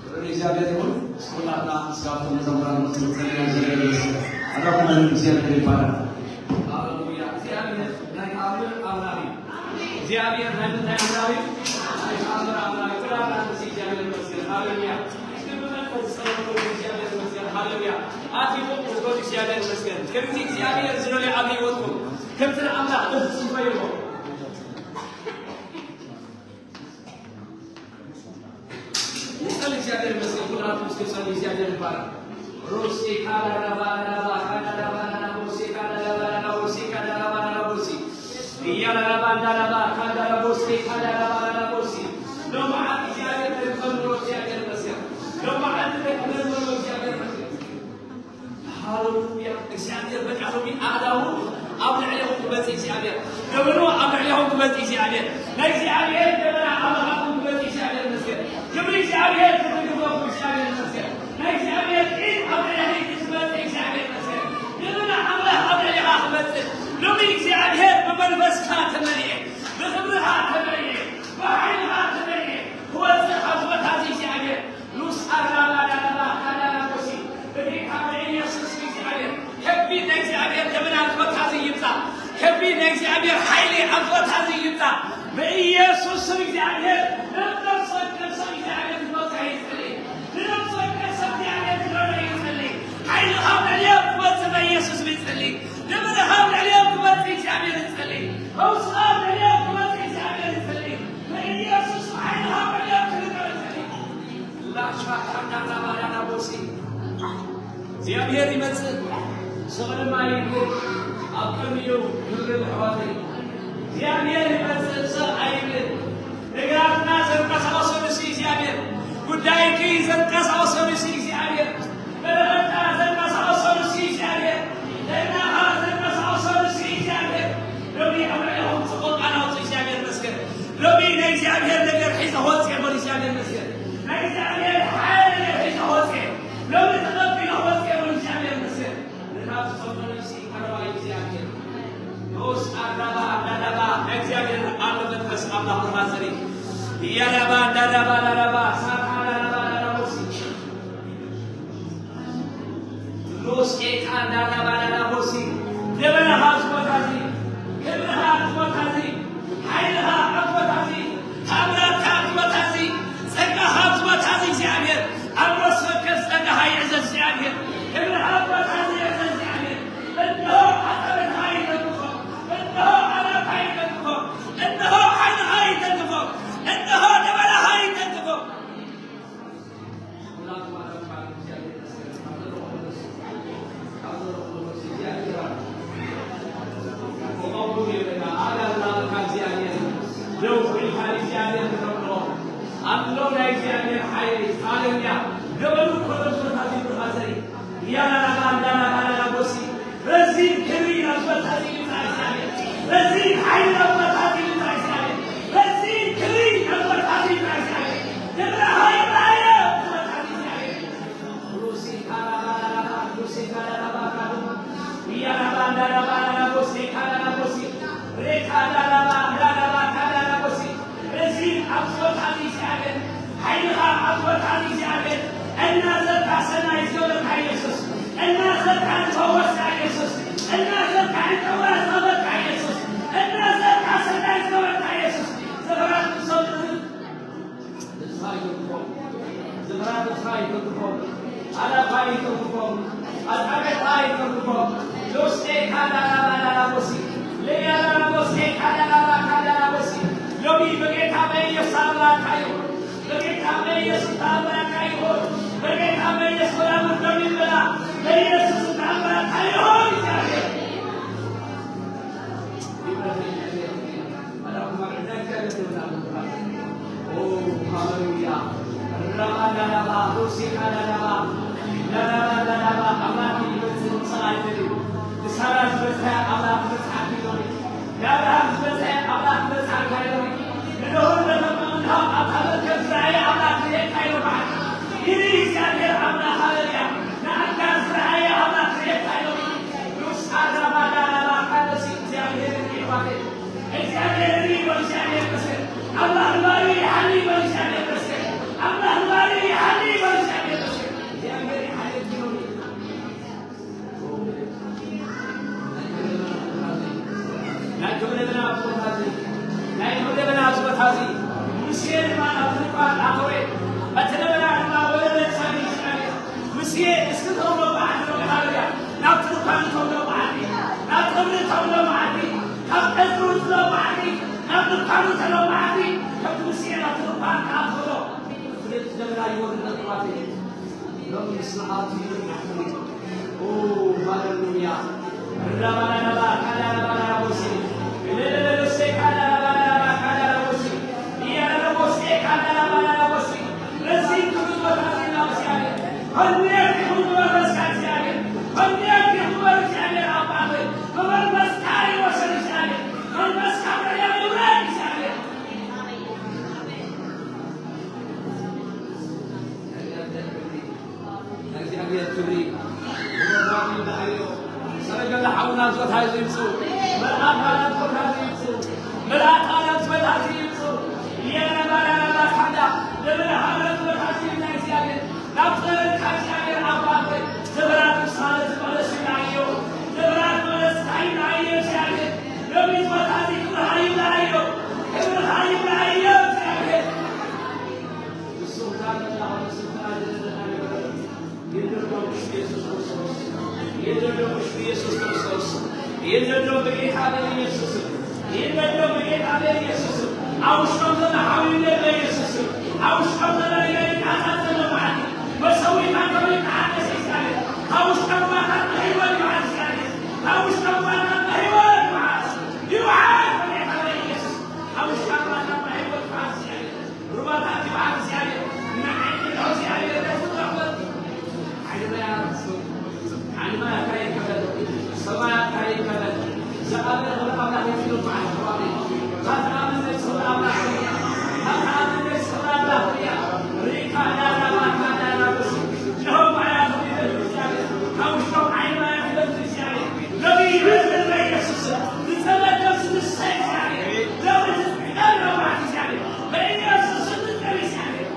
ክብሪ ንእግዚኣብሔር ይኹን። እስኪ ኩላትና እስካብ መዘምራን ንክንጸልይ እግዚኣብሔር ይመስገን። ኣዳኹም እግዚኣብሔር ይባረክ። ሃሌሉያ። እግዚኣብሔር ናይ ኣምላኽ ኣምላኽ እዩ። እግዚኣብሔር ናይ ምንታይ ኣምላኽ እዩ? ናይ ተኣምር ኣምላኽ እዩ። ክብሪ ንእግዚኣብሔር ይመስገን። ሃሌሉያ። እስኪ ብመንፈስ ጸሎት ወደ እግዚኣብሔር ይመስገን። ሃሌሉያ። ኣቲኹም ክትወዱ እግዚኣብሔር ይመስገን። ከምዚ እግዚኣብሔር ዝደልዮ ኣብ ህይወትኩም፣ ከምቲ ንኣምላኽ ደስ ዝብሎ። ንጸሊ እግዚኣብሔር ይመስገን። ኩላትኩም እስኪ ጸሊ እግዚኣብሔር ይባረክ። ሮሴ ካዳራባ ዳራባ ካዳራባ ዳራቦሴ ካዳራባ ዳራቦሴ ካዳራባ ዳራቦሴ። እያዳራባ ዳራባ ካዳራቦሴ ካዳራባ ዳራቦሴ። ሎማዓንቲ እግዚኣብሔር ተክበል ንሮ እግዚኣብሔር ይመስገን። ሎማዓንቲ ተክበል ንሮ እግዚኣብሔር ይመስገን። ሃሌሉያ። እግዚኣብሔር በቃ ሎሚ ኣእዳዉ ኣብ ልዕሌኹም ክመጽእ እግዚኣብሔር። ደበና ኣብ ልዕሌኹም ክመጽእ እግዚኣብሔር። ናይ እግዚኣብሔር ደበና ኣብ ልዕሌኹም ክመጽእ እግዚኣብሔር ይመስገን። ክብሪ እግዚኣብሔር ክትግበሩ እግዚኣብሔር ይመስገን። ናይ እግዚኣብሔር ኢድ ኣብ ልዕሌኺ ክትመጽእ እግዚኣብሔር ይመስገን። ደበና ኣምላኽ ኣብ ልዕሌኻ ክመጽእ። ሎሚ እግዚኣብሔር ብመንፈስካ ተመልኤ፣ ብኽብርኻ ተመልኤ፣ ብሓይልኻ ተመልኤ። ክወጽእ ካብ ቦታ እዚ እግዚኣብሔር ሉስ ኣራባ ዳራባ ካዳራቦሲ። በጌታ በኢየሱስ ስም እግዚኣብሔር ከቢድ ናይ እግዚኣብሔር ደመና ክመታዚ ይምጻእ። ከቢድ ናይ እግዚኣብሔር ሓይሊ ኣብ ቦታዚ ይምጻእ። በኢየሱስ ስም እግዚኣብሔር ንነፍሲ ወከፍ ሰብ እግዚኣብሔር ክመጽእ ይጸሊ። ንነፍሲ ወከፍ ሰብ እግዚኣብሔር ክረዳ ይጸሊ። ሓይልኻ ኣብ ልዕሊኦም ክመጽእ በኢየሱስ ስም ይጸሊ። ደመናኻ ኣብ ልዕሊኦም ክመጽእ እግዚኣብሔር ይጸሊ። ፈውስኻ ኣብ ልዕሊኦም ክመጽእ እግዚኣብሔር ይጸሊ። በኢየሱስ ስም ሓይልኻ ኣብ ልዕሊኦም ክልቀቕ ይጸሊ። ላሻ ካንዳና ባዳና ቦሲ። እግዚኣብሔር ይመጽእ። ስቕ ድማ ይብል። ኣብ ቅድሚኡ ክብርን ኣሕዋተይ። እግዚኣብሔር ይመጽእ፣ ስቕ ኣይብል። ነገራትና ዘንቀሳቕሰሉ ሲ እግዚኣብሔር። ጉዳይኪ ዘንቀሳቕሰሉ ሲ እግዚኣብሔር። በረኸትካ ዘንቀሳቕሰሉ ሲ እግዚኣብሔር። ጥዕናኻ ዘንቀሳቕሰሉ ሲ እግዚኣብሔር። ሎሚ ኣብ ልዕሌኹም ጽቡቕ ቃል ኣውጽኡ፣ እግዚኣብሔር ይመስገን። ሎሚ ናይ እግዚኣብሔር ነገር ሒዘ ክወጽእ እየ በሉ፣ እግዚኣብሔር ይመስገን። ናይ እግዚኣብሔር ሓይሊ ነገር ሒዘ ክወጽእ እየ። ሎሚ ተቐቢለ ክወጽእ እየ በሉ፣ እግዚኣብሔር ይመስገን። ነታ ዝፈትዋ ነፍሲ ቀረባ እዩ እግዚኣብሔር። ንኡስ ኣዳባ ኣዳዳባ ናይ እግዚኣብሔር ኣሎ መንፈስ ኣምላኽ ብርሃን ዘርኢ። እያዳባ ኣዳዳባ ኣዳዳባ ሳራ ኣዳዳባ ኣዳዳቦሲ። ንኡስ ጌታ ኣዳዳባ ኣዳዳቦሲ። ደበናኻ ኣብዚ ቦታ እዚ፣ ክብርኻ ኣብዚ ቦታ እዚ፣ ሓይልኻ ኣብዚ ቦታ እዚ፣ ተኣምራትካ ኣብዚ ቦታ እዚ፣ ጸጋኻ ኣብዚ ቦታ እዚ እግዚኣብሔር። ኣብ ነፍሲ ወከፍ ጸጋኻ ይዕዘዝ እግዚኣብሔር። ክብርኻ ኣብ ቦታ እዚ ይዕዘዝ እግዚኣብሔር። እንሆ ዓቐበትኻ ይደግፎ፣ እንሆ ዓላምኻ ይደግፎ፣ እንሆ ሓይልኻ ይደግፎ፣ እንሆ ደበናኻ ይደግፎ። ኩላቱ ማለት ማለት እግዚኣብሔር ይመስገን። ያላላባንዳላባላላቦሲ። ረዚን ክብሪ ናብ ቦታ እዚ ይምጻእ እግዚኣብሔር። ረዚን ሓይሊ ናብ ቦታ እዚ ይምጻእ እግዚኣብሔር። ረዚን ክብሪ ናብ ቦታ እዚ ይምጻእ እግዚኣብሔር። ክብሪ ሃይማኖት ቦታ እዚ እግዚኣብሔር። ሩሲ ካላባላላባ፣ ሩሲ ካላላባላቦ። ያላባንዳላባላላቦሲ ካላላቦሲ። ሬካዳላባ፣ ዳላባ፣ ካዳላቦሲ። ረዚን ኣብ ቦታ እዚ እግዚኣብሔር፣ ሓይልኻ ኣብ ቦታ እዚ እግዚኣብሔር፣ እናዘርካ ሰናይ ዝገበርካ ኢየሱስ፣ እናዘርካ ዝፈወስካ ኢየሱስ፣ እናዘርካ ዕንቅዋ ዝቐበርካ ኢየሱስ፣ እናዘርካ ሰናይ ዝገበርካ ኢየሱስ፣ ዘኽራት ንሰብርህ ንስኻ ይትርፎም። ዝኽራ ንስኻ ይትርፎም። ኣላፋ ይትርፎም። ኣጣቀታ ይትርፎም። ሎስቴ ካዳላባላላቦሲ። ለያላላቦስቴ ካዳላባ ካዳላቦሲ። ሎሚ በጌታ በኢየሱስ ተኣምራትካ ይኹን። በጌታ በኢየሱስ ተኣምራትካ ይኹን። በጌታ በኢየሱስ ወላሙር ደም ይበላ። በኢየሱስ ተኣምራትካ ይኹን። እግዚአብሔር ሃሌሉያ። ራባዳዳባ፣ ሩሲካዳዳባ፣ ዳዳባዳዳባ፣ ኣምላኽ ይመጽእ፣ ምጽእ ኣይደልዩ። ንሳራ ዝበጽሐ ኣምላኽ ምጽኣት ይደልዩ። ንኣብርሃም ዝበጽሐ ኣምላኽ ምጽኣት ኣይደልዩ። ንኖህ ለተመንሃው ኣብታ መርከብ ዝረኣየ ኣምላኽ ዝሄድካ ይልባዓል። ይሪ እግዚኣብሔር ኣምላኽ ሃሌሉያ። ንኣጋር ዝረኣየ ኣምላኽ ዝሄድካ ይልባዓል። ሩስ ኣራባዳዳባ፣ ካልሲ እግዚኣብሔር ይባርክ። እግዚኣብሔር ይበል፣ እግዚኣብሔር ይመስገን። ኣምላኽ ንባሪ ይሓሊ ይበል፣ እግዚኣብሔር ይመስገን። ኣምላኽ ንባሪ ይሓሊ ይበል፣ እግዚኣብሔር ይመስገን። እግዚኣብሔር ይሓሊ ይበል። ናይ ክብሪ ለበና ኣብዚ ቦታ እዚ፣ ናይ ክብሪ ለበና ኣብዚ ቦታ እዚ፣ ሙሴ ድማ ናብ ድንኳን ኣተወ። እቲ ለበና ድማ ወረደ፣ ጻድቅ እግዚኣብሔር። ሙሴ እስኪ ተውሎ በዓል ሃሌሉያ። ናብ ድንኳን ተውሎ በዓል፣ ናብ ክብሪ ተውሎ በዓል፣ ካብ ቀጽሩ ተውሎ በዓል፣ ናብ ድንኳኑ ተውሎ በዓል፣ ከምቲ ሙሴ ናብ ድንኳን ከኣተወ። ስለዚ ለበና ይወርድ ነጥባት እዩ። ሎሚ ስርዓቱ ይርዳሕኩም። ኦ፣ ሃሌሉያ። ራባራባ፣ ካዳራባራቦሲ። ለለለለሴ፣ ካዳራባራባ፣ ካዳራቦሲ። ኢያዳራቦሴ፣ ካዳራባራቦሲ። ረዚን ክብሪ ቦታ ዜና በስያለ። ሆልሜር ክብሪ በስካ እግዚኣብሔር። ሆልሜር ክብሪ እግዚኣብሔር ኣባቴ። በመንፈስካ ይወሰድ እግዚኣብሔር። መንፈስካ በእኛ ይውረድ እግዚኣብሔር። እግዚኣብሔር ክብሪ። ሰረገላ ሓውና ዞታ ይምፁ። መልኣክ ኣላት ዞታ ይምፁ። መልኣክ ኣላት ዞታ ይምፁ። የረባራባካዳ ለመድኃኒት ዞታ ይምፁ። እግዚኣብሔር ናብ ጥበብካ እግዚኣብሔር ኣባቴ ዘበራት ውሳነ ዝመለስ ይብላዮ። ዘበራት መለስ ይብላዮ እግዚኣብሔር። ሎሚ ዞታ ክብርኻ ይብላዮ። ክብርኻ ይብላዮ እግዚኣብሔር። ንሱ ዛመላ ሆነ ስልጣን የደረገ ነገር የደረገው ኢየሱስ ክርስቶስ፣ የደረገው ኢየሱስ ክርስቶስ፣ የደረገው በጌታ በኢየሱስ፣ የደረገው በጌታ በኢየሱስ። ኣውሽቶም ተመሓዊለ በኢየሱስ። ኣውሽቶም ተመሪገ ይቃጣጠለ ማለት መሰዊታ ከመይ ተሓደሰ ይሳለ። ኣውሽቶም ባታት ህይወት ይባል ይሳለ። ኣውሽቶም ባታት ህይወት ይባል። ይባል በጌታ በኢየሱስ። ኣውሽቶም ባታት ህይወት ይባል ይሳለ። ሩባታት ይብዓት እግዚኣብሔር፣ ንዓይ ንድሖ እግዚኣብሔር ደስ ዝረኽበ። ዓይንና ያርሱ፣ ዓይንና ያካይ ይከፈል፣ ሰማያት ካይ ይከፈል። ዝኣመነ ክብሪ ኣምላኽ ይብሉ በዓል ተባቢ። ታተኣምን ነይ ክብሪ ኣምላኽ እያ። ታተኣምን ነይ ክብሪ ኣምላኽ እያ። ሪካ ዳና ማካ ዳና ብሱ። ጀሆቫ ያቶ ይበሉ እግዚኣብሔር። ካብ ውሽጦም ዓይንና ያፍለጡ እግዚኣብሔር። ሎሚ ይበልዕ በኢየሱስ ስም። ዝጸለለ ነፍሲ ንስሐ እግዚኣብሔር። ሎሚ ዝጥቀም ነውራት እግዚኣብሔር። በኢየሱስ ስም ዝጥቀም እግዚኣብሔር።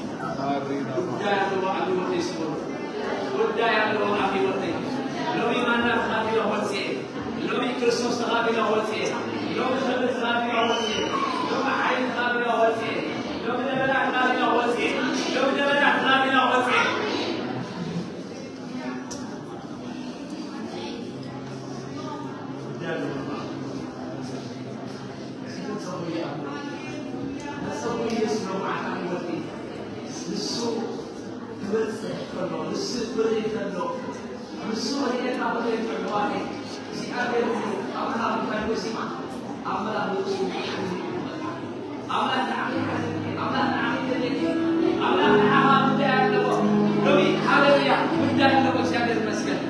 ጉዳይ ኣለዎ ኣብ ህይወተይ ስበሩ። ጉዳይ ኣለዎ ኣብ ህይወተይ። ሎሚ ማና ተኻፊለ ወፅኤ። ሎሚ ክርስቶስ ተኻፊለ ወፅኤ። ሎሚ ክብሪ ተኻፊለ ወፅኤ። ሎሚ ሓይሊ ተኻፊለ ወፅኤ። ሎሚ ለበዳ ተኻፊለ ወፅኤ። ሎሚ ለበዳ ተኻፊለ ወፅኤ። ከሎ፣ ንሱ ክርኢ ከሎ፣ ንሱ ክርእየካ ከሎ ይጥዕም። እዋኔ እግዚኣብሔር እዩ። ኣምላኽ እንታይ ይብሎ? ሲማ፣ ኣምላኽ ንርእሱ ኣምላኽ ንዓኺ ይሓስብ። ኣምላኽ ንዓኺ ይደልየኪ። ኣምላኽ ንዓኻ ጉዳይ ኣለዎ። ሎሚ ሃሌሉያ ጉዳይ ኣለዎ። እግዚኣብሔር ይመስገን።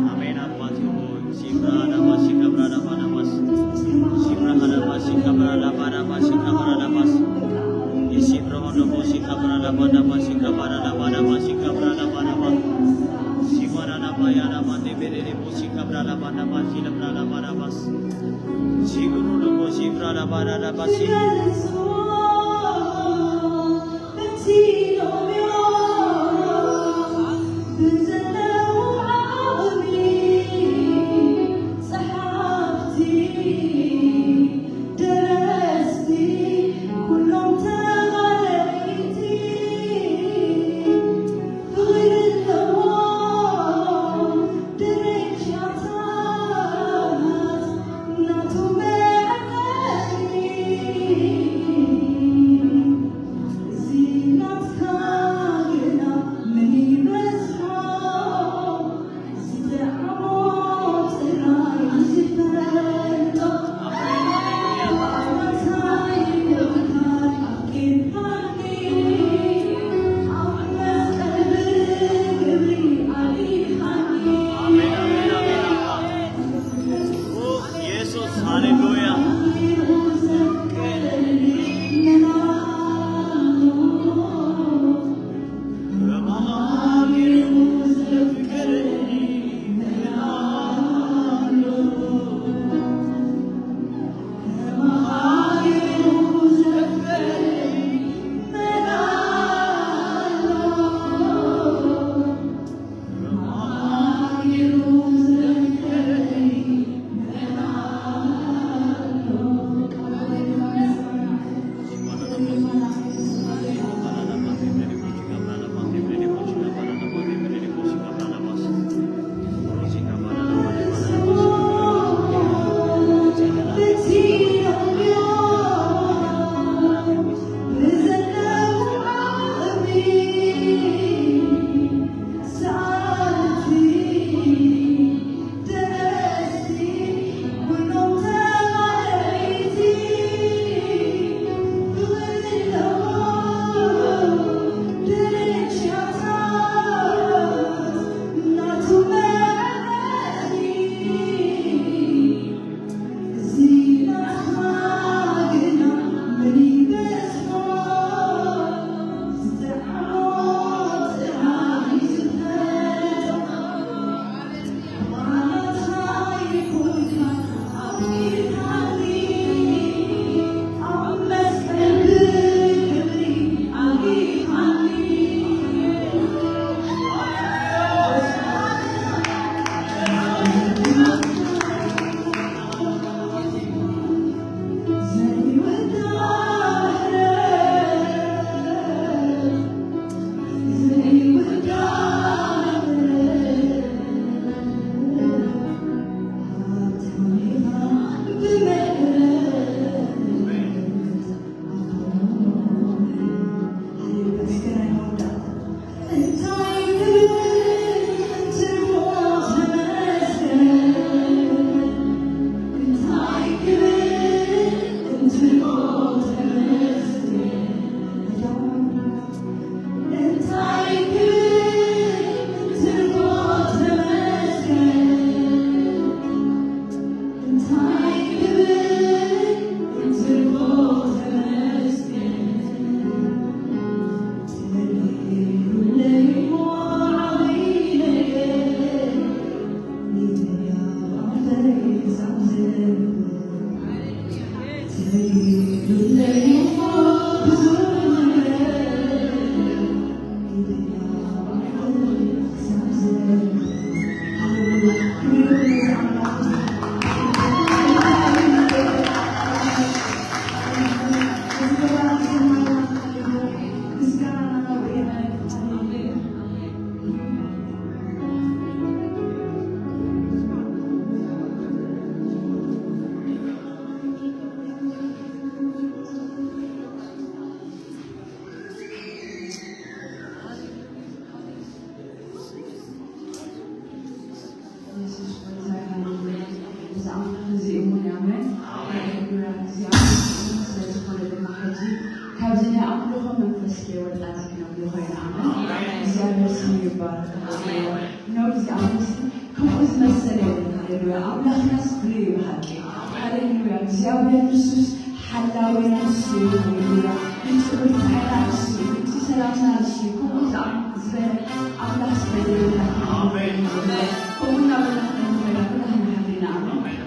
ኣሜን። ኣባቴ ሆይ፣ ሲብራ ላባ ሲከብራ ላባ ላባስ፣ ሲብራ ላባ ሲከብራ ላባ ላባ ሲከብራ ላባስ፣ ሲብራ ሆኖ ሲከብራ ላባ ላባ ሲከብራ ላባ ላባ ሲከብራ ላባ ላባ፣ ሲባራ ላባ ያ ላባ ቴቤሌ ሌቦ ሲከብራ ላባ ላባ ሲለብራ ላባ ላባስ፣ ሲብሩ ሎቦ ሲብራ ላባ ላባሲ ኢየሱስ፣ ሃሌሉያ። ኣብዚ ናይ ኣምልኾ መንፈስ ከይወጻና ክነምልኾ ኢና። ኣሜን። እግዚኣብሔር ስሙ ይባረክ። ሃሌሉያ። ነዚ ኣምልኾ ከምኡ ዝመሰለ የለን። ሃሌሉያ። ኣምላኽናስ ፍሉይ እዩ ብሓቂ። ሃሌሉያ። እግዚኣብሔር ንሱስ ሓላዊና ንሱ እዩ። ሃሌሉያ። ምንጪ ብርታዕና ንሱ እዩ። ምንጪ ሰላምና ንሱ እዩ። ከምኡ ዝኣ-፣ ዝበለ ኣምላኽ ስለ ዘለና። ኣሜን። ከምኡ እናበልና ክንምለካ ኩላህና ሓሊና። ኣሜን።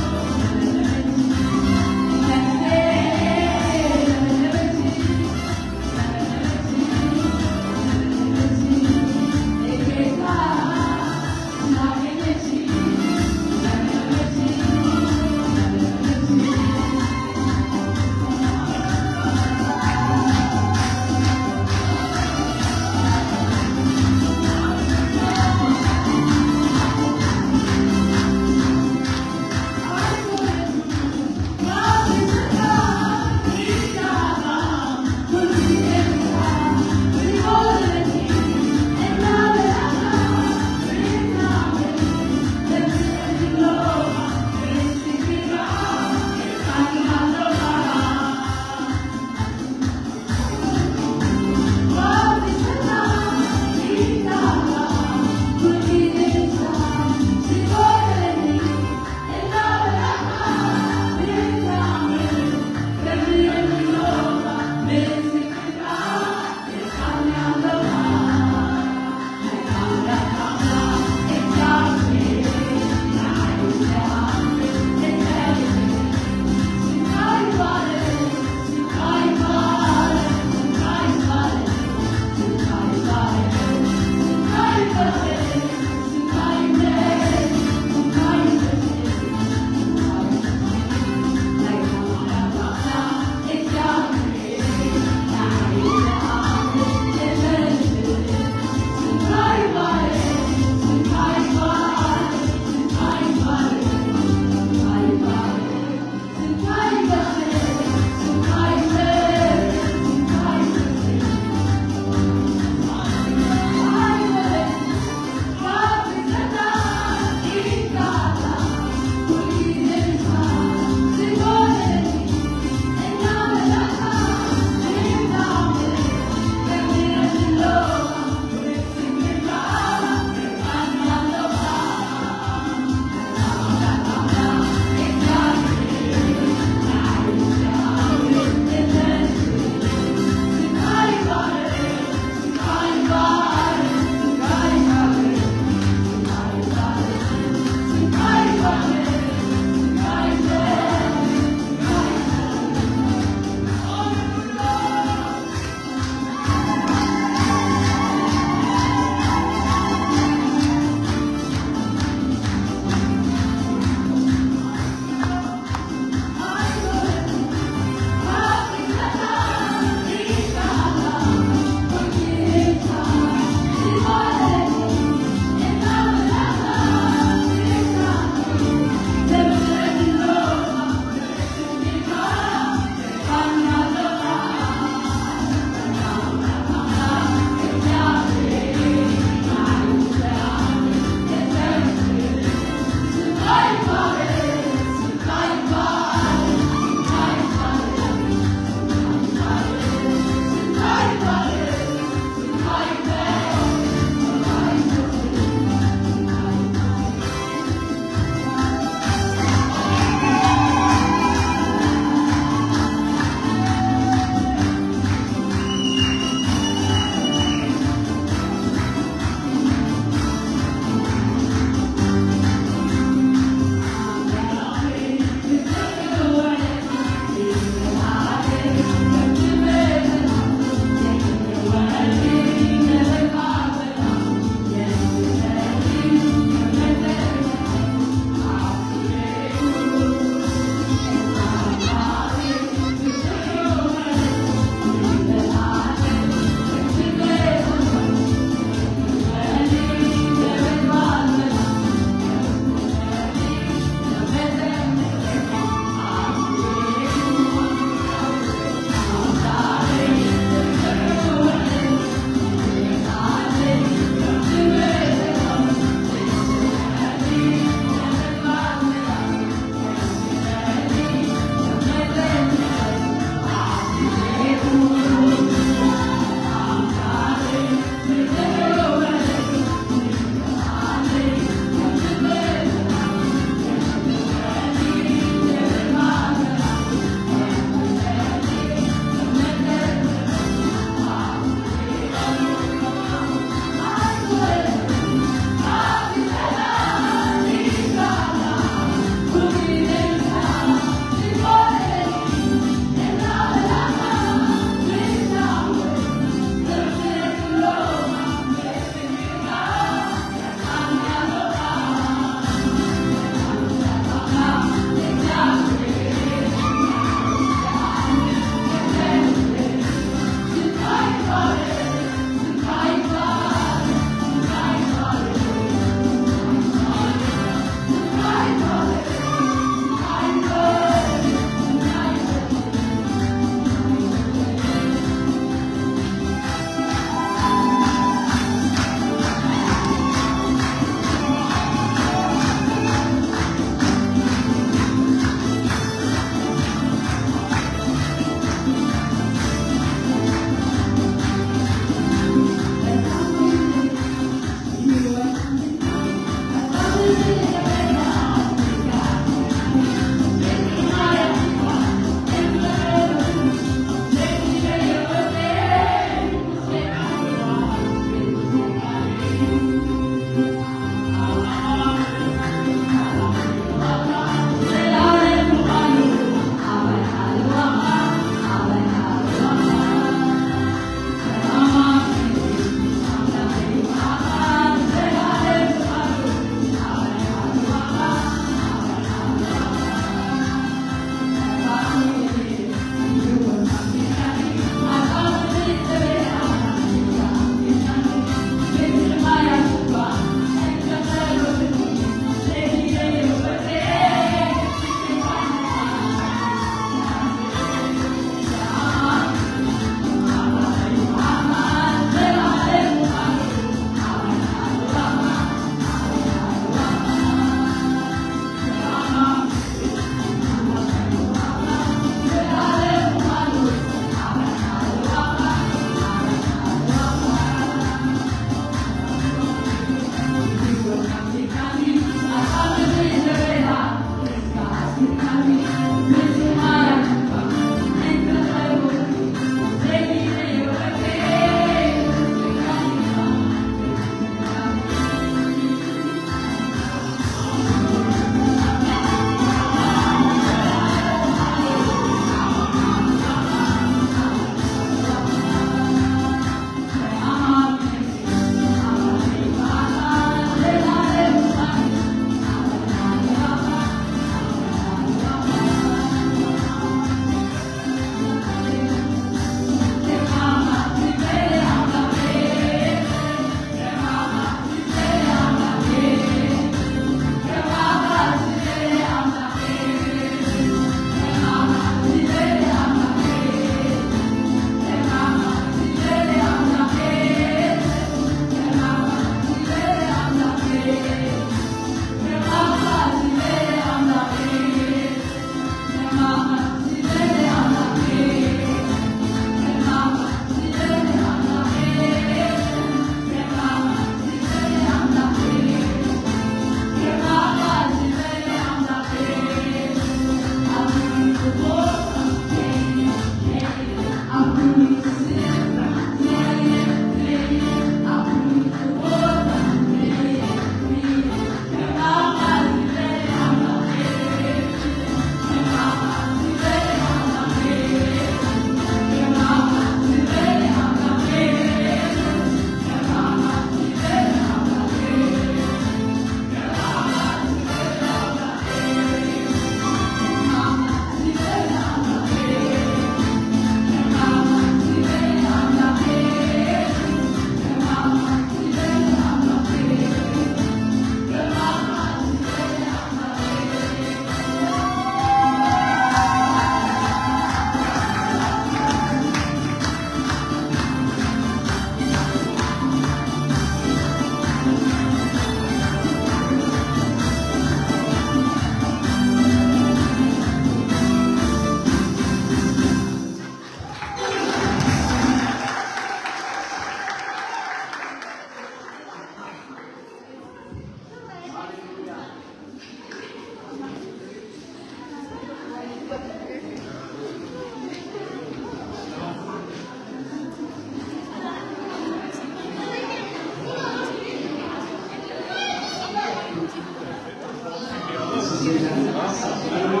ሓሳብ ስምዕዎ፣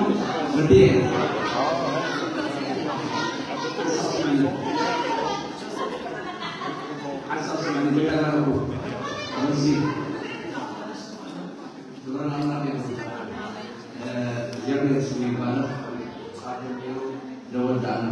ወዲ ሓሳብ ስምዕዎ። ሓሳብ ስምዕዎ፣ ተቀራረቡ። ኣብዚ ክብረን ኣምላኽ ይመስገን። እ፣ እግዚኣብሔር ስሙ ይባረክ። ሰዓት ጀሚሩ ደወል ደኣና።